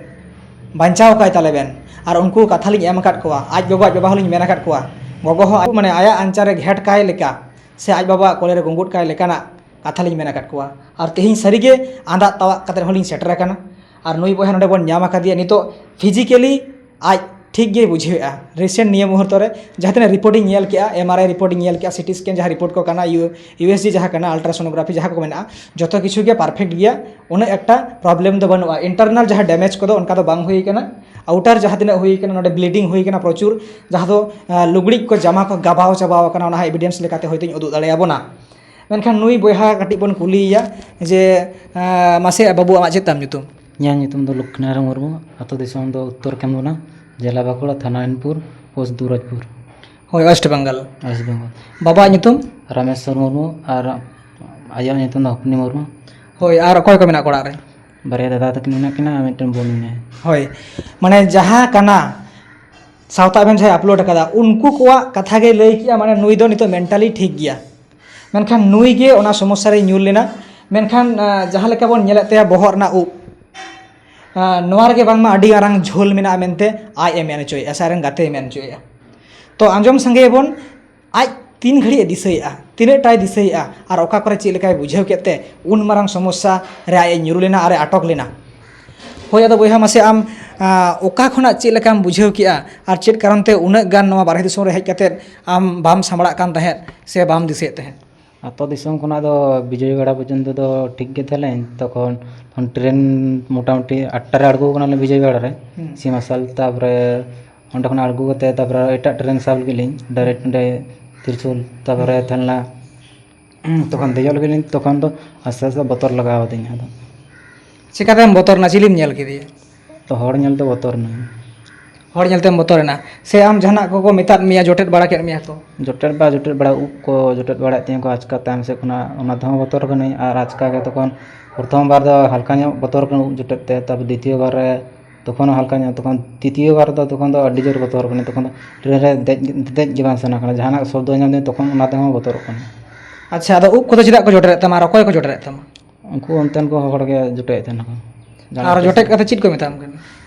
ᱵᱟᱧᱪᱟᱣ ᱠᱟᱭ ᱛᱟᱞᱮ ᱵᱮᱱ᱾" ᱟᱨ ᱩᱱᱠᱩ ᱠᱟᱛᱷᱟ ᱞᱤᱧ ᱮᱢ ᱟᱠᱟᱫ ᱠᱚᱣᱟ, ᱟᱡ ᱜᱚᱜᱚ, ᱟᱡ ᱵᱟᱵᱟ ᱦᱚᱸᱞᱤᱧ ᱢᱮᱱ ᱟᱠᱟᱫ ᱠᱚᱣᱟ, ᱜᱚᱜᱚ ᱦᱚᱸ, ᱢᱟᱱᱮ, ᱟᱭᱟᱜ ᱟᱧᱪᱟᱨ ᱨᱮ ᱜᱷᱮᱴ ᱠᱟᱭ ᱞᱮᱠᱟ ᱥᱮ ᱟᱡ ᱵᱟᱵᱟᱣᱟᱜ ᱠᱚᱞᱮ ᱨᱮ ᱜᱩᱸᱜᱩᱫ ᱠᱟᱭ ᱞᱮᱠᱟᱱᱟᱜ ᱠᱟᱛᱷᱟ ᱞᱤᱧ ᱢᱮᱱ ᱟᱠᱟᱫ ᱠᱚᱣᱟ᱾ ᱟᱨ ᱛᱮᱦᱮᱧ ᱥᱟᱹᱨᱤᱜᱮ ᱟᱸᱫᱟᱜ ᱛᱟᱣᱟᱜ ᱠᱟᱛᱮ ᱦᱚᱸᱞᱤᱧ ᱥᱮᱴᱮᱨ ᱟᱠᱟᱱᱟ᱾ ᱟᱨ ᱱᱩᱭ ᱵᱚᱭᱦᱟ ᱱᱚᱰᱮ ᱵᱚᱱ ᱧᱟᱢ ᱟᱠᱟᱫᱮᱭᱟ ᱱᱤᱛᱚᱜ, physically ᱟᱡ ᱴᱷᱤᱠ ᱜᱮᱭ ᱵᱩᱡᱷᱟᱹᱣᱮᱫᱼᱟ᱾ Recent ᱱᱤᱭᱟᱹ ᱢᱩᱦᱩᱨᱛᱚ ᱨᱮ ᱡᱟᱦᱟᱸ ᱛᱤᱱᱟᱹᱜ report ᱤᱧ ᱧᱮᱞ ᱠᱮᱜᱼᱟ, M R I report ᱤᱧ ᱧᱮᱞ ᱠᱮᱜᱼᱟ, C T scan ᱡᱟᱦᱟᱸ report ᱠᱚ ᱠᱟᱱᱟ, ᱤᱭᱩ-, U S G ᱡᱟᱦᱟᱸ ᱠᱟᱱᱟ, ultrasonography ᱡᱟᱦᱟᱸ ᱠᱚ ᱢᱮᱱᱟᱜᱼᱟ, ᱡᱚᱛᱚ ᱠᱤᱪᱷᱩ ᱜᱮ perfect ᱜᱮᱭᱟ, ᱩᱱᱟᱹᱜ ᱮᱠᱴᱟ problem ᱫᱚ ᱵᱟᱹᱱᱩᱜᱼᱟ᱾ Internal ᱡᱟᱦᱟᱸ damage ᱠᱚᱫᱚ ᱚᱱᱠᱟ ᱫᱚ ᱵᱟᱝ ᱦᱩᱭ ᱠᱟᱱᱟ᱾ Outer ᱡᱟᱦᱟᱸ ᱛᱤᱱᱟᱹᱜ ᱦᱩᱭ ᱠᱟᱱᱟ, ᱱᱚᱰᱮ bleeding ᱦᱩᱭ ᱠᱟᱱᱟ ᱯᱨᱚᱪᱩᱨ, ᱡᱟᱦᱟᱸ ᱫᱚ, ᱟᱸ, ᱞᱩᱜᱽᱲᱤᱡ ᱠᱚ, ᱡᱟᱢᱟ ᱠᱚ ᱜᱟᱵᱟᱣ ᱪᱟᱵᱟᱣ ᱟᱠᱟᱱᱟ, ᱚᱱᱟ ᱦᱚᱸ evidence ᱞᱮᱠᱟᱛᱮ ᱦᱚᱭᱛᱳᱧ ᱩᱫᱩᱜ ᱫᱟᱲᱮᱭᱟᱵᱚᱱᱟ᱾ ᱢᱮᱱᱠᱷᱟᱱ ᱱᱩᱭ ᱵᱚᱭᱦᱟ ᱠᱟᱹᱴᱤᱡ ᱵᱚᱱ ᱠᱩᱞᱤᱭᱮᱭᱟ ᱡᱮ, ᱟᱸ, ᱢᱟᱥᱮ ᱵᱟᱹᱵᱩ, ᱟᱢᱟᱜ ᱪᱮᱫ ᱛᱟᱢ ᱧᱩᱛᱩᱢ? ᱤᱧᱟᱹᱜ ᱧᱩᱛᱩᱢ ᱫᱚ ᱞᱚᱠᱠᱷᱤᱱᱟᱨᱟᱭᱚᱱ ᱢᱩᱨᱢᱩ, ᱟᱹᱛᱩ ᱫᱤᱥᱚᱢ ᱫᱚ ᱩᱛᱛᱚᱨ ᱠᱮᱸᱫᱽᱵᱚᱱᱟ, ᱡᱮᱞᱟ ᱵᱟᱸᱠᱩᱲᱟ, ᱛᱷᱟᱱᱟ ᱟᱭᱤᱱᱯᱩᱨ, ᱯᱳᱥᱴ ᱫᱩᱨᱟᱡᱽᱯᱩᱨ᱾ ᱦᱳᱭ, ᱳᱭᱮᱥᱴ ᱵᱮᱝᱜᱚᱞ᱾ ᱳᱭᱮᱥᱴ ᱵᱮᱝᱜᱚᱞ᱾ ᱵᱟᱵᱟᱣᱟᱜ ᱧᱩᱛᱩᱢ? ᱨᱟᱢᱮᱥᱣᱚᱨ ᱢᱩᱨᱢᱩ᱾ ᱟᱨ ᱟᱭᱳᱣᱟᱜ ᱧᱩᱛᱩᱢ ᱫᱚ ᱦᱚᱯᱱᱤ ᱢᱩᱨᱢᱩ᱾ ᱦᱳᱭ, ᱟᱨ ᱚᱠᱚᱭ ᱠᱚ ᱢᱮᱱᱟᱜ ᱠᱚᱣᱟ ᱚᱲᱟᱜ ᱨᱮ? ᱵᱟᱨᱭᱟ ᱫᱟᱫᱟ ᱛᱟᱹᱠᱤᱱ ᱢᱮᱱᱟᱜ ᱠᱤᱱᱟ ᱟᱨ ᱢᱤᱫᱴᱮᱱ ᱵᱳᱱ ᱢᱮᱱᱟᱭᱟ᱾ ᱦᱳᱭ, ᱢᱟᱱᱮ, ᱡᱟᱦᱟᱸ ᱠᱟᱱᱟ, ᱥᱟᱶᱛᱟ ᱟᱵᱮᱱ ᱡᱟᱦᱟᱸᱭ upload ᱟᱠᱟᱫᱟ, ᱩᱱᱠᱩ ᱠᱚᱣᱟᱜ ᱠᱟᱛᱷᱟ ᱜᱮ ᱞᱟᱹᱭ ᱠᱮᱜᱼᱟ, ᱢᱟᱱᱮ, ᱱᱩᱭ ᱫᱚ ᱱᱤᱛᱚᱜ mentally ᱴᱷᱤᱠ ᱜᱮᱭᱟ᱾ ᱢᱮᱱᱠᱷᱟᱱ ᱱᱩᱭ ᱜᱮ ᱚᱱᱟ ᱥᱚᱢᱚᱥᱥᱟ ᱨᱮᱭ ᱧᱩᱨ ᱞᱮᱱᱟ᱾ ᱢᱮᱱᱠᱷᱟᱱ, ᱟᱸ, ᱡᱟᱦᱟᱸ ᱞᱮᱠᱟ ᱵᱚᱱ ᱧᱮᱞᱮᱫ ᱛᱟᱭᱟ, ᱵᱚᱦᱚᱜ ᱨᱮᱱᱟᱜ ᱩᱵ, ᱟᱸ, ᱱᱚᱣᱟ ᱨᱮᱜᱮ ᱵᱟᱝᱢᱟ ᱟᱹᱰᱤ ᱢᱟᱨᱟᱝ ᱡᱷᱟᱹᱞ ᱢᱮᱱᱟᱜᱼᱟ ᱢᱮᱱᱛᱮ ᱟᱡ ᱮ ᱢᱮᱱ ᱦᱚᱪᱚᱭᱮᱫᱼᱟ ᱥᱮ ᱟᱡ ᱨᱮᱱ ᱜᱟᱛᱮᱭ ᱢᱮᱱ ᱦᱚᱪᱚᱭᱮᱫᱼᱟ᱾ ᱛᱚ, ᱟᱸᱡᱚᱢ ᱥᱟᱸᱜᱮᱭᱟᱵᱚᱱ, ᱟᱡ ᱛᱤᱱ ᱜᱷᱟᱹᱲᱤᱡ ᱮ ᱫᱤᱥᱟᱹᱭᱮᱫᱼᱟ, ᱛᱤᱱᱟᱹᱜ ᱴᱟᱭ ᱫᱤᱥᱟᱹᱭᱮᱫᱼᱟ, ᱟᱨ ᱚᱠᱟ ᱠᱚᱨᱮ ᱪᱮᱫ ᱞᱮᱠᱟᱭ ᱵᱩᱡᱷᱟᱹᱣ ᱠᱮᱫ ᱛᱮ ᱩᱱ ᱢᱟᱨᱟᱝ ᱥᱚᱢᱚᱥᱥᱟ ᱨᱮ ᱟᱡ ᱮ ᱧᱩᱨᱩ ᱞᱮᱱᱟ ᱟᱨ ᱮ ᱟᱴᱚᱠ ᱞᱮᱱᱟ᱾ ᱦᱳᱭ, ᱟᱫᱚ ᱵᱚᱭᱦᱟ, ᱢᱟᱥᱮ ᱟᱢ, ᱟᱸ, ᱚᱠᱟ ᱠᱷᱚᱱᱟᱜ ᱪᱮᱫ ᱞᱮᱠᱟᱢ ᱵᱩᱡᱷᱟᱹᱣ ᱠᱮᱫᱼᱟ ᱟᱨ ᱪᱮᱫ ᱠᱟᱨᱚᱱ ᱛᱮ ᱩᱱᱟᱹᱜ ᱜᱟᱱ ᱱᱚᱣᱟ ᱵᱟᱨᱦᱮ ᱫᱤᱥᱚᱢ ᱨᱮ ᱦᱮᱡ ᱠᱟᱛᱮᱫ ᱟᱢ ᱵᱟᱢ ᱥᱟᱢᱵᱲᱟᱜ ᱠᱟᱱ ᱛᱟᱦᱮᱸᱫ ᱥᱮ ᱵᱟᱢ ᱫᱤᱥᱟᱹᱭᱮᱫ ᱛᱟᱦᱮᱸᱫ? ᱟᱛᱳ ᱫᱤᱥᱚᱢ ᱠᱷᱚᱱᱟᱜ ᱫᱚ ᱵᱤᱡᱚᱭᱣᱟᱲᱟ ᱯᱚᱨᱡᱚᱱᱛᱚ ᱫᱚ ᱴᱷᱤᱠ ᱜᱮ ᱛᱟᱦᱮᱸ ᱞᱮᱱ᱾ ᱛᱚᱠᱷᱚᱱ, ᱛᱚᱠᱷᱚᱱ ᱴᱨᱮᱱ ᱢᱚᱴᱟᱢᱩᱴᱤ ᱟᱴᱴᱟ ᱨᱮ ᱟᱬᱜᱚ ᱠᱟᱱᱟᱞᱮ ᱵᱤᱡᱚᱭᱣᱟᱲᱟ ᱨᱮ, ᱦᱩᱸ᱾ ᱥᱤᱢᱟᱥᱟᱞ᱾ ᱛᱟᱯᱚᱨᱮ ᱚᱸᱰᱮ ᱠᱷᱚᱱᱟᱜ ᱟᱬᱜᱚ ᱠᱟᱛᱮ ᱛᱟᱯᱚᱨᱮ ᱮᱴᱟᱜ ᱴᱨᱮᱱ ᱥᱟᱵ ᱞᱟᱹᱜᱤᱫ ᱞᱤᱧ, direct ᱚᱸᱰᱮ ᱛᱤᱨᱥᱩᱞ᱾ ᱛᱟᱯᱚᱨᱮ ᱦᱩᱸ᱾ ᱛᱟᱦᱮᱸ ᱞᱮᱱᱟ, ᱛᱚᱠᱷᱚᱱ ᱫᱮᱡᱚᱜ ᱞᱟᱹᱜᱤᱫ ᱞᱤᱧ, ᱛᱚᱠᱷᱚᱱ ᱫᱚ ᱟᱥᱛᱮ ᱟᱥᱛᱮ ᱵᱚᱛᱚᱨ ᱞᱟᱜᱟᱣ ᱟᱹᱫᱤᱧᱟ ᱟᱫᱚ᱾ ᱪᱤᱠᱟᱹᱛᱮᱢ ᱵᱚᱛᱚᱨ ᱮᱱᱟ? ᱪᱤᱞᱤᱢ ᱧᱮᱞ ᱠᱮᱫᱮᱭᱟ? ᱛᱚ, ᱦᱚᱲ ᱧᱮᱞ ᱛᱮ ᱵᱚᱛᱚᱨ ᱮᱱᱟᱹᱧ᱾ ᱦᱚᱲ ᱧᱮᱞᱛᱮᱢ ᱵᱚᱛᱚᱨᱮᱱᱟ, ᱥᱮ ᱟᱢ ᱡᱟᱦᱟᱱᱟᱜ ᱠᱚᱠᱚ ᱢᱮᱛᱟᱫ ᱢᱮᱭᱟ, ᱡᱚᱴᱮᱫ ᱵᱟᱲᱟ ᱠᱮᱫ ᱢᱮᱭᱟ ᱠᱚ? ᱡᱚᱴᱮᱫ ᱵᱟ ᱡᱚᱴᱮᱫ ᱵᱟᱲᱟ, ᱩᱵ ᱠᱚ ᱡᱚᱴᱮᱫ ᱵᱟᱲᱟᱭᱮᱫ ᱛᱤᱧᱟᱹ ᱠᱚ ᱟᱪᱠᱟ ᱛᱟᱭᱚᱢ ᱥᱮᱫ ᱠᱷᱚᱱᱟᱜ, ᱚᱱᱟ ᱛᱮᱦᱚᱸ ᱵᱚᱛᱚᱨ ᱠᱟᱹᱱᱟᱹᱧ᱾ ᱟᱨ ᱟᱪᱠᱟ ᱜᱮ ᱛᱚᱠᱷᱚᱱ ᱯᱨᱚᱛᱷᱚᱢ ᱵᱟᱨ ᱫᱚ ᱦᱟᱞᱠᱟ ᱧᱚᱜ ᱵᱚᱛᱚᱨ ᱠᱟᱹᱱᱟᱹᱧ ᱩᱵ ᱡᱚᱴᱮᱫ ᱛᱮ, ᱛᱟᱨᱯᱚᱨ ᱫᱤᱛᱤᱭᱚ ᱵᱟᱨ ᱨᱮ ᱛᱚᱠᱷᱚᱱ ᱦᱚᱸ ᱦᱟᱞᱠᱟ ᱧᱚᱜ, ᱛᱚᱠᱷᱚᱱ ᱛᱨᱤᱛᱤᱭᱚ ᱵᱟᱨ ᱫᱚ ᱛᱚᱠᱷᱚᱱ ᱫᱚ ᱟᱹᱰᱤ ᱡᱳᱨ ᱵᱚᱛᱚᱨ ᱠᱟᱹᱱᱟᱹᱧ᱾ ᱛᱚᱠᱷᱚᱱ ᱫᱚ ᱴᱨᱮᱱ ᱨᱮ ᱫᱮᱡ, ᱫᱮᱡ ᱜᱮ ᱵᱟᱝ ᱥᱟᱱᱟ ᱠᱟᱱᱟ, ᱡᱟᱦᱟᱱᱟᱜ ᱥᱚᱵᱫᱚ ᱟᱸᱡᱚᱢ ᱫᱟᱹᱧ ᱛᱚᱠᱷᱚᱱ ᱚᱱᱟ ᱛᱮᱦᱚᱸ ᱵᱚᱛᱚᱨᱚᱜ ᱠᱟᱱᱟ᱾ ᱟᱪᱪᱷᱟ, ᱟᱫᱚ ᱩᱵ ᱠᱚᱫᱚ ᱪᱮᱫᱟᱜ ᱠᱚ ᱡᱚᱴᱮᱫ ᱛᱟᱢᱟ ᱟᱨ ᱚᱠᱚᱭ ᱠᱚ ᱡᱚᱴᱮᱫ ᱛᱟᱢᱟ? ᱩᱱᱠᱩ ᱚᱱᱛᱮᱱ ᱠᱚ ᱦᱚᱲ ᱜᱮ ᱡᱚᱴᱮᱫ ᱛᱟᱦᱮᱱᱟ ᱠᱚ᱾ ᱟᱨ ᱡᱚᱴᱮᱫ ᱠᱟᱛᱮ ᱪᱮᱫ ᱠᱚ ᱢᱮᱛᱟᱢ ᱠᱟᱱᱟ?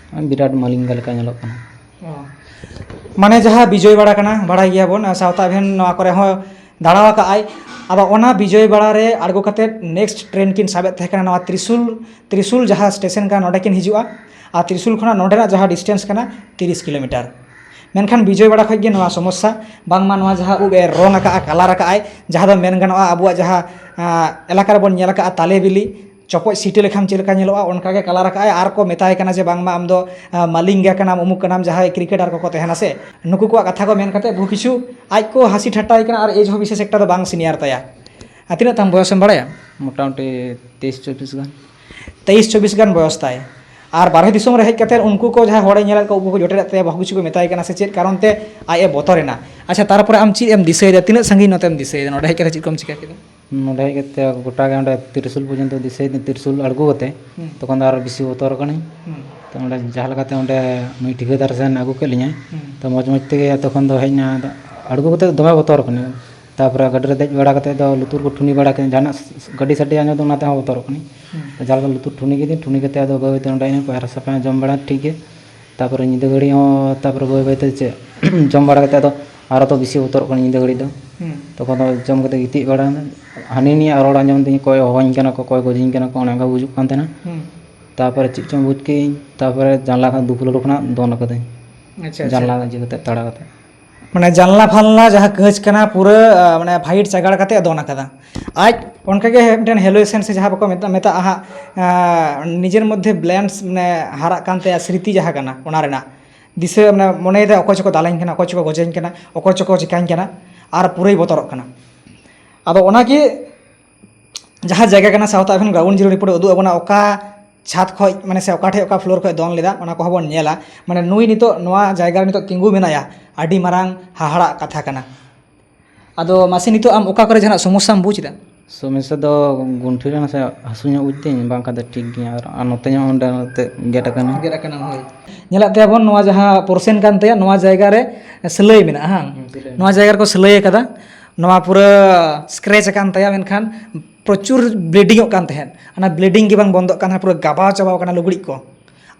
ᱵᱤᱨᱟᱴ ᱢᱟᱞᱤᱝᱜᱟ ᱞᱮᱠᱟ ᱧᱮᱞᱚᱜ ᱠᱟᱱᱟ᱾ ᱚ᱾ ᱢᱟᱱᱮ ᱡᱟᱦᱟᱸ ᱵᱤᱡᱚᱭ ᱵᱟᱲᱟ ᱠᱟᱱᱟ, ᱵᱟᱲᱟᱭ ᱜᱮᱭᱟᱵᱚᱱ, ᱥᱟᱶᱛᱟ ᱮᱵᱷᱮᱱ ᱱᱚᱣᱟ ᱠᱚᱨᱮ ᱦᱚᱸ ᱫᱟᱬᱟ ᱟᱠᱟᱫ ᱟᱭ᱾ ᱟᱫᱚ ᱚᱱᱟ ᱵᱤᱡᱚᱭ ᱵᱟᱲᱟ ᱨᱮ ᱟᱬᱜᱚ ᱠᱟᱛᱮ ᱱᱮᱠᱥᱴ ᱴᱨᱮᱱ ᱠᱤᱱ ᱥᱟᱵᱮᱫ ᱛᱟᱦᱮᱸ ᱠᱟᱱᱟ ᱱᱚᱣᱟ ᱛᱨᱤᱥᱩᱞ, ᱛᱨᱤᱥᱩᱞ ᱡᱟᱦᱟᱸ ᱥᱴᱮᱥᱚᱱ ᱠᱟᱱᱟ ᱱᱚᱸᱰᱮ ᱠᱤᱱ ᱦᱤᱡᱩᱜᱼᱟ᱾ ᱟᱨ ᱛᱨᱤᱥᱩᱞ ᱠᱷᱚᱱᱟᱜ ᱱᱚᱸᱰᱮᱱᱟᱜ ᱡᱟᱦᱟᱸ ᱰᱤᱥᱴᱮᱱᱥ ᱠᱟᱱᱟ ᱛᱤᱨᱤᱥ ᱠᱤᱞᱳᱢᱤᱴᱟᱨ᱾ ᱢᱮᱱᱠᱷᱟᱱ ᱵᱤᱡᱚᱭ ᱵᱟᱲᱟ ᱠᱷᱚᱱ ᱜᱮ ᱱᱚᱣᱟ ᱥᱚᱢᱚᱥᱥᱟ, ᱵᱟᱝᱢᱟ ᱱᱚᱣᱟ ᱡᱟᱦᱟᱸ ᱩᱵ ᱮ ᱨᱚᱝ ᱟᱠᱟᱫᱼᱟ, ᱠᱟᱞᱟᱨ ᱟᱠᱟᱫᱼᱟᱭ, ᱡᱟᱦᱟᱸ ᱫᱚ ᱢᱮᱱ ᱜᱟᱱᱚᱜᱼᱟ ᱟᱵᱚᱣᱟᱜ ᱡᱟᱦᱟᱸ, ᱟᱸ, ᱮᱞᱟᱠᱟ ᱨᱮᱵᱚᱱ ᱧᱮᱞ ᱟᱠᱟᱫᱼᱟ ᱛᱟᱞᱮ ᱵᱤᱞᱤ, ᱪᱚᱯᱚᱡ ᱥᱤᱴᱟᱹ ᱞᱮᱠᱷᱟᱱ ᱪᱮᱫ ᱞᱮᱠᱟ ᱧᱮᱞᱚᱜᱼᱟ, ᱚᱱᱠᱟ ᱜᱮ ᱠᱟᱞᱟᱨ ᱟᱠᱟᱫᱼᱟᱭ᱾ ᱟᱨ ᱠᱚ ᱢᱮᱛᱟᱭ ᱠᱟᱱᱟ ᱡᱮ ᱵᱟᱝᱢᱟ ᱟᱢ ᱫᱚ, ᱟᱸ, ᱢᱟᱞᱤᱝᱜᱟ ᱠᱟᱱᱟᱢ, ᱩᱢᱩᱠ ᱠᱟᱱᱟᱢ, ᱡᱟᱦᱟᱸᱭ ᱠᱨᱤᱠᱮᱴᱟᱨ ᱠᱚᱠᱚ ᱛᱟᱦᱮᱱᱟ ᱥᱮ, ᱱᱩᱠᱩ ᱠᱚᱣᱟᱜ ᱠᱟᱛᱷᱟ ᱠᱚ ᱢᱮᱱ ᱠᱟᱛᱮ ᱵᱚᱦᱩ ᱠᱤᱪᱷᱩ ᱟᱡ ᱠᱚ ᱦᱟᱹᱥᱤ ᱴᱷᱟᱴᱴᱟᱭ ᱠᱟᱱᱟ᱾ ᱟᱨ ᱮᱡᱽ ᱦᱚᱸ ᱵᱤᱥᱮᱥ ᱮᱠᱴᱟ ᱫᱚ ᱵᱟᱝ ᱥᱤᱱᱤᱭᱟᱨ ᱛᱟᱭᱟ᱾ ᱟᱨ ᱛᱤᱱᱟᱹᱜ ᱛᱟᱢ ᱵᱚᱭᱚᱥᱮᱢ ᱵᱟᱲᱟᱭᱟ? ᱢᱚᱴᱟᱢᱩᱴᱤ ᱛᱮᱭᱤᱥ ᱪᱚᱵᱵᱤᱥ ᱜᱟᱱ᱾ ᱛᱮᱭᱤᱥ ᱪᱚᱵᱵᱤᱥ ᱜᱟᱱ ᱵᱚᱭᱚᱥ ᱛᱟᱭ᱾ ᱟᱨ ᱵᱟᱨᱦᱮ ᱫᱤᱥᱚᱢ ᱨᱮ ᱦᱮᱡ ᱠᱟᱛᱮ ᱩᱱᱠᱩ ᱠᱚ ᱡᱟᱦᱟᱸᱭ ᱦᱚᱲᱮ ᱧᱮᱞᱮᱫ ᱠᱚ, ᱩᱱᱠᱩ ᱠᱚ ᱡᱚᱴᱮᱫ ᱮᱫ ᱛᱟᱭᱟ, ᱵᱚᱦᱩ ᱠᱤᱪᱷᱩ ᱠᱚ ᱢᱮᱛᱟᱭ ᱠᱟᱱᱟ ᱥᱮ ᱪᱮᱫ ᱠᱟᱨᱚᱱ ᱛᱮ ᱟᱡ ᱮ ᱵᱚᱛᱚᱨᱮᱱᱟ? ᱟᱪᱪᱷᱟ, ᱛᱟᱨᱯᱚᱨᱮ ᱟᱢ ᱪᱮᱫ ᱮᱢ ᱫᱤᱥᱟᱹᱭᱮᱫᱟ? ᱛᱤᱱᱟᱹᱜ ᱥᱟᱺᱜᱤᱧ ᱱᱚᱛᱮᱢ ᱫᱤᱥᱟᱹᱭᱮᱫᱟ? ᱱᱚᱰᱮ ᱦᱮᱡ ᱠᱟᱛᱮ ᱪᱮᱫ ᱠᱚᱢ ᱪᱤᱠᱟ ᱠᱮᱫᱟ? ᱱᱚᱰᱮ ᱦᱮᱡ ᱠᱟᱛᱮ ᱜᱚᱴᱟ ᱜᱮ ᱚᱸᱰᱮ ᱛᱤᱨᱥᱩᱞ ᱯᱚᱨᱡᱚᱱᱛᱚ ᱫᱤᱥᱟᱹᱭᱮᱫᱟᱹᱧ, ᱛᱤᱨᱥᱩᱞ ᱟᱬᱜᱚ ᱠᱟᱛᱮ᱾ ᱦᱩᱸ᱾ ᱛᱚᱠᱷᱚᱱ ᱫᱚ ᱟᱨᱚ ᱵᱮᱥᱤ ᱵᱚᱛᱚᱨ ᱠᱟᱹᱱᱟᱹᱧ᱾ ᱦᱩᱸ᱾ ᱛᱚ ᱚᱸᱰᱮ ᱡᱟᱦᱟᱸ ᱞᱮᱠᱟᱛᱮ ᱚᱸᱰᱮ ᱱᱩᱭ ᱴᱷᱤᱠᱟᱹᱫᱟᱨ ᱥᱮᱱ ᱟᱹᱜᱩ ᱠᱮᱫ ᱞᱤᱧᱟᱭ᱾ ᱦᱩᱸ᱾ ᱛᱚ ᱢᱚᱡᱽ ᱢᱚᱡᱽ ᱛᱮᱜᱮ ᱛᱚᱠᱷᱚᱱ ᱫᱚ ᱦᱮᱡ ᱮᱱᱟ᱾ ᱟᱫᱚ ᱟᱬᱜᱚ ᱠᱟᱛᱮ ᱫᱚᱢᱮ ᱵᱚᱛᱚᱨ ᱠᱟᱹᱱᱟᱹᱧ᱾ ᱛᱟᱯᱚᱨᱮ ᱜᱟᱹᱰᱤ ᱨᱮ ᱫᱮᱡ ᱵᱟᱲᱟ ᱠᱟᱛᱮ ᱫᱚ ᱞᱩᱛᱩᱨ ᱠᱚ ᱴᱷᱩᱱᱤ ᱵᱟᱲᱟ ᱠᱮᱫᱟ, ᱡᱟᱦᱟᱱᱟᱜ ᱜᱟᱹᱰᱤ ᱥᱟᱰᱮ ᱟᱸᱡᱚᱢ ᱫᱚ ᱚᱱᱟ ᱛᱮᱦᱚᱸ ᱵᱚᱛᱚᱨᱚᱜ ᱠᱟᱹᱱᱟᱹᱧ᱾ ᱦᱩᱸ᱾ ᱛᱚ ᱡᱟᱦᱟᱸ ᱞᱮᱠᱟ ᱞᱩᱛᱩᱨ ᱴᱷᱩᱱᱤ ᱠᱤᱫᱟᱹᱧ, ᱴᱷᱩᱱᱤ ᱠᱟᱛᱮ ᱟᱫᱚ ᱵᱟᱹᱭ ᱵᱟᱹᱭ ᱛᱮ ᱚᱸᱰᱮ ᱤᱱᱟᱹ ᱯᱟᱭᱨᱟ ᱥᱟᱯᱷᱟ ᱡᱚᱢ ᱵᱟᱲᱟ ᱴᱷᱤᱠ ᱜᱮ᱾ ᱛᱟᱯᱚᱨᱮ ᱧᱤᱫᱟᱹ ᱜᱷᱟᱹᱲᱤ ᱦᱚᱸ, ᱛᱟᱯᱚᱨᱮ ᱵᱟᱹᱭ ᱵᱟᱹᱭ ᱛᱮ ᱪᱮᱫ, ᱡᱚᱢ ᱵᱟᱲᱟ ᱠᱟᱛᱮ ᱟᱫᱚ ᱟᱨᱚ ᱛᱚ ᱵᱮᱥᱤ ᱵᱚᱛᱚᱨᱚᱜ ᱠᱟᱱᱟ ᱧᱤᱫᱟᱹ ᱜᱷᱟᱹᱲᱤ ᱫᱚ᱾ ᱦᱩᱸ᱾ ᱛᱚᱠᱷᱚᱱ ᱫᱚ ᱡᱚᱢ ᱠᱟᱛᱮ ᱜᱤᱛᱤᱡ ᱵᱟᱲᱟ ᱮᱱᱟ᱾ ᱦᱟᱹᱱᱤ ᱱᱤᱭᱟᱹ ᱨᱚᱲ ᱟᱸᱡᱚᱢ ᱫᱤᱧ, ᱚᱠᱚᱭ ᱦᱚᱦᱚᱧ ᱠᱟᱱᱟ ᱠᱚ, ᱚᱠᱚᱭ ᱜᱚᱡᱤᱧ ᱠᱟᱱᱟ ᱠᱚ, ᱚᱱᱮ ᱚᱱᱠᱟ ᱵᱩᱡᱩᱜ ᱠᱟᱱ ᱛᱟᱦᱮᱱᱟ᱾ ᱦᱩᱸ᱾ ᱛᱟᱯᱚᱨᱮ ᱪᱮᱫ ᱪᱚᱝ ᱵᱩᱡᱽ ᱠᱮᱫᱟᱹᱧ, ᱛᱟᱯᱚᱨᱮ ᱡᱟᱱᱞᱟ ᱠᱷᱚᱱ ᱫᱩᱯᱞᱟᱹᱲ ᱠᱷᱚᱱᱟᱜ ᱫᱚᱱ ᱟᱠᱟᱫᱟᱹᱧ᱾ ᱟᱪᱪᱷᱟ, ᱟᱪᱪᱷᱟ᱾ ᱡᱟᱱᱞᱟ ᱤᱭᱟᱹ ᱠᱟᱛᱮ, ᱛᱟᱲᱟ ᱠᱟᱛᱮ᱾ ᱢᱟᱱᱮ ᱡᱟᱱᱞᱟ ᱯᱷᱟᱱᱞᱟ ᱡᱟᱦᱟᱸ ᱠᱟᱹᱪ ᱠᱟᱱᱟ ᱯᱩᱨᱟᱹ, ᱟ, ᱢᱟᱱᱮ ᱯᱷᱟᱭᱤᱴ ᱪᱟᱜᱟᱲ ᱠᱟᱛᱮ ᱫᱚᱱ ᱟᱠᱟᱫᱟ᱾ ᱟᱡ ᱚᱱᱠᱟᱜᱮ ᱢᱤᱫᱴᱮᱱ ᱦᱮᱞᱳᱥᱮᱱ ᱥᱮ ᱡᱟᱦᱟᱸ ᱵᱟᱠᱚ ᱢᱮᱛᱟ-, ᱢᱮᱛᱟᱜᱼᱟ ᱦᱟᱸᱜ, ᱟ, ᱱᱤᱡᱮᱨ ᱢᱚᱫᱽᱫᱷᱮ ᱵᱞᱮᱱᱥ, ᱢᱟᱱᱮ ᱦᱟᱨᱟᱜ ᱠᱟᱱ ᱛᱟᱭᱟ ᱥᱨᱤᱛᱤ ᱡᱟᱦᱟᱸ ᱠᱟᱱᱟ ᱚᱱᱟ ᱨᱮᱱᱟᱜ᱾ ᱫᱤᱥᱟᱹ, ᱢᱟᱱᱮ ᱢᱚᱱᱮᱭᱮᱫᱟ ᱚᱠᱚᱭ ᱪᱚᱠᱚ ᱫᱟᱞᱟᱧ ᱠᱟᱱᱟ, ᱚᱠᱚᱭ ᱪᱚᱠᱚ ᱜᱚᱡᱟᱧ ᱠᱟᱱᱟ, ᱚᱠᱚᱭ ᱪᱚᱠᱚ ᱪᱤᱠᱟᱹᱧ ᱠᱟᱱᱟ, ᱟᱨ ᱯᱩᱨᱟᱹᱭ ᱵᱚᱛᱚᱨᱚᱜ ᱠᱟᱱᱟ᱾ ᱟᱫᱚ ᱚᱱᱟᱜᱮ ᱡᱟᱦᱟᱸ ᱡᱟᱭᱜᱟ ᱠᱟᱱᱟ ᱥᱟᱶᱛᱟ ᱮᱵᱷᱮᱱ ᱜᱨᱟᱣᱩᱱᱰ ᱡᱤᱨᱳ ᱨᱤᱯᱳᱨᱴ ᱮ ᱩᱫᱩᱜ ᱟᱵᱚᱱᱟ, ᱚᱠᱟ ᱪᱷᱟᱛ ᱠᱷᱚᱡ, ᱢᱟᱱᱮ, ᱥᱮ ᱚᱠᱟ ᱴᱷᱮᱡ ᱚᱠᱟ floor ᱠᱷᱚᱡ ᱫᱚᱱ ᱞᱮᱫᱟ, ᱚᱱᱟ ᱠᱚᱦᱚᱸ ᱵᱚᱱ ᱧᱮᱞᱟ᱾ ᱢᱟᱱᱮ, ᱱᱩᱭ ᱱᱤᱛᱚᱜ ᱱᱚᱣᱟ ᱡᱟᱭᱜᱟ ᱨᱮ ᱱᱤᱛᱚᱜ ᱛᱤᱸᱜᱩ ᱢᱮᱱᱟᱭᱟ, ᱟᱹᱰᱤ ᱢᱟᱨᱟᱝ ᱦᱟᱦᱟᱲᱟᱜ ᱠᱟᱛᱷᱟ ᱠᱟᱱᱟ᱾ ᱟᱫᱚ ᱢᱟᱥᱮ, ᱱᱤᱛᱚᱜ ᱟᱢ ᱚᱠᱟ ᱠᱚᱨᱮ ᱡᱟᱦᱟᱱᱟᱜ ᱥᱚᱢᱚᱥᱥᱟᱢ ᱵᱩᱡᱽ ᱮᱫᱟ? ᱥᱚᱢᱚᱥᱥᱟ ᱫᱚ ᱜᱩᱱᱴᱷᱤ ᱨᱮ ᱱᱟᱥᱮ ᱦᱟᱹᱥᱩ ᱧᱚᱜ ᱵᱩᱡᱽ ᱛᱤᱧ, ᱵᱟᱝᱠᱷᱟᱱ ᱫᱚ ᱴᱷᱤᱠ ᱜᱮᱭᱟ᱾ ᱟᱨ, ᱟᱨ ᱱᱚᱛᱮ ᱧᱚᱜ ᱚᱸᱰᱮ ᱱᱚᱛᱮ ᱜᱮᱫ ᱟᱠᱟᱱᱟ᱾ ᱜᱮᱫ ᱟᱠᱟᱱᱟ, ᱦᱳᱭ᱾ ᱧᱮᱞᱮᱫ ᱛᱟᱭᱟᱵᱚᱱ, ᱱᱚᱣᱟ ᱡᱟᱦᱟᱸ portion ᱠᱟᱱ ᱛᱟᱭᱟ, ᱱᱚᱣᱟ ᱡᱟᱭᱜᱟ ᱨᱮ ᱥᱤᱞᱟᱹᱭ ᱢᱮᱱᱟᱜᱼᱟ, ᱦᱟᱝ? ᱦᱩᱸ, ᱥᱤᱞᱟᱹᱭ ᱱᱚᱣᱟ ᱢᱮᱱᱟᱜᱼᱟ᱾ ᱡᱟᱭᱜᱟ ᱨᱮᱠᱚ ᱥᱤᱞᱟᱹᱭ ᱟᱠᱟᱫᱟ᱾ ᱱᱚᱣᱟ ᱯᱩᱨᱟᱹ scratch ᱟᱠᱟᱱ ᱛᱟᱭᱟ, ᱢᱮᱱᱠᱷᱟᱱ ᱯᱨᱚᱪᱩᱨ bleedingᱚᱜ ᱠᱟᱱ ᱛᱟᱦᱮᱸᱫ᱾ ᱚᱱᱟ bleeding ᱜᱮ ᱵᱟᱝ ᱵᱚᱱᱫᱚᱜ ᱠᱟᱱ ᱛᱟᱦᱮᱸᱫ, ᱯᱩᱨᱟᱹ ᱜᱟᱵᱟᱣ ᱪᱟᱵᱟᱣ ᱠᱟᱱᱟ ᱞᱩᱜᱽᱲᱤᱡ ᱠᱚ᱾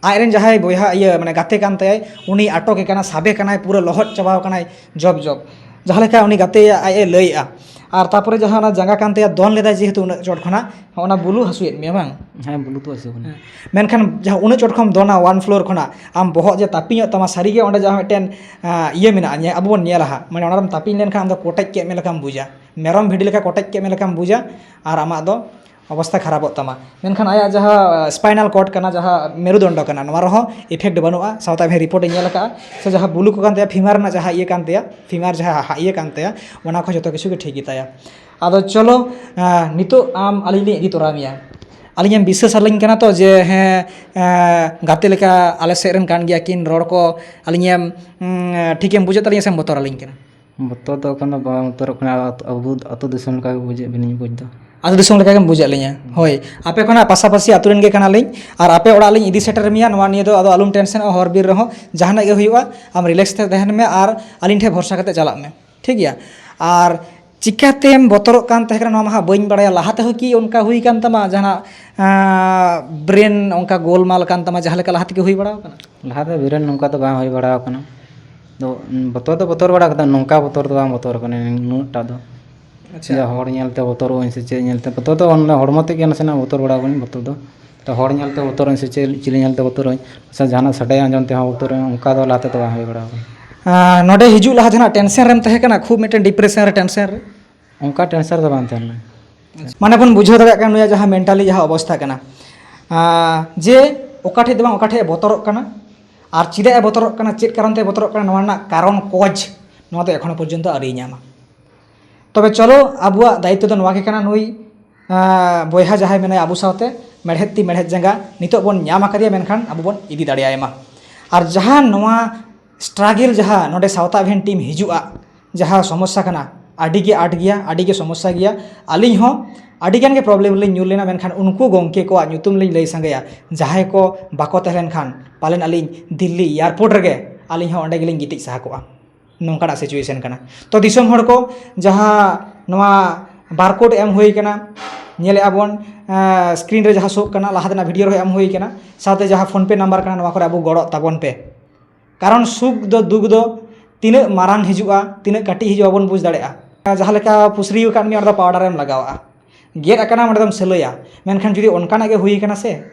ᱟᱡᱨᱮᱱ ᱡᱟᱦᱟᱸᱭ ᱵᱚᱭᱦᱟ, ᱤᱭᱟᱹ, ᱢᱟᱱᱮ, ᱜᱟᱛᱮ ᱠᱟᱱ ᱛᱟᱭᱟᱭ, ᱩᱱᱤ ᱟᱴᱚᱠᱮ ᱠᱟᱱᱟ, ᱥᱟᱵᱮ ᱠᱟᱱᱟᱭ, ᱯᱩᱨᱟᱹ ᱞᱚᱦᱚᱫ ᱪᱟᱵᱟᱣ ᱠᱟᱱᱟᱭ ᱡᱚᱵ ᱡᱚᱵ᱾ ᱡᱟᱦᱟᱸ ᱞᱮᱠᱟ ᱩᱱᱤ ᱜᱟᱛᱮ ᱟᱡ ᱮ ᱞᱟᱹᱭᱮᱜᱼᱟ᱾ ᱟᱨ ᱛᱟᱯᱚᱨᱮ ᱡᱟᱦᱟᱸ ᱚᱱᱟ ᱡᱟᱸᱜᱟ ᱠᱟᱱ ᱛᱟᱭᱟ, ᱫᱚᱱ ᱞᱮᱫᱟᱭ ᱡᱮᱦᱮᱛᱩ ᱩᱱᱟᱹᱜ ᱪᱚᱴ ᱠᱷᱚᱱᱟᱜ, ᱚᱱᱟ ᱵᱩᱞᱩ ᱦᱟᱹᱥᱩᱭᱮᱫ ᱢᱮᱭᱟ, ᱵᱟᱝ? ᱦᱮᱸ, ᱵᱩᱞᱩ ᱫᱚ ᱦᱟᱹᱥᱩ ᱠᱟᱱᱟ᱾ ᱦᱮᱸ᱾ ᱢᱮᱱᱠᱷᱟᱱ ᱡᱟᱦᱟᱸ ᱩᱱᱟᱹᱜ ᱪᱚᱴ ᱠᱷᱚᱱ ᱫᱚᱱᱟ, one floor ᱠᱷᱚᱱᱟᱜ, ᱟᱢ ᱵᱚᱦᱚᱜ ᱡᱮ ᱛᱟᱹᱯᱤᱧᱚᱜ ᱛᱟᱢᱟ, ᱥᱟᱹᱨᱤᱜᱮ ᱚᱸᱰᱮ ᱡᱟᱦᱟᱸ ᱢᱤᱫᱴᱮᱱ, ᱟᱸ, ᱤᱭᱟᱹ ᱢᱮᱱᱟᱜᱼᱟ, ᱧᱮ-, ᱟᱵᱚ ᱵᱚᱱ ᱧᱮᱞᱟ ᱦᱟᱸᱜ, ᱢᱟᱱᱮ, ᱚᱱᱟ ᱨᱮᱢ ᱛᱟᱹᱯᱤᱧ ᱞᱮᱱᱠᱷᱟᱱ ᱟᱢ ᱫᱚ ᱠᱚᱴᱮᱡ ᱠᱮᱫ ᱢᱮ ᱞᱮᱠᱟᱢ ᱵᱩᱡᱟ, ᱢᱮᱨᱚᱢ ᱵᱷᱤᱰᱤ ᱞᱮᱠᱟ ᱠᱚᱴᱮᱡ ᱠᱮᱫ ᱢᱮ ᱞᱮᱠᱟᱢ ᱵᱩᱡᱟ, ᱟᱨ ᱟᱢᱟᱜ ᱫᱚ ᱚᱵᱚᱥᱛᱟ ᱠᱷᱟᱨᱟᱯᱚᱜ ᱛᱟᱢᱟ᱾ ᱢᱮᱱᱠᱷᱟᱱ ᱟᱭᱟᱜ ᱡᱟᱦᱟᱸ spinal cord ᱠᱟᱱᱟ, ᱡᱟᱦᱟᱸ ᱢᱮᱨᱩᱫᱚᱱᱰᱚ ᱠᱟᱱᱟ, ᱱᱚᱣᱟ ᱨᱮᱦᱚᱸ effect ᱵᱟᱹᱱᱩᱜᱼᱟ᱾ ᱥᱟᱶᱛᱮ ᱟᱵᱤᱱ report ᱤᱧ ᱧᱮᱞ ᱟᱠᱟᱫᱼᱟ, ᱥᱮ ᱡᱟᱦᱟᱸ ᱵᱩᱞᱩ ᱠᱚ ᱠᱟᱱ ᱛᱟᱭᱟ, femur ᱨᱮᱱᱟᱜ ᱡᱟᱦᱟᱸ ᱤᱭᱟᱹ ᱠᱟᱱ ᱛᱟᱭᱟ, femur ᱡᱟᱦᱟᱸ ᱦᱟ-, ᱤᱭᱟᱹ ᱠᱟᱱ ᱛᱟᱭᱟ, ᱚᱱᱟ ᱠᱚ ᱡᱚᱛᱚ ᱠᱤᱪᱷᱩ ᱜᱮ ᱴᱷᱤᱠ ᱜᱮᱛᱟᱭᱟ᱾ ᱟᱫᱚ ᱪᱚᱞᱚ, ᱟᱸ, ᱱᱤᱛᱚᱜ ᱟᱢ ᱟᱹᱞᱤᱧ ᱞᱤᱧ ᱤᱫᱤ ᱛᱚᱨᱟ ᱢᱮᱭᱟ᱾ ᱟᱹᱞᱤᱧᱮᱢ ᱵᱤᱥᱥᱟᱹᱥ ᱟᱹᱞᱤᱧ ᱠᱟᱱᱟ ᱛᱚ ᱡᱮ ᱦᱮᱸ, ᱟᱸ, ᱜᱟᱛᱮ ᱞᱮᱠᱟ ᱟᱞᱮ ᱥᱮᱫ ᱨᱮᱱ ᱠᱟᱱ ᱜᱮᱭᱟ ᱠᱤᱱ, ᱨᱚᱲ ᱠᱚ ᱟᱹᱞᱤᱧᱮᱢ, ᱩᱸ, ᱴᱷᱤᱠᱮᱢ ᱵᱩᱡᱮᱫ ᱛᱟᱹᱞᱤᱧᱟ ᱥᱮᱢ ᱵᱚᱛᱚᱨ ᱟᱹᱞᱤᱧ ᱠᱟᱱᱟ? ᱵᱚᱛᱚᱨ ᱫᱚ ᱮᱠᱷᱚᱱ ᱫᱚ ᱵᱟᱝ ᱵᱚᱛᱚᱨᱚᱜ ᱠᱟᱱᱟ, ᱟᱹᱛᱩ, ᱟᱹᱵᱩ-, ᱟᱹᱛᱩ ᱫᱤᱥᱚᱢ ᱞᱮᱠᱟ ᱜᱮ ᱵᱩᱡᱮᱫ ᱵᱤᱱᱟᱹᱧ ᱵᱩᱡᱽ ᱫᱚ᱾ ᱟᱹᱛᱩ ᱫᱤᱥᱚᱢ ᱞᱮᱠᱟ ᱜᱮᱢ ᱵᱩᱡᱮᱫ ᱞᱤᱧᱟ? ᱦᱳᱭ, ᱟᱯᱮ ᱠᱷᱚᱱᱟᱜ ᱯᱟᱥᱟᱯᱟᱥᱤ ᱟᱹᱛᱩ ᱨᱮᱱ ᱜᱮ ᱠᱟᱱᱟᱞᱤᱧ, ᱟᱨ ᱟᱯᱮ ᱚᱲᱟᱜ ᱞᱤᱧ ᱤᱫᱤ ᱥᱮᱴᱮᱨ ᱢᱮᱭᱟ᱾ ᱱᱚᱣᱟ ᱱᱤᱭᱟᱹ ᱫᱚ ᱟᱫᱚ ᱟᱞᱚᱢ ᱴᱮᱱᱥᱮᱱᱚᱜᱼᱟ, ᱦᱚᱨ ᱵᱤᱨ ᱨᱮᱦᱚᱸ ᱡᱟᱦᱟᱱᱟᱜ ᱜᱮ ᱦᱩᱭᱩᱜᱼᱟ, ᱟᱢ relax ᱛᱮ ᱛᱟᱦᱮᱱ ᱢᱮ ᱟᱨ ᱟᱹᱞᱤᱧ ᱴᱷᱮᱱ ᱵᱷᱚᱨᱥᱟ ᱠᱟᱛᱮ ᱪᱟᱞᱟᱜ ᱢᱮ, ᱴᱷᱤᱠ ᱜᱮᱭᱟ? ᱟᱨ ᱪᱤᱠᱟᱹᱛᱮᱢ ᱵᱚᱛᱚᱨᱚᱜ ᱠᱟᱱ ᱛᱟᱦᱮᱸ ᱠᱟᱱᱟ, ᱱᱚᱣᱟ ᱢᱟ ᱦᱟᱸᱜ ᱵᱟᱹᱧ ᱵᱟᱲᱟᱭᱟ᱾ ᱞᱟᱦᱟ ᱛᱮᱦᱚᱸ ᱠᱤ ᱚᱱᱠᱟ ᱦᱩᱭ ᱠᱟᱱ ᱛᱟᱢᱟ, ᱡᱟᱦᱟᱱᱟᱜ, ᱟᱸ, brain ᱚᱱᱠᱟ ᱜᱳᱞᱢᱟᱞ ᱠᱟᱱ ᱛᱟᱢᱟ, ᱡᱟᱦᱟᱸ ᱞᱮᱠᱟ ᱞᱟᱦᱟ ᱛᱮᱜᱮ ᱦᱩᱭ ᱵᱟᱲᱟ ᱟᱠᱟᱱᱟ? ᱞᱟᱦᱟ ᱛᱮ brain ᱱᱚᱝᱠᱟ ᱫᱚ ᱵᱟᱝ ᱦᱩᱭ ᱵᱟᱲᱟ ᱟᱠᱟᱱᱟ᱾ ᱛᱚ, ᱵᱚᱛᱚᱨ ᱫᱚ ᱵᱚᱛᱚᱨ ᱵᱟᱲᱟ ᱠᱟᱫᱟ, ᱱᱚᱝᱠᱟ ᱵᱚᱛᱚᱨ ᱫᱚ ᱵᱟᱝ ᱵᱚᱛᱚᱨ ᱟᱠᱟᱱᱟ ᱱᱩᱱᱟᱹᱜ ᱴᱟ ᱫᱚ᱾ ᱟᱪᱪᱷᱟ᱾ ᱡᱮ ᱦᱚᱲ ᱧᱮᱞᱛᱮ ᱵᱚᱛᱚᱨᱚᱜ ᱟᱹᱧ ᱥᱮ ᱪᱮᱫ ᱧᱮᱞᱛᱮ, ᱵᱚᱛᱚᱨ ᱫᱚ ᱚᱱᱟ ᱦᱚᱲᱢᱚ ᱛᱮᱫ ᱜᱮ ᱱᱟᱥᱮᱱᱟᱜ ᱵᱚᱛᱚᱨ ᱵᱟᱲᱟ ᱟᱠᱟᱱᱟᱹᱧ, ᱵᱚᱛᱚᱨ ᱫᱚ᱾ ᱛᱚ, ᱦᱚᱲ ᱧᱮᱞᱛᱮ ᱵᱚᱛᱚᱨᱚᱜ ᱟᱹᱧ ᱥᱮ ᱪᱮᱫ, ᱪᱤᱞᱤ ᱧᱮᱞᱛᱮ ᱵᱚᱛᱚᱨᱚᱜ ᱟᱹᱧ, ᱥᱮ ᱡᱟᱦᱟᱱᱟᱜ ᱥᱟᱰᱮ ᱟᱸᱡᱚᱢ ᱛᱮᱦᱚᱸ ᱵᱚᱛᱚᱨᱚᱜ ᱟᱹᱧ, ᱚᱱᱠᱟ ᱫᱚ ᱞᱟᱦᱟ ᱛᱮᱫᱚ ᱵᱟᱝ ᱦᱩᱭ ᱵᱟᱲᱟ ᱟᱠᱟᱱᱟ᱾ ᱟᱨ ᱱᱚᱰᱮ ᱦᱤᱡᱩᱜ ᱞᱟᱦᱟ ᱡᱟᱦᱟᱱᱟᱜ tension ᱨᱮᱢ ᱛᱟᱦᱮᱸ ᱠᱟᱱᱟ, ᱠᱷᱩᱵ ᱢᱤᱫᱴᱮᱱ depression ᱨᱮ, tension ᱨᱮ? ᱚᱱᱠᱟ tension ᱨᱮᱫᱚ ᱵᱟᱝ ᱛᱟᱦᱮᱸ ᱞᱮᱱᱟ᱾ ᱢᱟᱱᱮ ᱵᱚᱱ ᱵᱩᱡᱷᱟᱹᱣ ᱫᱟᱲᱮᱭᱟᱜ ᱠᱟᱱᱟ ᱱᱩᱭᱟᱜ ᱡᱟᱦᱟᱸ mentally ᱡᱟᱦᱟᱸ ᱚᱵᱚᱥᱛᱷᱟ ᱠᱟᱱᱟ, ᱟᱸ, ᱡᱮ ᱚᱠᱟ ᱴᱷᱮᱡ ᱫᱚ ᱵᱟᱝ ᱚᱠᱟ ᱴᱷᱮᱡ ᱮ ᱵᱚᱛᱚᱨᱚᱜ ᱠᱟᱱᱟ, ᱟᱨ ᱪᱮᱫᱟᱜ ᱮ ᱵᱚᱛᱚᱨᱚᱜ ᱠᱟᱱᱟ, ᱪᱮᱫ ᱠᱟᱨᱚᱱ ᱛᱮ ᱵᱚᱛᱚᱨᱚᱜ ᱠᱟᱱᱟ, ᱱᱚᱣᱟ ᱨᱮᱱᱟᱜ ᱠᱟᱨᱚᱱ, cause, ᱱᱚᱣᱟ ᱫᱚ ᱮᱠᱷᱚᱱᱳ ᱯᱚᱨᱡᱚᱱᱛᱚ ᱟᱹᱣᱨᱤᱭ ᱧᱟᱢᱟ᱾ ᱛᱚᱵᱮ ᱪᱚᱞᱚ, ᱟᱵᱚᱣᱟᱜ ᱫᱟᱭᱤᱛᱛᱚ ᱫᱚ ᱱᱚᱣᱟ ᱜᱮ ᱠᱟᱱᱟ, ᱱᱩᱭ, ᱟᱸ, ᱵᱚᱭᱦᱟ ᱡᱟᱦᱟᱸᱭ ᱢᱮᱱᱟᱭᱟ ᱟᱵᱚ ᱥᱟᱶᱛᱮ, ᱢᱮᱲᱦᱮᱫ ᱛᱤ ᱢᱮᱲᱦᱮᱫ ᱡᱟᱸᱜᱟ ᱱᱤᱛᱚᱜ ᱵᱚᱱ ᱧᱟᱢ ᱟᱠᱟᱫᱮᱭᱟ, ᱢᱮᱱᱠᱷᱟᱱ ᱟᱵᱚ ᱵᱚᱱ ᱤᱫᱤ ᱫᱟᱲᱮᱭᱟᱭ ᱢᱟ᱾ ᱟᱨ ᱡᱟᱦᱟᱸ ᱱᱚᱣᱟ struggle, ᱡᱟᱦᱟᱸ ᱱᱚᱰᱮ ᱥᱟᱶᱛᱟ ᱮᱵᱷᱮᱱ ᱴᱤᱢ ᱦᱤᱡᱩᱜᱼᱟ, ᱡᱟᱦᱟᱸ ᱥᱚᱢᱚᱥᱥᱟ ᱠᱟᱱᱟ, ᱟᱹᱰᱤ ᱜᱮ ᱟᱸᱴ ᱜᱮᱭᱟ, ᱟᱹᱰᱤ ᱜᱮ ᱥᱚᱢᱚᱥᱥᱟ ᱜᱮᱭᱟ᱾ ᱟᱹᱞᱤᱧ ᱦᱚᱸ ᱟᱹᱰᱤ ᱜᱟᱱ ᱜᱮ ᱯᱨᱚᱵᱞᱮᱢ ᱨᱮᱞᱤᱧ ᱧᱩᱨ ᱞᱮᱱᱟ, ᱢᱮᱱᱠᱷᱟᱱ ᱩᱱᱠᱩ ᱜᱚᱢᱠᱮ ᱠᱚᱣᱟᱜ ᱧᱩᱛᱩᱢ ᱞᱤᱧ ᱞᱟᱹᱭ ᱥᱟᱸᱜᱮᱭᱟ, ᱡᱟᱦᱟᱸᱭ ᱠᱚ ᱵᱟᱠᱚ ᱛᱟᱦᱮᱸ ᱞᱮᱱᱠᱷᱟᱱ ᱯᱟᱞᱮᱱ ᱟᱹᱞᱤᱧ ᱫᱤᱞᱞᱤ ᱮᱭᱟᱨᱯᱳᱨᱴ ᱨᱮᱜᱮ ᱟᱹᱞᱤᱧ ᱦᱚᱸ ᱚᱸᱰᱮ ᱜᱮᱞᱤᱧ ᱜᱤᱛᱤᱡ ᱥᱟᱦᱟ ᱠᱚᱜᱼᱟ᱾ ᱱᱚᱝᱠᱟᱱᱟᱜ ᱥᱤᱪᱩᱭᱮᱥᱚᱱ ᱠᱟᱱᱟ᱾ ᱛᱚ ᱫᱤᱥᱚᱢ ᱦᱚᱲ ᱠᱚ, ᱡᱟᱦᱟᱸ ᱱᱚᱣᱟ ᱵᱟᱨᱠᱳᱰ ᱮᱢ ᱦᱩᱭ ᱠᱟᱱᱟ, ᱧᱮᱞᱮᱫᱼᱟ ᱵᱚᱱ, ᱥᱠᱨᱤᱱ ᱨᱮ ᱡᱟᱦᱟᱸ ᱥᱳᱜ ᱠᱟᱱᱟ, ᱞᱟᱦᱟ ᱛᱮᱱᱟᱜ ᱵᱷᱤᱰᱤᱭᱳ ᱨᱮᱦᱚᱸ ᱮᱢ ᱦᱩᱭ ᱠᱟᱱᱟ, ᱥᱟᱶᱛᱮ ᱡᱟᱦᱟᱸ PhonePe ᱱᱟᱢᱵᱟᱨ ᱠᱟᱱᱟ, ᱱᱚᱣᱟ ᱠᱚᱨᱮ ᱟᱵᱚ ᱜᱚᱲᱚᱜ ᱛᱟᱵᱚᱱ ᱯᱮ᱾ ᱠᱟᱨᱚᱱ ᱥᱩᱠ ᱫᱚ, ᱫᱩᱠ ᱫᱚ ᱛᱤᱱᱟᱹᱜ ᱢᱟᱨᱟᱝ ᱦᱤᱡᱩᱜᱼᱟ, ᱛᱤᱱᱟᱹᱜ ᱠᱟᱹᱴᱤᱡ ᱦᱤᱡᱩᱜᱼᱟ, ᱵᱟᱵᱚᱱ ᱵᱩᱡᱽ ᱫᱟᱲᱮᱭᱟᱜᱼᱟ᱾ ᱡᱟᱦᱟᱸ ᱞᱮᱠᱟ ᱯᱩᱥᱨᱤ ᱟᱠᱟᱫ ᱢᱮᱭᱟ, ᱚᱸᱰᱮ ᱫᱚ ᱯᱟᱣᱰᱟᱨᱮᱢ ᱞᱟᱜᱟᱣᱟᱜᱼᱟ, ᱜᱮᱫ ᱟᱠᱟᱱᱟ, ᱚᱸᱰᱮ ᱫᱚᱢ ᱥᱤᱞᱟᱹᱭᱟ, ᱢᱮᱱᱠᱷᱟᱱ ᱡᱩᱫᱤ ᱚᱱᱠᱟᱱᱟᱜ ᱜᱮ ᱦᱩᱭ ᱠᱟᱱᱟ ᱥᱮ,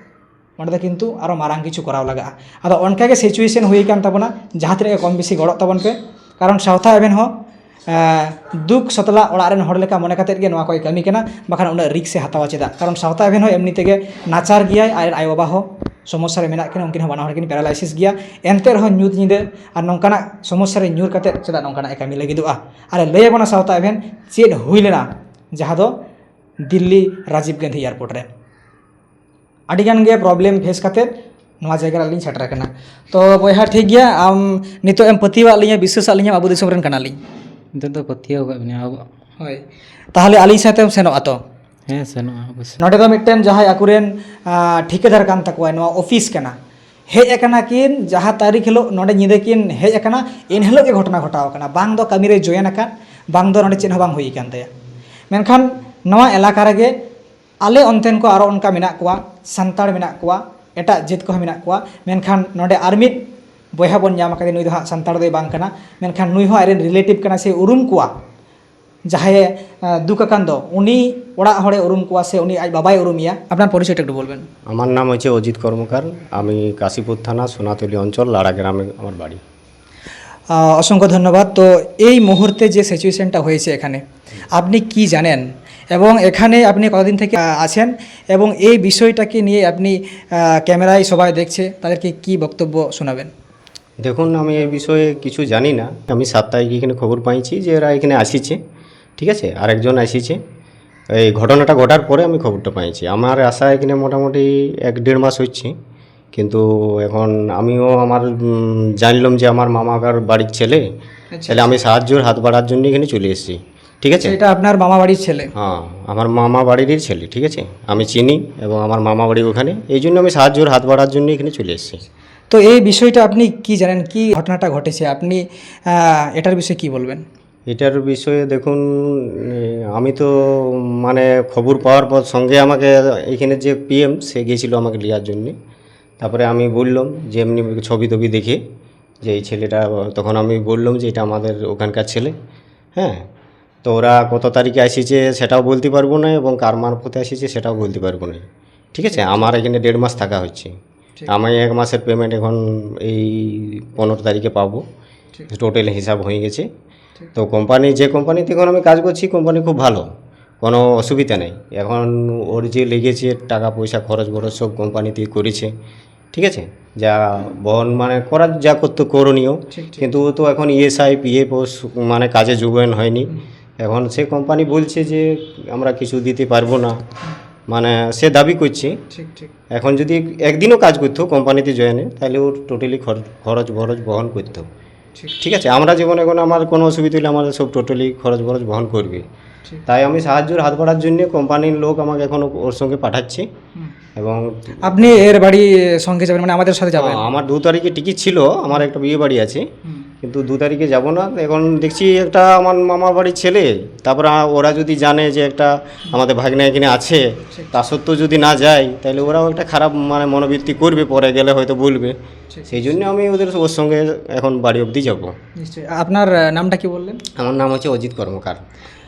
ᱚᱸᱰᱮ ᱫᱚ ᱠᱤᱱᱛᱩ ᱟᱨᱚ ᱢᱟᱨᱟᱝ ᱠᱤᱪᱷᱩ ᱠᱚᱨᱟᱣ ᱞᱟᱜᱟᱜᱼᱟ᱾ ᱟᱫᱚ ᱚᱱᱠᱟ ᱜᱮ ᱥᱤᱪᱩᱭᱮᱥᱚᱱ ᱦᱩᱭ ᱠᱟᱱ ᱛᱟᱵᱚᱱᱟ᱾ ᱡᱟᱦᱟᱸ ᱛᱤᱱᱟᱹᱜ ᱜᱮ ᱠᱚᱢ ᱵᱮᱥᱤ ᱜᱚᱲᱚᱜ ᱛᱟᱵᱚᱱ ᱯᱮ, ᱠᱟᱨᱚᱱ ᱥᱟᱶᱛᱟ ᱮᱵᱷᱮᱱ ᱦᱚᱸ, ᱮᱸ, ᱫᱩᱠ ᱥᱟᱛᱞᱟ ᱚᱲᱟᱜ ᱨᱮᱱ ᱦᱚᱲ ᱞᱮᱠᱟ ᱢᱚᱱᱮ ᱠᱟᱛᱮᱫ ᱜᱮ ᱱᱚᱣᱟ ᱠᱚᱭ ᱠᱟᱹᱢᱤ ᱠᱟᱱᱟ, ᱵᱟᱠᱷᱟᱱ ᱩᱱᱟᱹᱜ ᱨᱤᱠᱥ ᱮ ᱦᱟᱛᱟᱣᱟ ᱪᱮᱫᱟᱜ? ᱠᱟᱨᱚᱱ ᱥᱟᱶᱛᱟ ᱮᱵᱷᱮᱱ ᱦᱚᱸ ᱮᱢᱱᱤ ᱛᱮᱜᱮ ᱱᱟᱪᱟᱨ ᱜᱮᱭᱟᱭ, ᱟᱡ ᱨᱮᱱ ᱟᱭᱳᱼᱵᱟᱵᱟ ᱦᱚᱸ ᱥᱚᱢᱚᱥᱥᱟ ᱨᱮ ᱢᱮᱱᱟᱜ ᱠᱤᱱᱟ, ᱩᱱᱠᱤᱱ ᱦᱚᱸ ᱵᱟᱱᱟ ᱦᱚᱲ ᱠᱤᱱ ᱯᱮᱨᱟᱞᱟᱭᱥᱤᱥ ᱜᱮᱭᱟ᱾ ᱮᱱᱛᱮ ᱨᱮᱦᱚᱸ ᱧᱩᱛ ᱧᱤᱫᱟᱹ ᱟᱨ ᱱᱚᱝᱠᱟᱱᱟᱜ ᱥᱚᱢᱚᱥᱥᱟ ᱨᱮ ᱧᱩᱨ ᱠᱟᱛᱮᱫ ᱪᱮᱫᱟᱜ ᱱᱚᱝᱠᱟᱱᱟᱜ ᱮ ᱠᱟᱹᱢᱤ ᱞᱟᱹᱜᱤᱫᱚᱜᱼᱟ? ᱟᱨ ᱞᱟᱹᱭ ᱟᱵᱚᱱᱟ ᱥᱟᱶᱛᱟ ᱮᱵᱷᱮᱱ ᱪᱮᱫ ᱦᱩᱭ ᱞᱮᱱᱟ, ᱡᱟᱦᱟᱸ ᱫᱚ ᱫᱤᱞᱞᱤ ᱨᱟᱡᱤᱵᱽ ᱜᱟᱱᱫᱷᱤ ᱮᱭᱟᱨᱯᱳᱨᱴ ᱨᱮ ᱟᱹᱰᱤ ᱜᱟᱱ ᱜᱮ ᱯᱨᱚᱵᱞᱮᱢ ᱯᱷᱮᱥ ᱠᱟᱛᱮᱫ ᱱᱚᱣᱟ ᱡᱟᱭᱜᱟ ᱨᱮ ᱟᱹᱞᱤᱧ ᱥᱮᱴᱮᱨ ᱟᱠᱟᱱᱟ᱾ ᱛᱚ ᱵᱚᱭᱦᱟ, ᱴᱷᱤᱠ ᱜᱮᱭᱟ, ᱟᱢ ᱱᱤᱛᱚᱜ ᱮᱢ ᱯᱟᱹᱛᱭᱟᱹᱣᱟᱜ ᱞᱤᱧᱟ, ᱵᱤᱥᱣᱟᱥᱟᱜ ᱞᱤᱧᱟᱢ, ᱟᱵᱚ ᱫᱤᱥᱚᱢ ᱨᱮᱱ ᱠᱟᱱᱟᱞᱤᱧ᱾ ᱱᱤᱛᱚᱜ ᱫᱚ ᱯᱟᱹᱛᱭᱟᱹᱣ ᱟᱠᱟᱫ ᱵᱤᱱᱟ ᱟᱵᱚ᱾ ᱦᱳᱭ, ᱛᱟᱦᱚᱞᱮ ᱟᱹᱞᱤᱧ ᱥᱟᱶᱛᱮᱢ ᱥᱮᱱᱚᱜᱼᱟ ᱛᱚ? ᱦᱮᱸ, ᱥᱮᱱᱚᱜᱼᱟ ᱚᱵᱚᱥᱥᱳᱭ᱾ ᱱᱚᱰᱮ ᱫᱚ ᱢᱤᱫᱴᱮᱱ ᱡᱟᱦᱟᱸᱭ ᱟᱠᱚᱨᱮᱱ, ᱟ, ᱴᱷᱤᱠᱟᱹᱫᱟᱨ ᱠᱟᱱ ᱛᱟᱠᱚᱣᱟ, ᱱᱚᱣᱟ ᱚᱯᱷᱤᱥ ᱠᱟᱱᱟ, ᱦᱮᱡ ᱟᱠᱟᱱᱟ ᱠᱤᱱ, ᱡᱟᱦᱟᱸ ᱛᱟᱹᱨᱤᱠᱷ ᱦᱤᱞᱳᱜ ᱱᱚᱰᱮ ᱧᱤᱫᱟᱹ ᱠᱤᱱ ᱦᱮᱡ ᱟᱠᱟᱱᱟ, ᱮᱱ ᱦᱤᱞᱳᱜ ᱜᱮ ᱜᱷᱚᱴᱚᱱᱟ ᱜᱷᱚᱴᱟᱣ ᱟᱠᱟᱱᱟ᱾ ᱵᱟᱝ ᱫᱚ ᱠᱟᱹᱢᱤ ᱨᱮ ᱡᱚᱭᱮᱱ ᱟᱠᱟᱱ, ᱵᱟᱝ ᱫᱚ ᱱᱚᱰᱮ ᱪᱮᱫ ᱦᱚᱸ ᱵᱟᱝ ᱦᱩᱭ ᱟᱠᱟᱱ ᱛᱟᱭᱟ᱾ ᱢᱮᱱᱠᱷᱟᱱ ᱱᱚᱣᱟ ᱮᱞᱟᱠᱟ ᱨᱮᱜᱮ ᱟᱞᱮ ᱚᱱᱛᱮᱱ ᱠᱚ ᱟᱨᱚ ᱚᱱᱠᱟ ᱢᱮᱱᱟᱜ ᱠᱚᱣᱟ, ᱥᱟᱱᱛᱟᱲ ᱢᱮᱱᱟᱜ ᱠᱚᱣᱟ, ᱮᱴᱟᱜ ᱡᱟᱹᱛ ᱠᱚᱦᱚᱸ ᱢᱮᱱᱟᱜ ᱠᱚᱣᱟ, ᱢᱮᱱᱠᱷᱟᱱ ᱱᱚᱰᱮ ᱟᱨ ᱢᱤᱫ ᱵᱚᱭᱦᱟ ᱵᱚᱱ ᱧᱟᱢ ᱟᱠᱟᱫᱮ, ᱱᱩᱭ ᱫᱚ ᱦᱟᱸᱜ ᱥᱟᱱᱛᱟᱲ ᱫᱚᱭ ᱵᱟᱝ ᱠᱟᱱᱟ, ᱢᱮᱱᱠᱷᱟᱱ ᱱᱩᱭ ᱦᱚᱸ ᱟᱡᱨᱮᱱ ᱨᱤᱞᱮᱴᱤᱵᱷ ᱠᱟᱱᱟ ᱥᱮ ᱩᱨᱩᱢ ᱠᱚᱣᱟ, ᱡᱟᱦᱟᱸᱭᱮ, ᱟᱸ, ᱫᱩᱠ ᱟᱠᱟᱱ ᱫᱚ, ᱩᱱᱤ ᱚᱲᱟᱜ ᱦᱚᱲᱮ ᱩᱨᱩᱢ ᱠᱚᱣᱟ ᱥᱮ ᱩᱱᱤ ᱟᱡ ᱵᱟᱵᱟᱭ ᱩᱨᱩᱢᱮᱭᱟ᱾ ᱟᱯᱱᱟᱨ ᱯᱚᱨᱤᱪᱚᱭᱴᱟ একটু বলবেন। আমার নাম হচ্ছে অজিত কর্মকার। আমি কাশীপুর থানা সোনাতলি অঞ্চল লাড়া গ্রামে আমার বাড়ি। আহ, অসংখ্য ধন্যবাদ। তো এই মুহূর্তে যে সিচুয়েশনটা হয়েছে এখানে, আপনি কি জানেন এবং এখানে আপনি কতদিন থেকে, আহ, আছেন এবং এই বিষয়টাকে নিয়ে আপনি, আহ, ক্যামেরায় সবাই দেখছে, তাদেরকে কি বক্তব্য শোনাবেন? দেখুন, আমি এই বিষয়ে কিছু জানি না। আমি সাত তারিখ এখানে খবর পাইছি যে এরা এখানে আসিছে, ঠিক আছে, আরেকজন আসিছে। এই ঘটনাটা ঘটার পরে আমি খবরটা পাইছি। আমার আসা এখানে মোটামুটি এক দেড় মাস হচ্ছে, কিন্তু এখন আমিও আমার উম, জানলাম যে আমার মামার বাড়ির ছেলে, আচ্ছা। তাহলে আমি সাহায্যর হাত বাড়ার জন্য এখানে চলে এসেছি। ঠিক আছে? আচ্ছা, এটা আপনার মামা বাড়ির ছেলে? হ্যাঁ, আমার মামা বাড়িরই ছেলে। ঠিক আছে, আমি চিনি এবং আমার মামা বাড়ি ওখানে, এই জন্য আমি সাহায্যর হাত বাড়ার জন্য এখানে চলে এসেছি। তো এই বিষয়টা আপনি কি জানেন, কি ঘটনাটা ঘটেছে, আপনি আহ, এটার বিষয়ে কি বলবেন? এটার বিষয়ে দেখুন, এ, আমি তো মানে খবর পাওয়ার পর সঙ্গে আমাকে এখানে যে পিএম, সে গিয়েছিল আমাকে নেওয়ার জন্যে। তারপরে আমি বললাম যে এমনি ছবি টবি দেখে যে এই ছেলেটা, তখন আমি বললাম যে এটা আমাদের ওখানকার ছেলে। হ্যাঁ, তো ওরা কত তারিখে আসিছে সেটাও বলতে পারবো না এবং কার মারফতে আসিছে সেটাও বলতে পারবো না। ঠিক আছে, আমার এখানে দেড় মাস থাকা হচ্ছে। ঠিক। আমি এক মাসের পেমেন্ট এখন এই পনেরো তারিখে পাবো। ঠিক। টোটাল হিসাব হয়ে গেছে। ঠিক। তো কোম্পানি, যে কোম্পানিতে এখন আমি কাজ করছি, কোম্পানি খুব ভালো, কোনো অসুবিধা নেই। এখন ওর যে লেগেছে টাকা পয়সা, খরচ বরচ সব কোম্পানিতেই করেছে। ঠিক আছে, যা বহন মানে করার যা করতে করণীয়, ঠিক, ঠিক। কিন্তু ও তো এখন ইএসআই পিএফ মানে কাজে যোগদান হয়নি। এখন সে কোম্পানি বলছে যে আমরা কিছু দিতে পারবো না, মানে সে দাবি করছে। ঠিক, ঠিক। এখন যদি একদিনও কাজ করতো কোম্পানিতে জয়েনে, তাহলে ওর টোটালি খরচ বরচ বহন করতো। ঠিক। ঠিক আছে, আমরা যেমন এখন আমার কোনো অসুবিধা হলে আমাদের সব টোটালি খরচ বরচ বহন করবে। ঠিক। তাই আমি সাহায্যর হাত বাড়ার জন্য কোম্পানির লোক আমাকে এখন ওর সঙ্গে পাঠাচ্ছে। হুম। এবং আপনি এর বাড়ি সঙ্গে যাবেন, মানে আমাদের সাথে যাবেন? হ্যাঁ, আমার দু তারিখে টিকিট ছিল, আমার একটা বিয়ে বাড়ি আছে, হুম। কিন্তু দু তারিখে যাব না। এখন দেখছি একটা আমার মামা বাড়ির ছেলে, তারপর আ-, ওরা যদি জানে যে একটা আমাদের ভাগ্না এখানে আছে, ঠিক। তা সত্ত্বেও যদি না যায়, তাহলে ওরাও একটা খারাপ মানে মনোবৃত্তি করবে, পরে গেলে হয়তো বলবে। ঠিক। সেই জন্য আমি ওদের, ওর সঙ্গে এখন বাড়ি অবধি যাব। নিশ্চয়ই। আপনার আহ, নামটা কি বললেন? আমার নাম হচ্ছে অজিত কর্মকার।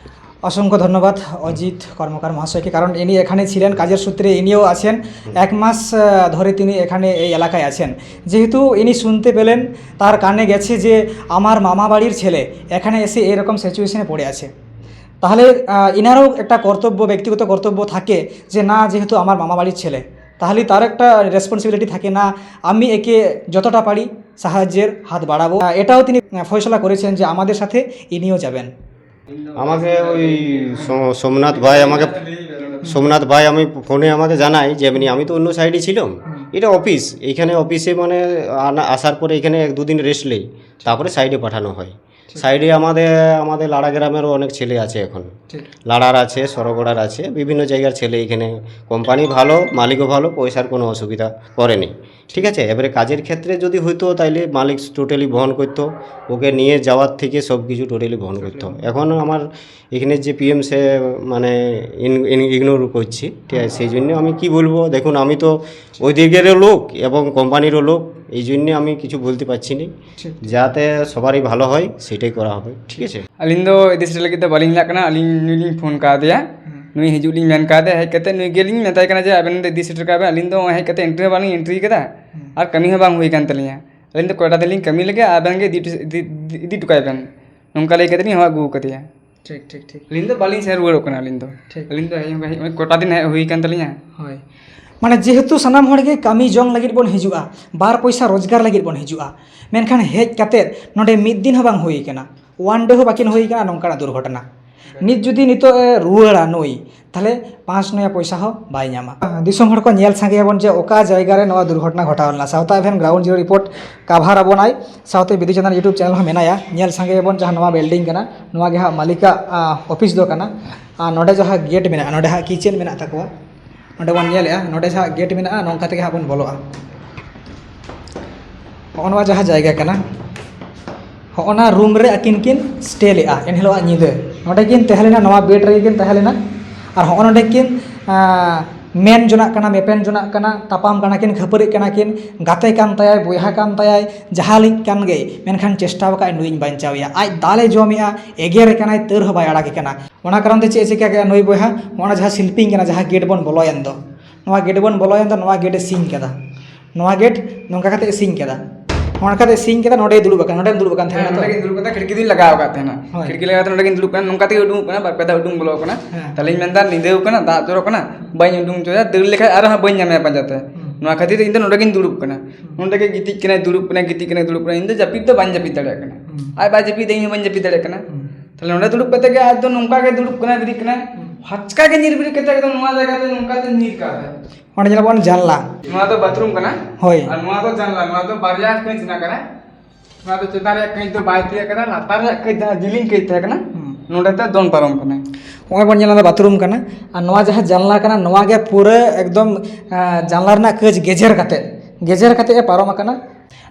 অসংখ্য ধন্যবাদ অজিত কর্মকার মহাশয়কে, কারণ ইনি এখানে ছিলেন কাজের সূত্রে, ইনিও আছেন। এক মাস আহ, ধরে তিনি এখানে এই এলাকায় আছেন। যেহেতু ইনি শুনতে পেলেন, তার কানে গেছে যে আমার মামা বাড়ির ছেলে এখানে এসে এরকম সিচুয়েশনে পড়ে আছে, তাহলে আহ, ইনারও একটা কর্তব্য, ব্যক্তিগত কর্তব্য থাকে যে না, যেহেতু আমার মামা বাড়ির ছেলে, তাহলে তার একটা রেসপন্সিবিলিটি থাকে না, আমি একে যতটা পারি সাহায্যের হাত বাড়াবো। আহ, এটাও তিনি আহ, ফয়সলা করেছেন যে আমাদের সাথে ইনিও যাবেন। আমাকে ওই সো- সোমনাথ ভাই আমাকে, সোমনাথ ভাই আমি ফোনে আমাকে জানাই যে এমনি, আমি তো অন্য সাইডে ছিলাম, এটা অফিস, এইখানে অফিসে মানে আনা- আসার পরে এখানে এক দুদিন রেস্ট নেই, তারপরে সাইডে পাঠানো হয়। সাইডে আমাদের, আমাদের লাড়া গ্রামেরও অনেক ছেলে আছে এখন, লাড়ার আছে, সরগড়ার আছে, বিভিন্ন জায়গার ছেলে। এখানে কোম্পানি ভালো, মালিকও ভালো, পয়সার কোনো অসুবিধা করেনি। ঠিক আছে, এবারে কাজের ক্ষেত্রে যদি হইতো, তাইলে মালিক টোটালি বহন করতো, ওকে নিয়ে যাওয়ার থেকে সব কিছু টোটালি বহন করতো। এখন আমার এখানে যে পিএম সে মানে ইগনোর করছি, ঠিক আছে? সেই জন্য আমি কি বলবো, দেখুন, আমি তো ওই দিকেরও লোক এবং কোম্পানিরও লোক, এই জন্য আমি কিছু বলতে পারছি না। যাতে সবারই ভালো হয়, সেটাই করা হবে, ঠিক আছে? ᱟᱹᱞᱤᱧ ᱫᱚ ᱤᱫᱤ ᱥᱮᱴᱮᱨ ᱞᱟᱹᱜᱤᱫ ᱫᱚ ᱵᱟᱹᱞᱤᱧ ᱞᱟᱜ ᱠᱟᱱᱟ᱾ ᱟᱹᱞᱤᱧ ᱱᱩᱭ ᱞᱤᱧ ᱯᱷᱳᱱ ᱠᱟᱣᱫᱮᱭᱟ᱾ ᱱᱩᱭ ᱦᱤᱡᱩᱜ ᱞᱤᱧ ᱢᱮᱱ ᱠᱟᱣᱫᱮᱭᱟ᱾ ᱦᱮᱡ ᱠᱟᱛᱮ ᱱᱩᱭ ᱜᱮᱞᱤᱧ ᱢᱮᱛᱟᱭ ᱠᱟᱱᱟ ᱡᱮ ᱟᱵᱮᱱ ᱫᱚ ᱤᱫᱤ ᱥᱮᱴᱮᱨ ᱠᱟᱜ ᱵᱮᱱ᱾ ᱟᱹᱞᱤᱧ ᱫᱚ ᱦᱮᱡ ᱠᱟᱛᱮ ᱮᱱᱴᱨᱤ ᱦᱚᱸ ᱵᱟᱹᱞᱤᱧ ᱮᱱᱴᱨᱤ ᱠᱟᱫᱟ ᱟᱨ ᱠᱟᱹᱢᱤ ᱦᱚᱸ ᱵᱟᱝ ᱦᱩᱭ ᱠᱟᱱ ᱛᱟᱹᱞᱤᱧᱟ᱾ ᱟᱹᱞᱤᱧ ᱫᱚ ᱠᱚᱭᱴᱟ ᱫᱤᱱ ᱞᱤᱧ ᱠᱟᱹᱢᱤ ᱞᱮᱜᱮ, ᱟᱵᱮᱱ ᱜᱮ ᱤᱫᱤ ᱦᱚᱴᱚ- ᱤᱫᱤ- ᱤᱫᱤ ᱦᱚᱴᱚ ᱠᱟᱭ ᱵᱮᱱ᱾ ᱱᱚᱝᱠᱟ ᱞᱟᱹᱭ ᱠᱟᱛᱮ ᱞᱤᱧ ᱦᱚᱦᱚ ᱟᱹᱜᱩ ᱟᱠᱟᱫᱮᱭᱟ᱾ ᱴᱷᱤᱠ, ᱴᱷᱤᱠ, ᱴᱷᱤᱠ᱾ ᱟᱹᱞᱤᱧ ᱫᱚ ᱵᱟᱹᱞᱤᱧ ᱥᱮᱱ ᱨᱩᱣᱟᱹᱲᱚᱜ ᱠᱟᱱᱟ᱾ ᱟᱹᱞᱤᱧ ᱫᱚ, ᱴᱷᱤᱠ᱾ ᱟᱹᱞᱤᱧ ᱫᱚ ᱦᱮᱡ ᱦᱚᱸ ᱦᱮᱡ, ᱱᱚᱜᱼᱚᱭ ᱠᱚᱴᱟ ᱫᱤᱱ ᱦᱮᱡ ᱦᱩᱭ ᱠᱟᱱ ᱛᱟᱹᱞᱤᱧᱟ᱾ ᱦᱳᱭ, ᱢᱟᱱᱮ ᱡᱮᱦᱮᱛᱩ ᱥᱟᱱᱟᱢ ᱦᱚᱲ ᱜᱮ ᱠᱟᱹᱢᱤ ᱡᱚᱝ ᱞᱟᱹᱜᱤᱫ ᱵᱚᱱ ᱦᱤᱡᱩᱜᱼᱟ, ᱵᱟᱨ ᱯᱚᱭᱥᱟ ᱨᱳᱡᱽᱜᱟᱨ ᱞᱟᱹᱜᱤᱫ ᱵᱚᱱ ᱦᱤᱡᱩᱜᱼᱟ, ᱢᱮᱱᱠᱷᱟᱱ ᱦᱮᱡ ᱠᱟᱛᱮ ᱱᱚᱰᱮ ᱢᱤᱫ ᱫᱤᱱ ᱦᱚᱸ ᱵᱟᱝ ᱦᱩᱭ ᱠᱟᱱᱟ, ᱚᱣᱟᱱ ᱰᱮ ᱦᱚᱸ ᱵᱟᱹᱠᱤᱱ ᱦᱩᱭ ᱠᱟᱱᱟ ᱱᱚᱝᱠᱟᱱᱟᱜ ᱫᱩᱨᱜᱷᱚᱴᱚᱱᱟ᱾ ᱱᱤᱛ ᱡᱩᱫᱤ ᱱᱤᱛᱚᱜ ᱮ ᱨᱩᱣᱟᱹᱲᱟ ᱱᱩᱭ, ᱛᱟᱦᱞᱮ ᱯᱟᱸᱪ ᱱᱚᱭᱟ ᱯᱚᱭᱥᱟ ᱦᱚᱸ ᱵᱟᱭ ᱧᱟᱢᱟ᱾ ᱫᱤᱥᱚᱢ ᱦᱚᱲ ᱠᱚ ᱧᱮᱞ ᱥᱟᱸᱜᱮᱭᱟᱵᱚᱱ ᱡᱮ ᱚᱠᱟ ᱡᱟᱭᱜᱟ ᱨᱮ ᱱᱚᱣᱟ ᱫᱩᱨᱜᱷᱚᱴᱚᱱᱟ ᱜᱷᱚᱴᱟᱣ ᱞᱮᱱᱟ᱾ ᱥᱟᱶᱛᱟ ᱮᱵᱷᱮᱱ ᱜᱨᱟᱣᱩᱱᱰ ᱡᱤᱨᱳ ᱨᱤᱯᱳᱨᱴ ᱠᱟᱵᱷᱟᱨ ᱟᱵᱚᱱᱟᱭ, ᱥᱟᱶᱛᱮ ᱵᱤᱫᱩ ᱪᱟᱸᱫᱟᱱ YouTube ᱪᱮᱱᱮᱞ ᱦᱚᱸ ᱢᱮᱱᱟᱭᱟ᱾ ᱧᱮᱞ ᱥᱟᱸᱜᱮᱭᱟᱵᱚᱱ ᱡᱟᱦᱟᱸ ᱱᱚᱣᱟ ᱵᱤᱞᱰᱤᱝ ᱠᱟᱱᱟ, ᱱᱚᱣᱟ ᱜᱮ ᱦᱟᱸᱜ ᱢᱟᱹᱞᱤᱠᱟᱜ, ᱟ, ᱚᱯᱷᱤᱥ ᱫᱚ ᱠᱟᱱᱟ᱾ ᱟᱨ ᱱᱚᱰᱮ ᱡᱟᱦᱟᱸ ᱜᱮᱴ ᱢᱮᱱᱟᱜᱼᱟ, ᱱᱚᱰᱮ ᱦᱟᱸᱜ ᱠᱤᱪᱮᱱ ᱢᱮᱱᱟᱜ ᱛᱟᱠᱚᱣᱟ, ᱱᱚᱰᱮ ᱵᱚᱱ ᱧᱮᱞᱮᱜᱼᱟ, ᱱᱚᱰᱮ ᱡᱟᱦᱟᱸ ᱜᱮᱴ ᱢᱮᱱᱟᱜᱼᱟ, ᱱᱚᱝᱠᱟ ᱛᱮᱜᱮ ᱦᱟᱸᱜ ᱵᱚᱱ ᱵᱚᱞᱚᱜᱼᱟ᱾ ᱦᱚᱸᱜᱼᱚ ᱱᱚᱣᱟ ᱡᱟᱦᱟᱸ ᱡᱟᱭᱜᱟ ᱠᱟᱱᱟ, ᱦᱚᱸᱜᱼᱚ ᱱᱟ ᱨᱩᱢ ᱨᱮ ᱟᱹᱠᱤᱱ ᱠᱤᱱ ᱥᱴᱮ ᱞᱮᱜᱼᱟ ᱮᱱᱦᱤᱞᱳᱜ ᱧᱤᱫᱟᱹ᱾ ᱱᱚᱰᱮ ᱠᱤᱱ ᱛᱟᱦᱮᱸ ᱞᱮᱱᱟ, ᱱᱚᱣᱟ ᱵᱮᱰ ᱨᱮᱜᱮ ᱠᱤᱱ ᱛᱟᱦᱮᱸ ᱞᱮᱱᱟ᱾ ᱟᱨ ᱦᱚᱸᱜᱼᱚ ᱱᱚᱰᱮ ᱠᱤᱱ, ᱟᱸ, ᱢᱮᱱ ᱡᱚᱱᱟᱜ ᱠᱟᱱᱟ, ᱢᱮᱯᱮᱱ ᱡᱚᱱᱟᱜ ᱠᱟᱱᱟ, ᱛᱟᱯᱟᱢ ᱠᱟᱱᱟ ᱠᱤᱱ, ᱠᱷᱟᱹᱯᱟᱹᱨᱤᱜ ᱠᱟᱱᱟ ᱠᱤᱱ, ᱜᱟᱛᱮ ᱠᱟᱱ ᱛᱟᱭᱟᱭ, ᱵᱚᱭᱦᱟ ᱠᱟᱱ ᱛᱟᱭᱟᱭ, ᱡᱟᱦᱟᱸ ᱞᱮᱠ ᱠᱟᱱ ᱜᱮ, ᱢᱮᱱᱠᱷᱟᱱ ᱪᱮᱥᱴᱟ ᱟᱠᱟᱫ ᱱᱩᱭᱤᱧ ᱵᱟᱧᱪᱟᱣᱮᱭᱟ᱾ ᱟᱡ ᱫᱟᱞᱮ ᱡᱚᱢᱮᱜᱼᱟ, ᱮᱜᱮᱨᱮ ᱠᱟᱱᱟᱭ, ᱛᱟᱹᱨ ᱦᱚᱸ ᱵᱟᱭ ᱟᱲᱟᱜᱮ ᱠᱟᱱᱟ᱾ ᱚᱱᱟ ᱠᱟᱨᱚᱱ ᱛᱮ ᱪᱮᱫ ᱮ ᱪᱤᱠᱟᱹ ᱠᱮᱫᱟ ᱱᱩᱭ ᱵᱚᱭᱦᱟ? ᱱᱚᱜᱼᱚ ᱱᱟ ᱡᱟᱦᱟᱸ ᱥᱤᱞᱯᱤᱧ ᱠᱟᱱᱟ, ᱡᱟᱦᱟᱸ ᱜᱮᱴ ᱵᱚᱱ ᱵᱚᱞᱚᱭᱮᱱ ᱫᱚ, ᱱᱚᱣᱟ ᱜᱮᱴ ᱵᱚᱱ ᱵᱚᱞᱚᱭᱮᱱ ᱫᱚ, ᱱᱚᱣᱟ ᱜᱮᱴ ᱮ ᱥᱤᱧ ᱠᱟᱫᱟ᱾ ᱱᱚᱝᱠᱟ ᱠᱟᱛᱮ ᱥᱤᱧ ᱠᱟᱫᱟ, ᱱᱚᱰᱮ ᱫᱩᱲᱩᱵ ᱟᱠᱟᱱᱟ, ᱱᱚᱰᱮᱢ ᱫᱩᱲᱩᱵ ᱟᱠᱟᱱ ᱛᱟᱦᱮᱸ ᱦᱮᱸ, ᱠᱟᱱᱟ ᱛᱚ? ᱱᱚᱰᱮ ᱜᱤᱧ ᱫᱩᱲᱩᱵ ᱠᱟᱱᱟ, ᱠᱷᱤᱲᱠᱤ ᱫᱩᱧ ᱞᱟᱜᱟᱣ ᱟᱠᱟᱫ ᱛᱟᱦᱮᱱᱟ᱾ ᱦᱳᱭ᱾ ᱠᱷᱤᱲᱠᱤ ᱞᱟᱜᱟᱣ ᱠᱟᱛᱮ ᱱᱚᱰᱮ ᱜᱤᱧ ᱫᱩᱲᱩᱵ ᱠᱟᱱᱟ, ᱱᱚᱝᱠᱟ ᱛᱮᱜᱮ ᱩᱰᱩᱝᱚᱜ ᱠᱟᱱᱟ, ᱵᱟᱨ ᱯᱮ ᱫᱷᱟᱣ ᱩᱰᱩᱝ ᱵᱚᱞᱚ ᱟᱠᱟᱱᱟ᱾ ᱦᱮᱸ᱾ ᱛᱟᱦᱞᱮᱧ ᱢᱮᱱᱫᱟ, ᱧᱤᱫᱟᱹ ᱟᱠᱟᱱᱟ, ᱫᱟᱜ ᱡᱚᱨᱚᱜ ᱠᱟᱱᱟ, ᱵᱟᱹᱧ ᱩᱰᱩᱝ ᱦᱚᱪᱚᱭᱟ, ᱫᱟᱹᱲ ᱞᱮᱠᱷᱟᱡ ᱟᱨᱦᱚᱸ ᱵᱟᱹᱧ ᱧᱟᱢᱮᱭᱟ ᱯᱟᱸᱡᱟᱛᱮ᱾ ᱦᱩᱸ᱾ ᱱᱚᱣᱟ ᱠᱷᱟᱹᱛᱤᱨ ᱛᱮ ᱤᱧ ᱫᱚ ᱱᱚᱰᱮ ᱜᱤᱧ ᱫᱩᱲᱩᱵ ᱠᱟᱱᱟ᱾ ᱦᱩᱸ᱾ ᱱᱚᱰᱮ ᱜᱮ ᱜᱤᱛᱤᱡ ᱠᱟᱱᱟᱭ, ᱫᱩᱲᱩᱵ ᱠᱟᱱᱟᱭ, ᱜᱤᱛᱤᱡ ᱠᱟᱱᱟᱭ, ᱫᱩᱲᱩᱵ ᱠᱟᱱᱟᱭ, ᱤᱧ ᱫᱚ ᱡᱟᱹᱯᱤᱫ ᱫᱚ ᱵᱟᱹᱧ ᱡᱟᱹᱯᱤᱫ ᱫᱟᱲᱮᱭᱟᱜ ᱠᱟᱱᱟ᱾ ᱦᱩᱸ᱾ ᱟᱡ ᱵᱟᱭ ᱡᱟᱹᱯᱤᱫ ᱫᱟ, ᱤᱧ ᱦᱚᱸ ᱵᱟᱹᱧ ᱡᱟᱹᱯᱤᱫ ᱫᱟᱲᱮᱭᱟᱜ ᱠᱟᱱᱟ᱾ ᱦᱩᱸ᱾ ᱛᱟᱦᱞᱮ ᱱᱚᱰᱮ ᱫᱩᱲᱩᱵ ᱠᱟᱛᱮ ᱜᱮ ᱟᱡ ᱫᱚ ᱱᱚᱝᱠᱟ ᱜᱮ ᱫᱩᱲᱩᱵ ᱠᱟᱱᱟᱭ, ᱵᱤᱨᱤᱫ ᱠᱟᱱᱟᱭ᱾ ᱯᱷᱟᱪᱠᱟ ᱜᱮ ᱧᱤᱨ ᱵᱤᱨᱤᱫ ᱠᱟᱛᱮ ᱮᱠᱫᱚᱢ ᱱᱚᱣᱟ ᱡᱟᱭᱜᱟ ᱛᱮ ᱱᱚᱝᱠᱟ ᱛᱮ ᱧᱤᱨ ᱠᱟᱜ ᱛᱟᱭ᱾ ᱚᱸᱰᱮ ᱧᱮᱞᱟᱵᱚᱱ ᱡᱟᱱᱞᱟ᱾ ᱦᱳᱭ᱾ ᱟᱨ ᱱᱚᱣᱟ ᱫᱚ ᱡᱟᱱᱞᱟ, ᱱᱚᱣᱟ ᱫᱚ ᱵᱟᱨᱭᱟ ᱠᱟᱹᱪ ᱨᱮᱱᱟᱜ ᱠᱟᱱᱟ᱾ ᱱᱚᱣᱟ ᱫᱚ ᱪᱮᱛᱟᱱ ᱨᱮᱭᱟᱜ ᱠᱟᱹᱪ ᱫᱚ ᱵᱟᱭ ᱛᱤᱭᱟᱹᱜ ᱠᱟᱱᱟ, ᱞᱟᱛᱟᱨ ᱨᱮᱭᱟᱜ ᱠᱟᱹᱪ ᱡᱟᱦᱟᱸ ᱡᱤᱞᱤᱧ ᱠᱟᱹᱪ ᱛᱟᱦᱮᱸ ᱠᱟᱱᱟ, ᱦᱩᱸ᱾ ᱱᱚᱸᱰᱮ ᱛᱮ ᱫᱚᱱ ᱯᱟᱨᱚᱢ ᱠᱟᱱᱟᱭ᱾ ᱱᱚᱜᱼᱚᱭ ᱵᱚᱱ ᱧᱮᱞ ᱮᱫᱟ ᱵᱟᱛᱷᱨᱩᱢ ᱠᱟᱱᱟ, ᱟᱨ ᱱᱚᱣᱟ ᱡᱟᱦᱟᱸ ᱡᱟᱱᱞᱟ ᱠᱟᱱᱟ, ᱱᱚᱣᱟ ᱜᱮ ᱯᱩᱨᱟᱹ ᱮᱠᱫᱚᱢ, ᱟᱸ, ᱡᱟᱱᱞᱟ ᱨᱮᱱᱟᱜ ᱠᱟᱹᱪ ᱜᱮᱡᱮᱨ ᱠᱟᱛᱮ, ᱜᱮᱡᱮᱨ ᱠᱟᱛᱮ ᱮ ᱯᱟᱨᱚᱢ ᱟᱠᱟᱱᱟ᱾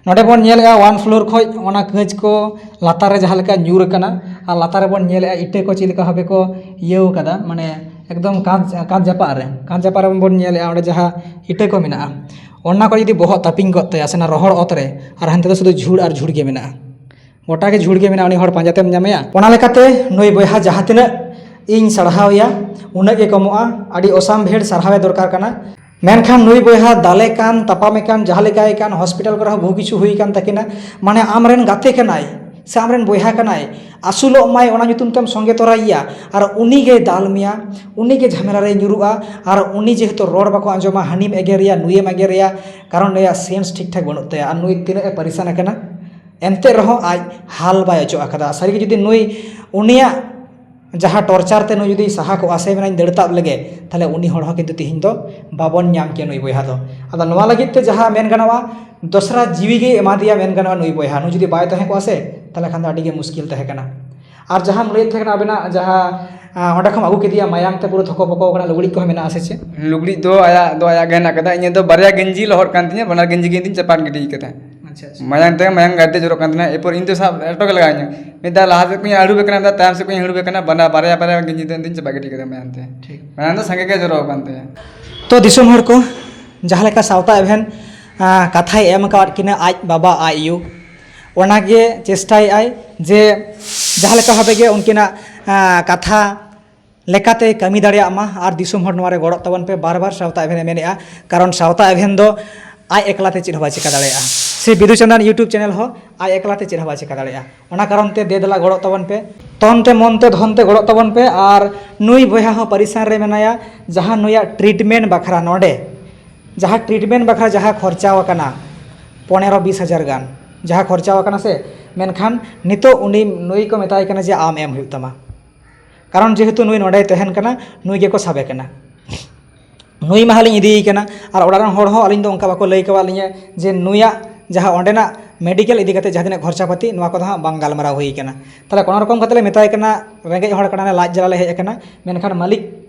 ᱱᱚᱰᱮ ᱵᱚᱱ ᱧᱮᱞᱮᱜᱼᱟ one floor ᱠᱷᱚᱡ ᱚᱱᱟ ᱠᱟᱹᱪ ᱠᱚ ᱞᱟᱛᱟᱨ ᱨᱮ ᱡᱟᱦᱟᱸ ᱞᱮᱠᱟ ᱧᱩᱨ ᱟᱠᱟᱱᱟ, ᱟᱨ ᱞᱟᱛᱟᱨ ᱨᱮᱵᱚᱱ ᱧᱮᱞᱮᱜᱼᱟ ᱤᱴᱟᱹ ᱠᱚ ᱪᱮᱫ ᱞᱮᱠᱟ ᱵᱷᱟᱵᱮ ᱠᱚ ᱤᱭᱟᱹᱣ ᱠᱟᱫᱟ, ᱢᱟᱱᱮ ᱮᱠᱫᱚᱢ ᱠᱟᱸᱛ, ᱠᱟᱸᱛ ᱡᱟᱯᱟᱜ ᱨᱮ, ᱠᱟᱸᱛ ᱡᱟᱯᱟᱜ ᱨᱮ ᱵᱚᱱ ᱧᱮᱞᱮᱜᱼᱟ ᱚᱸᱰᱮ ᱡᱟᱦᱟᱸ ᱤᱴᱟᱹ ᱠᱚ ᱢᱮᱱᱟᱜᱼᱟ, ᱚᱱᱟ ᱠᱚ ᱡᱩᱫᱤ ᱵᱚᱦᱚᱜ ᱛᱟᱹᱯᱤᱧ ᱜᱚᱫ ᱛᱟᱭᱟ ᱥᱮ ᱚᱱᱟ ᱨᱚᱦᱚᱲ ᱚᱛ ᱨᱮ, ᱟᱨ ᱦᱟᱱᱛᱮ ᱫᱚ ᱥᱩᱫᱷᱩ ᱡᱷᱩᱲ ᱟᱨ ᱡᱷᱩᱲ ᱜᱮ ᱢᱮᱱᱟᱜᱼᱟ᱾ ᱜᱚᱴᱟ ᱜᱮ ᱡᱷᱩᱲ ᱜᱮ ᱢᱮᱱᱟᱜᱼᱟ, ᱩᱱᱤ ᱦᱚᱲ ᱯᱟᱸᱡᱟ ᱛᱮᱢ ᱧᱟᱢᱮᱭᱟ᱾ ᱚᱱᱟ ᱞᱮᱠᱟᱛᱮ ᱱᱩᱭ ᱵᱚᱭᱦᱟ ᱡᱟᱦᱟᱸ ᱛᱤᱱᱟᱹᱜ ᱤᱧ ᱥᱟᱨᱦᱟᱣᱮᱭᱟ, ᱩᱱᱟᱹᱜ ᱜᱮ ᱠᱚᱢᱚᱜᱼᱟ᱾ ᱟᱹᱰᱤ ᱚᱥᱟᱢᱵᱷᱮᱲ ᱥᱟᱨᱦᱟᱣᱮ ᱫᱚᱨᱠᱟᱨ ᱠᱟᱱᱟ᱾ ᱢᱮᱱᱠᱷᱟᱱ ᱱᱩᱭ ᱵᱚᱭᱦᱟ ᱫᱟᱞᱮ ᱠᱟᱱ, ᱛᱟᱯᱟᱢᱮ ᱠᱟᱱ, ᱡᱟᱦᱟᱸ ᱞᱮᱠᱟᱭ ᱠᱟᱱ, ᱦᱚᱥᱯᱤᱴᱟᱞ ᱠᱚᱨᱮ ᱦᱚᱸ ᱵᱚᱦᱩ ᱠᱤᱪᱷᱩ ᱦᱩᱭ ᱠᱟᱱ ᱛᱟᱹᱠᱤᱱᱟ᱾ ᱢᱟᱱᱮ ᱟᱢᱨᱮᱱ ᱜᱟᱛᱮ ᱠᱟᱱᱟᱭ ᱥᱮ ᱟᱢᱨᱮᱱ ᱵᱚᱭᱦᱟ ᱠᱟᱱᱟᱭ, ᱟᱹᱥᱩᱞᱚᱜ ᱢᱟᱭ, ᱚᱱᱟ ᱧᱩᱛᱩᱢ ᱛᱮᱢ ᱥᱚᱸᱜᱮ ᱛᱚᱨᱟᱭᱮᱭᱟ, ᱟᱨ ᱩᱱᱤ ᱜᱮᱭ ᱫᱟᱞ ᱢᱮᱭᱟ, ᱩᱱᱤ ᱜᱮ ᱡᱷᱟᱢᱮᱞᱟ ᱨᱮᱭ ᱧᱩᱨᱩᱜᱼᱟ, ᱟᱨ ᱩᱱᱤ ᱡᱮᱦᱮᱛᱩ ᱨᱚᱲ ᱵᱟᱠᱚ ᱟᱸᱡᱚᱢᱟ, ᱦᱟᱹᱱᱤᱢ ᱮᱜᱮᱨᱮᱭᱟ, ᱱᱩᱭᱮᱢ ᱮᱜᱮᱨᱮᱭᱟ, ᱠᱟᱨᱚᱱ ᱱᱩᱭᱟᱜ ᱥᱮᱱᱥ ᱴᱷᱤᱠ ᱴᱷᱟᱠ ᱵᱟᱹᱱᱩᱜ ᱛᱟᱭᱟ, ᱟᱨ ᱱᱩᱭ ᱛᱤᱱᱟᱹᱜ ᱮ ᱯᱟᱨᱤᱥᱟᱱ ᱟᱠᱟᱱᱟ, ᱮᱱᱛᱮ ᱨᱮᱦᱚᱸ ᱟᱡ ᱦᱟᱞ ᱵᱟᱭ ᱚᱪᱚᱜ ᱟᱠᱟᱫᱟ᱾ ᱥᱟᱹᱨᱤᱜᱮ ᱡᱩᱫᱤ ᱱᱩᱭ ᱩᱱᱤᱭᱟᱜ ᱡᱟᱦᱟᱸ ᱴᱚᱨᱪᱟᱨ ᱛᱮ ᱱᱩᱭ ᱡᱩᱫᱤ ᱥᱟᱦᱟ ᱠᱚᱜᱼᱟ ᱥᱮ ᱢᱮᱱᱟᱧ ᱫᱟᱹᱲ ᱛᱟᱵ ᱞᱮᱜᱮ, ᱛᱟᱦᱞᱮ ᱩᱱᱤ ᱦᱚᱲ ᱦᱚᱸ ᱠᱤᱱᱛᱩ ᱛᱤᱦᱤᱧ ᱫᱚ ᱵᱟᱵᱚᱱ ᱧᱟᱢ ᱠᱮᱭᱟ ᱱᱩᱭ ᱵᱚᱭᱦᱟ ᱫᱚ᱾ ᱟᱫᱚ ᱱᱚᱣᱟ ᱞᱟᱹᱜᱤᱫ ᱛᱮ ᱡᱟᱦᱟᱸ ᱢᱮᱱ ᱜᱟᱱᱚᱜᱼᱟ, ᱫᱚᱥᱨᱟ ᱡᱤᱣᱤ ᱜᱮ ᱮᱢᱟ ᱫᱮᱭᱟ ᱢᱮᱱ ᱜᱟᱱᱚᱜᱼᱟ ᱱᱩᱭ ᱵᱚᱭᱦᱟ᱾ ᱱᱩᱭ ᱡᱩᱫᱤ ᱵᱟᱭ ᱛᱟᱦᱮᱸ ᱠᱚᱜᱼᱟ ᱥᱮ, ᱛᱟᱦᱞᱮ ᱠᱷᱟᱱ ᱫᱚ ᱟᱹᱰᱤ ᱜᱮ ᱢᱩᱥᱠᱤᱞ ᱛᱟᱦᱮᱸ ᱠᱟᱱᱟ᱾ ᱟᱨ ᱡᱟᱦᱟᱸᱢ ᱞᱟᱹᱭᱮᱫ ᱛᱟᱦᱮᱸ ᱠᱟᱱᱟ ᱟᱵᱮᱱᱟᱜ ᱡᱟᱦᱟᱸ, ᱟᱸ, ᱚᱸᱰᱮ ᱠᱷᱚᱱ ᱟᱹᱜᱩ ᱠᱮᱫᱮᱭᱟ, ᱢᱟᱭᱟᱢ ᱛᱮ ᱯᱩᱨᱟᱹ ᱛᱷᱚᱠᱚ ᱵᱚᱠᱚ ᱠᱟᱱᱟ, ᱞᱩᱜᱽᱲᱤᱡ ᱠᱚᱦᱚᱸ ᱢᱮᱱᱟᱜᱼᱟ ᱥᱮ ᱪᱮᱫ? ᱞᱩᱜᱽᱲᱤᱡ ᱫᱚ ᱟᱭᱟᱜ ᱫᱚ ᱟᱭᱟᱜ ᱜᱮ ᱦᱮᱱᱟᱜ ᱠᱟᱫᱟ, ᱤᱧᱟᱹᱜ ᱫᱚ ᱵᱟᱨᱭᱟ ᱜᱮᱧᱡᱤ ᱞᱚᱦᱚᱫ ᱠᱟᱱ ᱛᱤᱧᱟᱹ, ᱵᱟᱱᱟᱨ ᱜᱮᱧᱡᱤ ᱜᱮ ᱤᱧ ᱫᱩᱧ ᱪᱟᱯᱟᱫ ᱜᱤᱰᱤ ᱠᱟᱫᱟ᱾ ᱟᱪᱪᱷᱟ, ᱟᱪᱪᱷᱟ᱾ ᱢᱟᱭᱟᱢ ᱛᱮ ᱢᱟᱭᱟᱢ ᱜᱟᱹᱰᱤ ᱡᱚᱨᱚᱜ ᱠᱟᱱ ᱛᱟᱦᱮᱱᱟ, ᱮᱨᱯᱚᱨ ᱤᱧ ᱫᱚ ᱥᱟᱵ ᱦᱚᱴᱚ ᱜᱮ ᱞᱟᱜᱟᱣ ᱤᱧᱟᱹ᱾ ᱢᱤᱫ ᱫᱷᱟᱣ ᱞᱟᱦᱟ ᱥᱮᱫ ᱠᱷᱚᱱᱤᱧ ᱟᱹᱨᱩᱵᱮ ᱠᱟᱱᱟ, ᱢᱤᱫ ᱫᱷᱟᱣ ᱛᱟᱭᱚᱢ ᱥᱮᱫ ᱠᱷᱚᱱᱤᱧ ᱟᱹᱨᱩᱵᱮ ᱠᱟᱱᱟ, ᱵᱟᱱᱟ-, ᱵᱟᱨᱭᱟ ᱵᱟᱨᱭᱟ ᱜᱮᱧᱡᱤ ᱫᱚ ᱤᱧ ᱫᱩᱧ ᱪᱟᱯᱟᱫ ᱜᱤᱰᱤ ᱠᱟᱫᱟ ᱢᱟᱭᱟᱢ ᱛᱮ᱾ ᱴᱷᱤᱠ᱾ ᱢᱟᱭᱟᱢ ᱫᱚ ᱥᱟᱸᱜᱮ ᱜᱮ ᱡᱚᱨᱚ ᱟᱠᱟᱱ ᱛᱟᱭᱟ᱾ ᱛᱚ ᱫᱤᱥᱚᱢ ᱦᱚᱲ ᱠᱚ, ᱡᱟᱦᱟᱸ ᱞᱮᱠᱟ ᱥᱟᱶᱛᱟ ᱮᱵᱷᱮᱱ, ᱟᱸ, ᱠᱟᱛᱷᱟᱭ ᱮᱢ ᱟᱠᱟᱫ ᱠᱤᱱᱟ ᱟᱡ ᱵᱟᱵᱟ ᱟᱡ ᱟᱭᱳ, ᱚᱱᱟᱜᱮ ᱪᱮᱥᱴᱟᱭᱮᱫ ᱟᱭ ᱡᱮ ᱡᱟᱦᱟᱸ ᱞᱮᱠᱟ ᱵᱷᱟᱵᱮ ᱜᱮ ᱩᱱᱠᱤᱱᱟᱜ, ᱟᱸ, ᱠᱟᱛᱷᱟ ᱞᱮᱠᱟᱛᱮ ᱠᱟᱹᱢᱤ ᱫᱟᱲᱮᱭᱟᱜ ᱢᱟ᱾ ᱟᱨ ᱫᱤᱥᱚᱢ ᱦᱚᱲ ᱱᱚᱣᱟ ᱨᱮ ᱜᱚᱲᱚᱜ ᱛᱟᱵᱚᱱ ᱯᱮ, ᱵᱟᱨ ᱵᱟᱨ ᱥᱟᱶᱛᱟ ᱮᱵᱷᱮᱱ ᱮ ᱢᱮᱱᱮᱫᱼᱟ, ᱠᱟᱨᱚᱱ ᱥᱟᱶᱛᱟ ᱮᱵᱷᱮᱱ ᱫᱚ ᱟᱡ ᱮᱠᱞᱟ ᱛᱮ ᱪᱮᱫ ᱦᱚᱸ ᱵᱟᱭ ᱪᱤᱠᱟ ᱫᱟᱲᱮᱭᱟᱜᱼᱟ᱾ ᱥᱮ ᱵᱤᱫᱩ ᱪᱟᱸᱫᱟᱱ YouTube ᱪᱮᱱᱮᱞ ᱦᱚᱸ ᱟᱡ ᱮᱠᱞᱟ ᱛᱮ ᱪᱮᱫ ᱦᱚᱸ ᱵᱟᱭ ᱪᱤᱠᱟ ᱫᱟᱲᱮᱭᱟᱜᱼᱟ᱾ ᱚᱱᱟ ᱠᱟᱨᱚᱱ ᱛᱮ ᱫᱮ ᱫᱮᱞᱟ ᱜᱚᱲᱚᱜ ᱛᱟᱵᱚᱱ ᱯᱮ, ᱛᱚᱱ ᱛᱮ ᱢᱚᱱ ᱛᱮ ᱫᱷᱚᱱ ᱛᱮ ᱜᱚᱲᱚᱜ ᱛᱟᱵᱚᱱ ᱯᱮ᱾ ᱟᱨ ᱱᱩᱭ ᱵᱚᱭᱦᱟ ᱦᱚᱸ ᱯᱟᱨᱤᱥᱟᱱ ᱨᱮ ᱢᱮᱱᱟᱭᱟ, ᱡᱟᱦᱟᱸ ᱱᱩᱭᱟᱜ ᱴᱨᱤᱴᱢᱮᱱᱴ ᱵᱟᱠᱷᱨᱟ ᱱᱚᱰᱮ ᱡᱟᱦᱟᱸ ᱴᱨᱤᱴᱢᱮᱱᱴ ᱵᱟᱠᱷᱨᱟ ᱡᱟᱦᱟᱸ ᱠᱷᱚᱨᱪᱟ ᱟᱠᱟᱱᱟ ᱯᱚᱱᱮᱨᱚ ᱵᱤᱥ ᱦᱟᱡᱟᱨ ᱜᱟᱱ, ᱡᱟᱦᱟᱸ ᱠᱷᱚᱨᱪᱟ ᱟᱠᱟᱱᱟ ᱥᱮ, ᱢᱮᱱᱠᱷᱟᱱ ᱱᱤᱛᱚᱜ ᱩᱱᱤ, ᱱᱩᱭ ᱠᱚ ᱢᱮᱛᱟᱭ ᱠᱟᱱᱟ ᱡᱮ ᱟᱢ ᱮᱢ ᱦᱩᱭᱩᱜ ᱛᱟᱢᱟ, ᱠᱟᱨᱚᱱ ᱡᱮᱦᱮᱛᱩ ᱱᱩᱭ ᱱᱚᱸᱰᱮᱭ ᱛᱟᱦᱮᱱ ᱠᱟᱱᱟ, ᱱᱩᱭ ᱜᱮᱠᱚ ᱥᱟᱵᱮ ᱠᱟᱱᱟ᱾ ᱱᱩᱭ ᱢᱟᱦᱟᱞᱤᱧ ᱤᱫᱤᱭᱮ ᱠᱟᱱᱟ, ᱟᱨ ᱚᱲᱟᱜ ᱨᱮᱱ ᱦᱚᱲ ᱦᱚᱸ ᱟᱹᱞᱤᱧ ᱫᱚ ᱚᱱᱠᱟ ᱵᱟᱠᱚ ᱞᱟᱹᱭ ᱠᱟᱣᱟᱫ ᱞᱤᱧᱟᱹ ᱡᱮ ᱱᱩᱭᱟᱜ ᱡᱟᱦᱟᱸ ᱚᱸᱰᱮᱱᱟᱜ ᱢᱮᱰᱤᱠᱮᱞ ᱤᱫᱤ ᱠᱟᱛᱮ ᱡᱟᱦᱟᱸ ᱛᱤᱱᱟᱹᱜ ᱠᱷᱚᱨᱪᱟ ᱯᱟᱹᱛᱤ, ᱱᱚᱣᱟ ᱠᱚᱫᱚ ᱦᱟᱸᱜ ᱵᱟᱝ ᱜᱟᱞᱢᱟᱨᱟᱣ ᱦᱩᱭ ᱠᱟᱱᱟ᱾ ᱛᱟᱦᱚᱞᱮ ᱠᱳᱱᱳ ᱨᱚᱠᱚᱢ ᱠᱟᱛᱮ ᱞᱮ ᱢᱮᱛᱟᱭ ᱠᱟᱱᱟ, ᱨᱮᱸᱜᱮᱡ ᱦᱚᱲ ᱠᱟᱱᱟᱞᱮ, ᱞᱟᱡ ᱡᱟᱞᱟ ᱞᱮ ᱦᱮᱡ ᱟᱠᱟᱱᱟ, ᱢᱮᱱᱠᱷᱟᱱ ᱢᱟᱹᱞᱤᱠ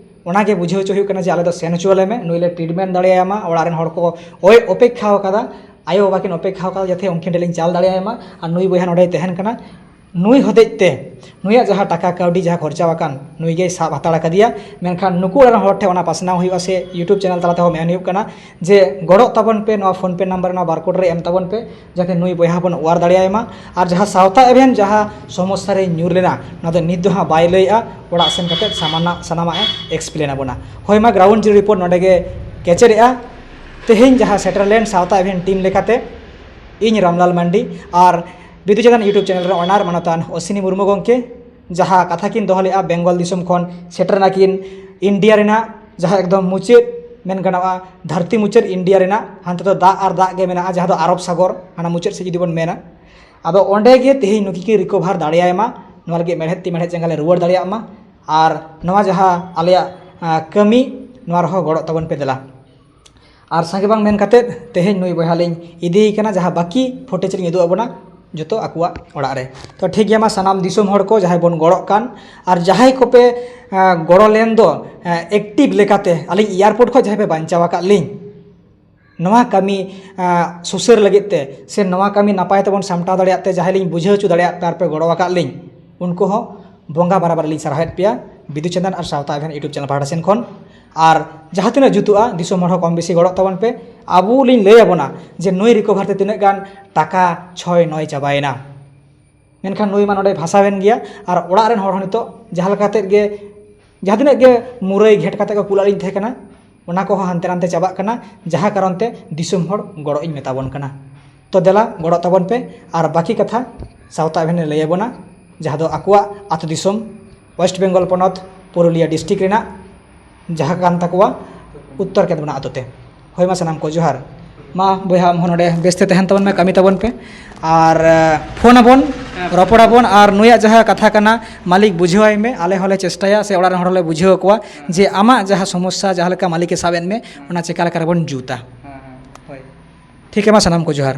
ᱚᱱᱟᱜᱮ ᱵᱩᱡᱷᱟᱹᱣ ᱦᱚᱪᱚ ᱦᱩᱭᱩᱜ ᱠᱟᱱᱟ ᱡᱮ ᱟᱞᱮ ᱫᱚ ᱥᱮᱱ ᱦᱚᱪᱚᱣᱟᱞᱮ ᱢᱮ, ᱱᱩᱭ ᱞᱮ ᱴᱨᱤᱴᱢᱮᱱᱴ ᱫᱟᱲᱮᱭᱟᱭ ᱢᱟ, ᱚᱲᱟᱜ ᱨᱮᱱ ᱦᱚᱲ ᱠᱚ ᱳᱭ ᱚᱯᱮᱠᱠᱷᱟᱣ ᱠᱟᱫᱟ, ᱟᱭᱳ ᱵᱟᱵᱟ ᱠᱤᱱ ᱚᱯᱮᱠᱠᱷᱟᱣ ᱠᱟᱫᱟ ᱡᱟᱛᱮ ᱩᱱᱠᱤᱱ ᱴᱷᱮᱱ ᱞᱤᱧ ᱪᱟᱞ ᱫᱟᱲᱮᱭᱟᱭ ᱢᱟ, ᱟᱨ ᱱᱩᱭ ᱵᱚᱭᱦᱟ ᱱᱚᱸᱰᱮᱭ ᱛᱟᱦᱮᱱ ᱠᱟᱱᱟ᱾ ᱱᱩᱭ ᱦᱚᱛᱮᱡ ᱛᱮ ᱱᱩᱭᱟᱜ ᱡᱟᱦᱟᱸ ᱴᱟᱠᱟ ᱠᱟᱹᱣᱰᱤ ᱡᱟᱦᱟᱸ ᱠᱷᱚᱨᱪᱟ ᱟᱠᱟᱱ, ᱱᱩᱭ ᱜᱮᱭ ᱥᱟᱵ ᱦᱟᱛᱟᱲ ᱟᱠᱟᱫᱮᱭᱟ᱾ ᱢᱮᱱᱠᱷᱟᱱ ᱱᱩᱠᱩ ᱚᱲᱟᱜ ᱨᱮᱱ ᱦᱚᱲ ᱴᱷᱮᱱ ᱚᱱᱟ ᱯᱟᱥᱱᱟᱣ ᱦᱩᱭᱩᱜᱼᱟ ᱥᱮ YouTube ᱪᱮᱱᱮᱞ ᱛᱟᱞᱟ ᱛᱮᱦᱚᱸ ᱢᱮᱱ ᱦᱩᱭᱩᱜ ᱠᱟᱱᱟ ᱡᱮ ᱜᱚᱲᱚᱜ ᱛᱟᱵᱚᱱ ᱯᱮ, ᱱᱚᱣᱟ PhonePe ᱱᱟᱢᱵᱟᱨ ᱱᱚᱣᱟ ᱵᱟᱨᱠᱳᱰ ᱨᱮ ᱮᱢ ᱛᱟᱵᱚᱱ ᱯᱮ, ᱡᱟᱛᱮ ᱱᱩᱭ ᱵᱚᱭᱦᱟ ᱵᱚᱱ ᱚᱣᱟᱨ ᱫᱟᱲᱮᱭᱟᱭ ᱢᱟ᱾ ᱟᱨ ᱡᱟᱦᱟᱸ ᱥᱟᱶᱛᱟ ᱮᱵᱷᱮᱱ ᱡᱟᱦᱟᱸ ᱥᱚᱢᱚᱥᱥᱟ ᱨᱮᱭ ᱧᱩᱨ ᱞᱮᱱᱟ, ᱱᱚᱣᱟ ᱫᱚ ᱱᱤᱛ ᱫᱚ ᱦᱟᱸᱜ ᱵᱟᱭ ᱞᱟᱹᱭᱮᱜᱼᱟ, ᱚᱲᱟᱜ ᱥᱮᱱ ᱠᱟᱛᱮᱫ ᱥᱟᱢᱟᱱᱟ-, ᱥᱟᱱᱟᱢᱟᱜ ᱮ ᱮᱠᱥᱯᱞᱮᱱ ᱟᱵᱚᱱᱟ᱾ ᱦᱳᱭ ᱢᱟ, ᱜᱨᱟᱣᱩᱱᱰ ᱡᱤᱨᱳ ᱨᱤᱯᱳᱨᱴ ᱱᱚᱸᱰᱮ ᱜᱮ ᱠᱮᱪᱮᱫᱮᱜᱼᱟ᱾ ᱛᱮᱦᱮᱧ ᱡᱟᱦᱟᱸ ᱥᱮᱴᱮᱨ ᱞᱮᱱ ᱥᱟᱶᱛᱟ ᱮᱵᱷᱮᱱ ᱴᱤᱢ ᱞᱮᱠᱟᱛᱮ, ᱤᱧ ᱨᱟᱢᱞᱟᱞ ᱢᱟᱱᱰᱤ ᱟᱨ ᱵᱤᱫᱩ ᱪᱟᱸᱫᱟᱱ YouTube ᱪᱮᱱᱮᱞ ᱨᱮ ᱚᱱᱟᱨ ᱢᱟᱱᱚᱛᱟᱱ ᱚᱥᱤᱱᱤ ᱢᱩᱨᱢᱩ ᱜᱚᱢᱠᱮ ᱡᱟᱦᱟᱸ ᱠᱟᱛᱷᱟ ᱠᱤᱱ ᱫᱚᱦᱚ ᱞᱮᱫᱼᱟ, ᱵᱮᱝᱜᱚᱞ ᱫᱤᱥᱚᱢ ᱠᱷᱚᱱ ᱥᱮᱴᱮᱨ ᱱᱟᱠᱤᱱ ᱤᱱᱰᱤᱭᱟ ᱨᱮᱱᱟᱜ ᱡᱟᱦᱟᱸ ᱮᱠᱫᱚᱢ ᱢᱩᱪᱟᱹᱫ ᱢᱮᱱ ᱜᱟᱱᱚᱜᱼᱟ, ᱫᱷᱟᱹᱨᱛᱤ ᱢᱩᱪᱟᱹᱫ ᱤᱱᱰᱤᱭᱟ ᱨᱮᱱᱟᱜ, ᱦᱟᱱᱛᱮ ᱫᱚ ᱫᱟᱜ ᱟᱨ ᱫᱟᱜ ᱜᱮ ᱢᱮᱱᱟᱜᱼᱟ, ᱡᱟᱦᱟᱸ ᱫᱚ ᱟᱨᱚᱵ ᱥᱟᱜᱚᱨ ᱦᱟᱱᱟ ᱢᱩᱪᱟᱹᱫ ᱥᱮᱫ ᱡᱩᱫᱤ ᱵᱚᱱ ᱢᱮᱱᱟ᱾ ᱟᱫᱚ ᱚᱸᱰᱮ ᱜᱮ ᱛᱮᱦᱮᱧ ᱱᱩᱠᱤᱱ ᱠᱤᱱ ᱨᱤᱠᱳᱵᱷᱟᱨ ᱫᱟᱲᱮᱭᱟᱭ ᱢᱟ, ᱱᱚᱣᱟ ᱞᱟᱹᱜᱤᱫ ᱢᱮᱲᱦᱮᱫ ᱛᱤ ᱢᱮᱲᱦᱮᱫ ᱡᱟᱸᱜᱟ ᱞᱮ ᱨᱩᱣᱟᱹᱲ ᱫᱟᱲᱮᱭᱟᱜ ᱢᱟ᱾ ᱟᱨ ᱱᱚᱣᱟ ᱡᱟᱦᱟᱸ ᱟᱞᱮᱭᱟᱜ, ᱟᱸ, ᱠᱟᱹᱢᱤ, ᱱᱚᱣᱟ ᱨᱮᱦᱚᱸ ᱜᱚᱲᱚᱜ ᱛᱟᱵᱚᱱ ᱯᱮ ᱫᱮᱞᱟ᱾ ᱟᱨ ᱥᱟᱸᱜᱮ ᱵᱟᱝ ᱢᱮᱱ ᱠᱟᱛᱮᱫ ᱛᱮᱦᱮᱧ ᱱᱩᱭ ᱵᱚᱭᱦᱟ ᱞᱤᱧ ᱤᱫᱤᱭᱮ ᱠᱟᱱᱟ, ᱡᱟᱦᱟᱸ ᱵᱟᱹᱠᱤ ᱯᱷᱩᱴᱮᱡᱽ ᱞᱤᱧ ᱩᱫᱩᱜ ᱟᱵᱚᱱᱟ ᱡᱚᱛᱚ ᱟᱠᱚᱣᱟᱜ ᱚᱲᱟᱜ ᱨᱮ᱾ ᱛᱚ ᱴᱷᱤᱠ ᱜᱮᱭᱟ, ᱢᱟ ᱥᱟᱱᱟᱢ ᱫᱤᱥᱚᱢ ᱦᱚᱲ ᱠᱚ ᱡᱟᱦᱟᱸᱭ ᱵᱚᱱ ᱜᱚᱲᱚᱜ ᱠᱟᱱ ᱟᱨ ᱡᱟᱦᱟᱸᱭ ᱠᱚᱯᱮ, ᱟᱸ, ᱜᱚᱲᱚ ᱞᱮᱱ ᱫᱚ, ᱟᱸ, ᱮᱠᱴᱤᱵᱷ ᱞᱮᱠᱟᱛᱮ ᱟᱹᱞᱤᱧ ᱮᱭᱟᱨᱯᱳᱨᱴ ᱠᱷᱚᱱ ᱡᱟᱦᱟᱸᱭ ᱯᱮ ᱵᱟᱧᱪᱟᱣ ᱟᱠᱟᱫ ᱞᱤᱧ ᱱᱚᱣᱟ ᱠᱟᱹᱢᱤ, ᱟᱸ, ᱥᱩᱥᱟᱹᱨ ᱞᱟᱹᱜᱤᱫ ᱛᱮ ᱥᱮ ᱱᱚᱣᱟ ᱠᱟᱹᱢᱤ ᱱᱟᱯᱟᱭ ᱛᱮᱵᱚᱱ ᱥᱟᱢᱴᱟᱣ ᱫᱟᱲᱮᱭᱟᱜ ᱛᱮ ᱡᱟᱦᱟᱸᱭ ᱞᱤᱧ ᱵᱩᱡᱷᱟᱹᱣ ᱦᱚᱪᱚ ᱫᱟᱲᱮᱭᱟᱜ ᱯᱮ ᱟᱨ ᱯᱮ ᱜᱚᱲᱚ ᱟᱠᱟᱫ ᱞᱤᱧ, ᱩᱱᱠᱩ ᱦᱚᱸ ᱵᱚᱸᱜᱟ ᱵᱟᱨᱟᱵᱟᱨᱤ ᱞᱤᱧ ᱥᱟᱨᱦᱟᱣᱮᱫ ᱯᱮᱭᱟ ᱵᱤᱫᱩ ᱪᱟᱸᱫᱟᱱ ᱟᱨ ᱥᱟᱶᱛᱟ ᱮᱵᱷᱮᱱ YouTube ᱪᱮᱱᱮᱞ ᱯᱟᱦᱴᱟ ᱥᱮᱱ ᱠᱷᱚᱱ᱾ ᱟᱨ ᱡᱟᱦᱟᱸ ᱛᱤᱱᱟᱹᱜ ᱡᱩᱛᱩᱜᱼᱟ, ᱫᱤᱥᱚᱢ ᱦᱚᱲ ᱦᱚᱸ ᱠᱚᱢ ᱵᱮᱥᱤ ᱜᱚᱲᱚᱜ ᱛᱟᱵᱚᱱ ᱯᱮ᱾ ᱟᱵᱚ ᱞᱤᱧ ᱞᱟᱹᱭ ᱟᱵᱚᱱᱟ ᱡᱮ ᱱᱩᱭ ᱨᱤᱠᱳᱵᱷᱟᱨ ᱛᱮ ᱛᱤᱱᱟᱹᱜ ᱜᱟᱱ ᱴᱟᱠᱟ ᱪᱷᱚᱭ ᱱᱚᱭ ᱪᱟᱵᱟᱭᱮᱱᱟ, ᱢᱮᱱᱠᱷᱟᱱ ᱱᱩᱭ ᱢᱟ ᱱᱚᱰᱮ ᱵᱷᱟᱥᱟᱣᱮᱱ ᱜᱮᱭᱟ᱾ ᱟᱨ ᱚᱲᱟᱜ ᱨᱮᱱ ᱦᱚᱲ ᱦᱚᱸ ᱱᱤᱛᱚᱜ ᱡᱟᱦᱟᱸ ᱞᱮᱠᱟ ᱠᱟᱛᱮᱫ ᱜᱮ, ᱡᱟᱦᱟᱸ ᱛᱤᱱᱟᱹᱜ ᱜᱮ ᱢᱩᱨᱟᱹᱭ ᱜᱷᱮᱴ ᱠᱟᱛᱮᱫ ᱠᱚ ᱠᱩᱞᱟᱜ ᱞᱤᱧ ᱛᱟᱦᱮᱸ ᱠᱟᱱᱟ, ᱚᱱᱟ ᱠᱚᱦᱚᱸ ᱦᱟᱱᱛᱮ ᱱᱟᱛᱮ ᱪᱟᱵᱟᱜ ᱠᱟᱱᱟ, ᱡᱟᱦᱟᱸ ᱠᱟᱨᱚᱱ ᱛᱮ ᱫᱤᱥᱚᱢ ᱦᱚᱲ ᱜᱚᱲᱚ ᱤᱧ ᱢᱮᱛᱟ ᱵᱚᱱ ᱠᱟᱱᱟ᱾ ᱛᱚ ᱫᱮᱞᱟ ᱜᱚᱲᱚᱜ ᱛᱟᱵᱚᱱ ᱯᱮ᱾ ᱟᱨ ᱵᱟᱹᱠᱤ ᱠᱟᱛᱷᱟ ᱥᱟᱶᱛᱟ ᱮᱵᱷᱮᱱ ᱮ ᱞᱟᱹᱭ ᱟᱵᱚᱱᱟ, ᱡᱟᱦᱟᱸ ᱫᱚ ᱟᱠᱚᱣᱟᱜ ᱟᱹᱛᱩ ᱫᱤᱥᱚᱢ ᱳᱭᱮᱥᱴ ᱵᱮᱝᱜᱚᱞ ᱯᱚᱱᱚᱛ ᱯᱩᱨᱩᱞᱤᱭᱟᱹ ᱰᱤᱥᱴᱨᱤᱠᱴ ᱨᱮᱱᱟᱜ ᱡᱟᱦᱟᱸ ᱠᱟᱱ ᱛᱟᱠᱚᱣᱟ ᱩᱛᱛᱚᱨ ᱠᱮᱸᱫᱽᱵᱚᱱᱟ ᱟᱹᱛᱩ ᱛᱮ᱾ ᱦᱳᱭ ᱢᱟ ᱥᱟᱱᱟᱢ ᱠᱚ ᱡᱚᱦᱟᱨ᱾ ᱢᱟ ᱵᱚᱭᱦᱟ, ᱟᱢ ᱦᱚᱸ ᱱᱚᱰᱮ ᱵᱮᱥᱛᱮ ᱛᱟᱦᱮᱱ ᱛᱟᱵᱚᱱ ᱢᱮ, ᱠᱟᱹᱢᱤ ᱛᱟᱵᱚᱱ ᱯᱮ᱾ ᱟᱨ ᱯᱷᱳᱱ ᱟᱵᱚᱱ, ᱨᱚᱯᱚᱲ ᱟᱵᱚᱱ, ᱟᱨ ᱱᱩᱭᱟᱜ ᱡᱟᱦᱟᱸ ᱠᱟᱛᱷᱟ ᱠᱟᱱᱟ, ᱢᱟᱹᱞᱤᱠ ᱵᱩᱡᱷᱟᱹᱣᱟᱭ ᱢᱮ᱾ ᱟᱞᱮ ᱦᱚᱸᱞᱮ ᱪᱮᱥᱴᱟᱭᱟ, ᱥᱮ ᱚᱲᱟᱜ ᱨᱮᱱ ᱦᱚᱲ ᱞᱮ ᱵᱩᱡᱷᱟᱹᱣ ᱟᱠᱚᱣᱟ ᱡᱮ ᱟᱢᱟᱜ ᱡᱟᱦᱟᱸ ᱥᱚᱢᱚᱥᱥᱟ, ᱡᱟᱦᱟᱸ ᱞᱮᱠᱟ ᱢᱟᱹᱞᱤᱠᱮ ᱥᱟᱵ ᱮᱫ ᱢᱮ, ᱚᱱᱟ ᱪᱮᱠᱟ ᱞᱮᱠᱟ ᱨᱮᱵᱚᱱ ᱡᱩᱛᱟ᱾ ᱦᱳᱭ᱾ ᱴᱷᱤᱠ ᱜᱮᱭᱟ, ᱢᱟ ᱥᱟᱱᱟᱢ ᱠᱚ ᱡᱚᱦᱟᱨ᱾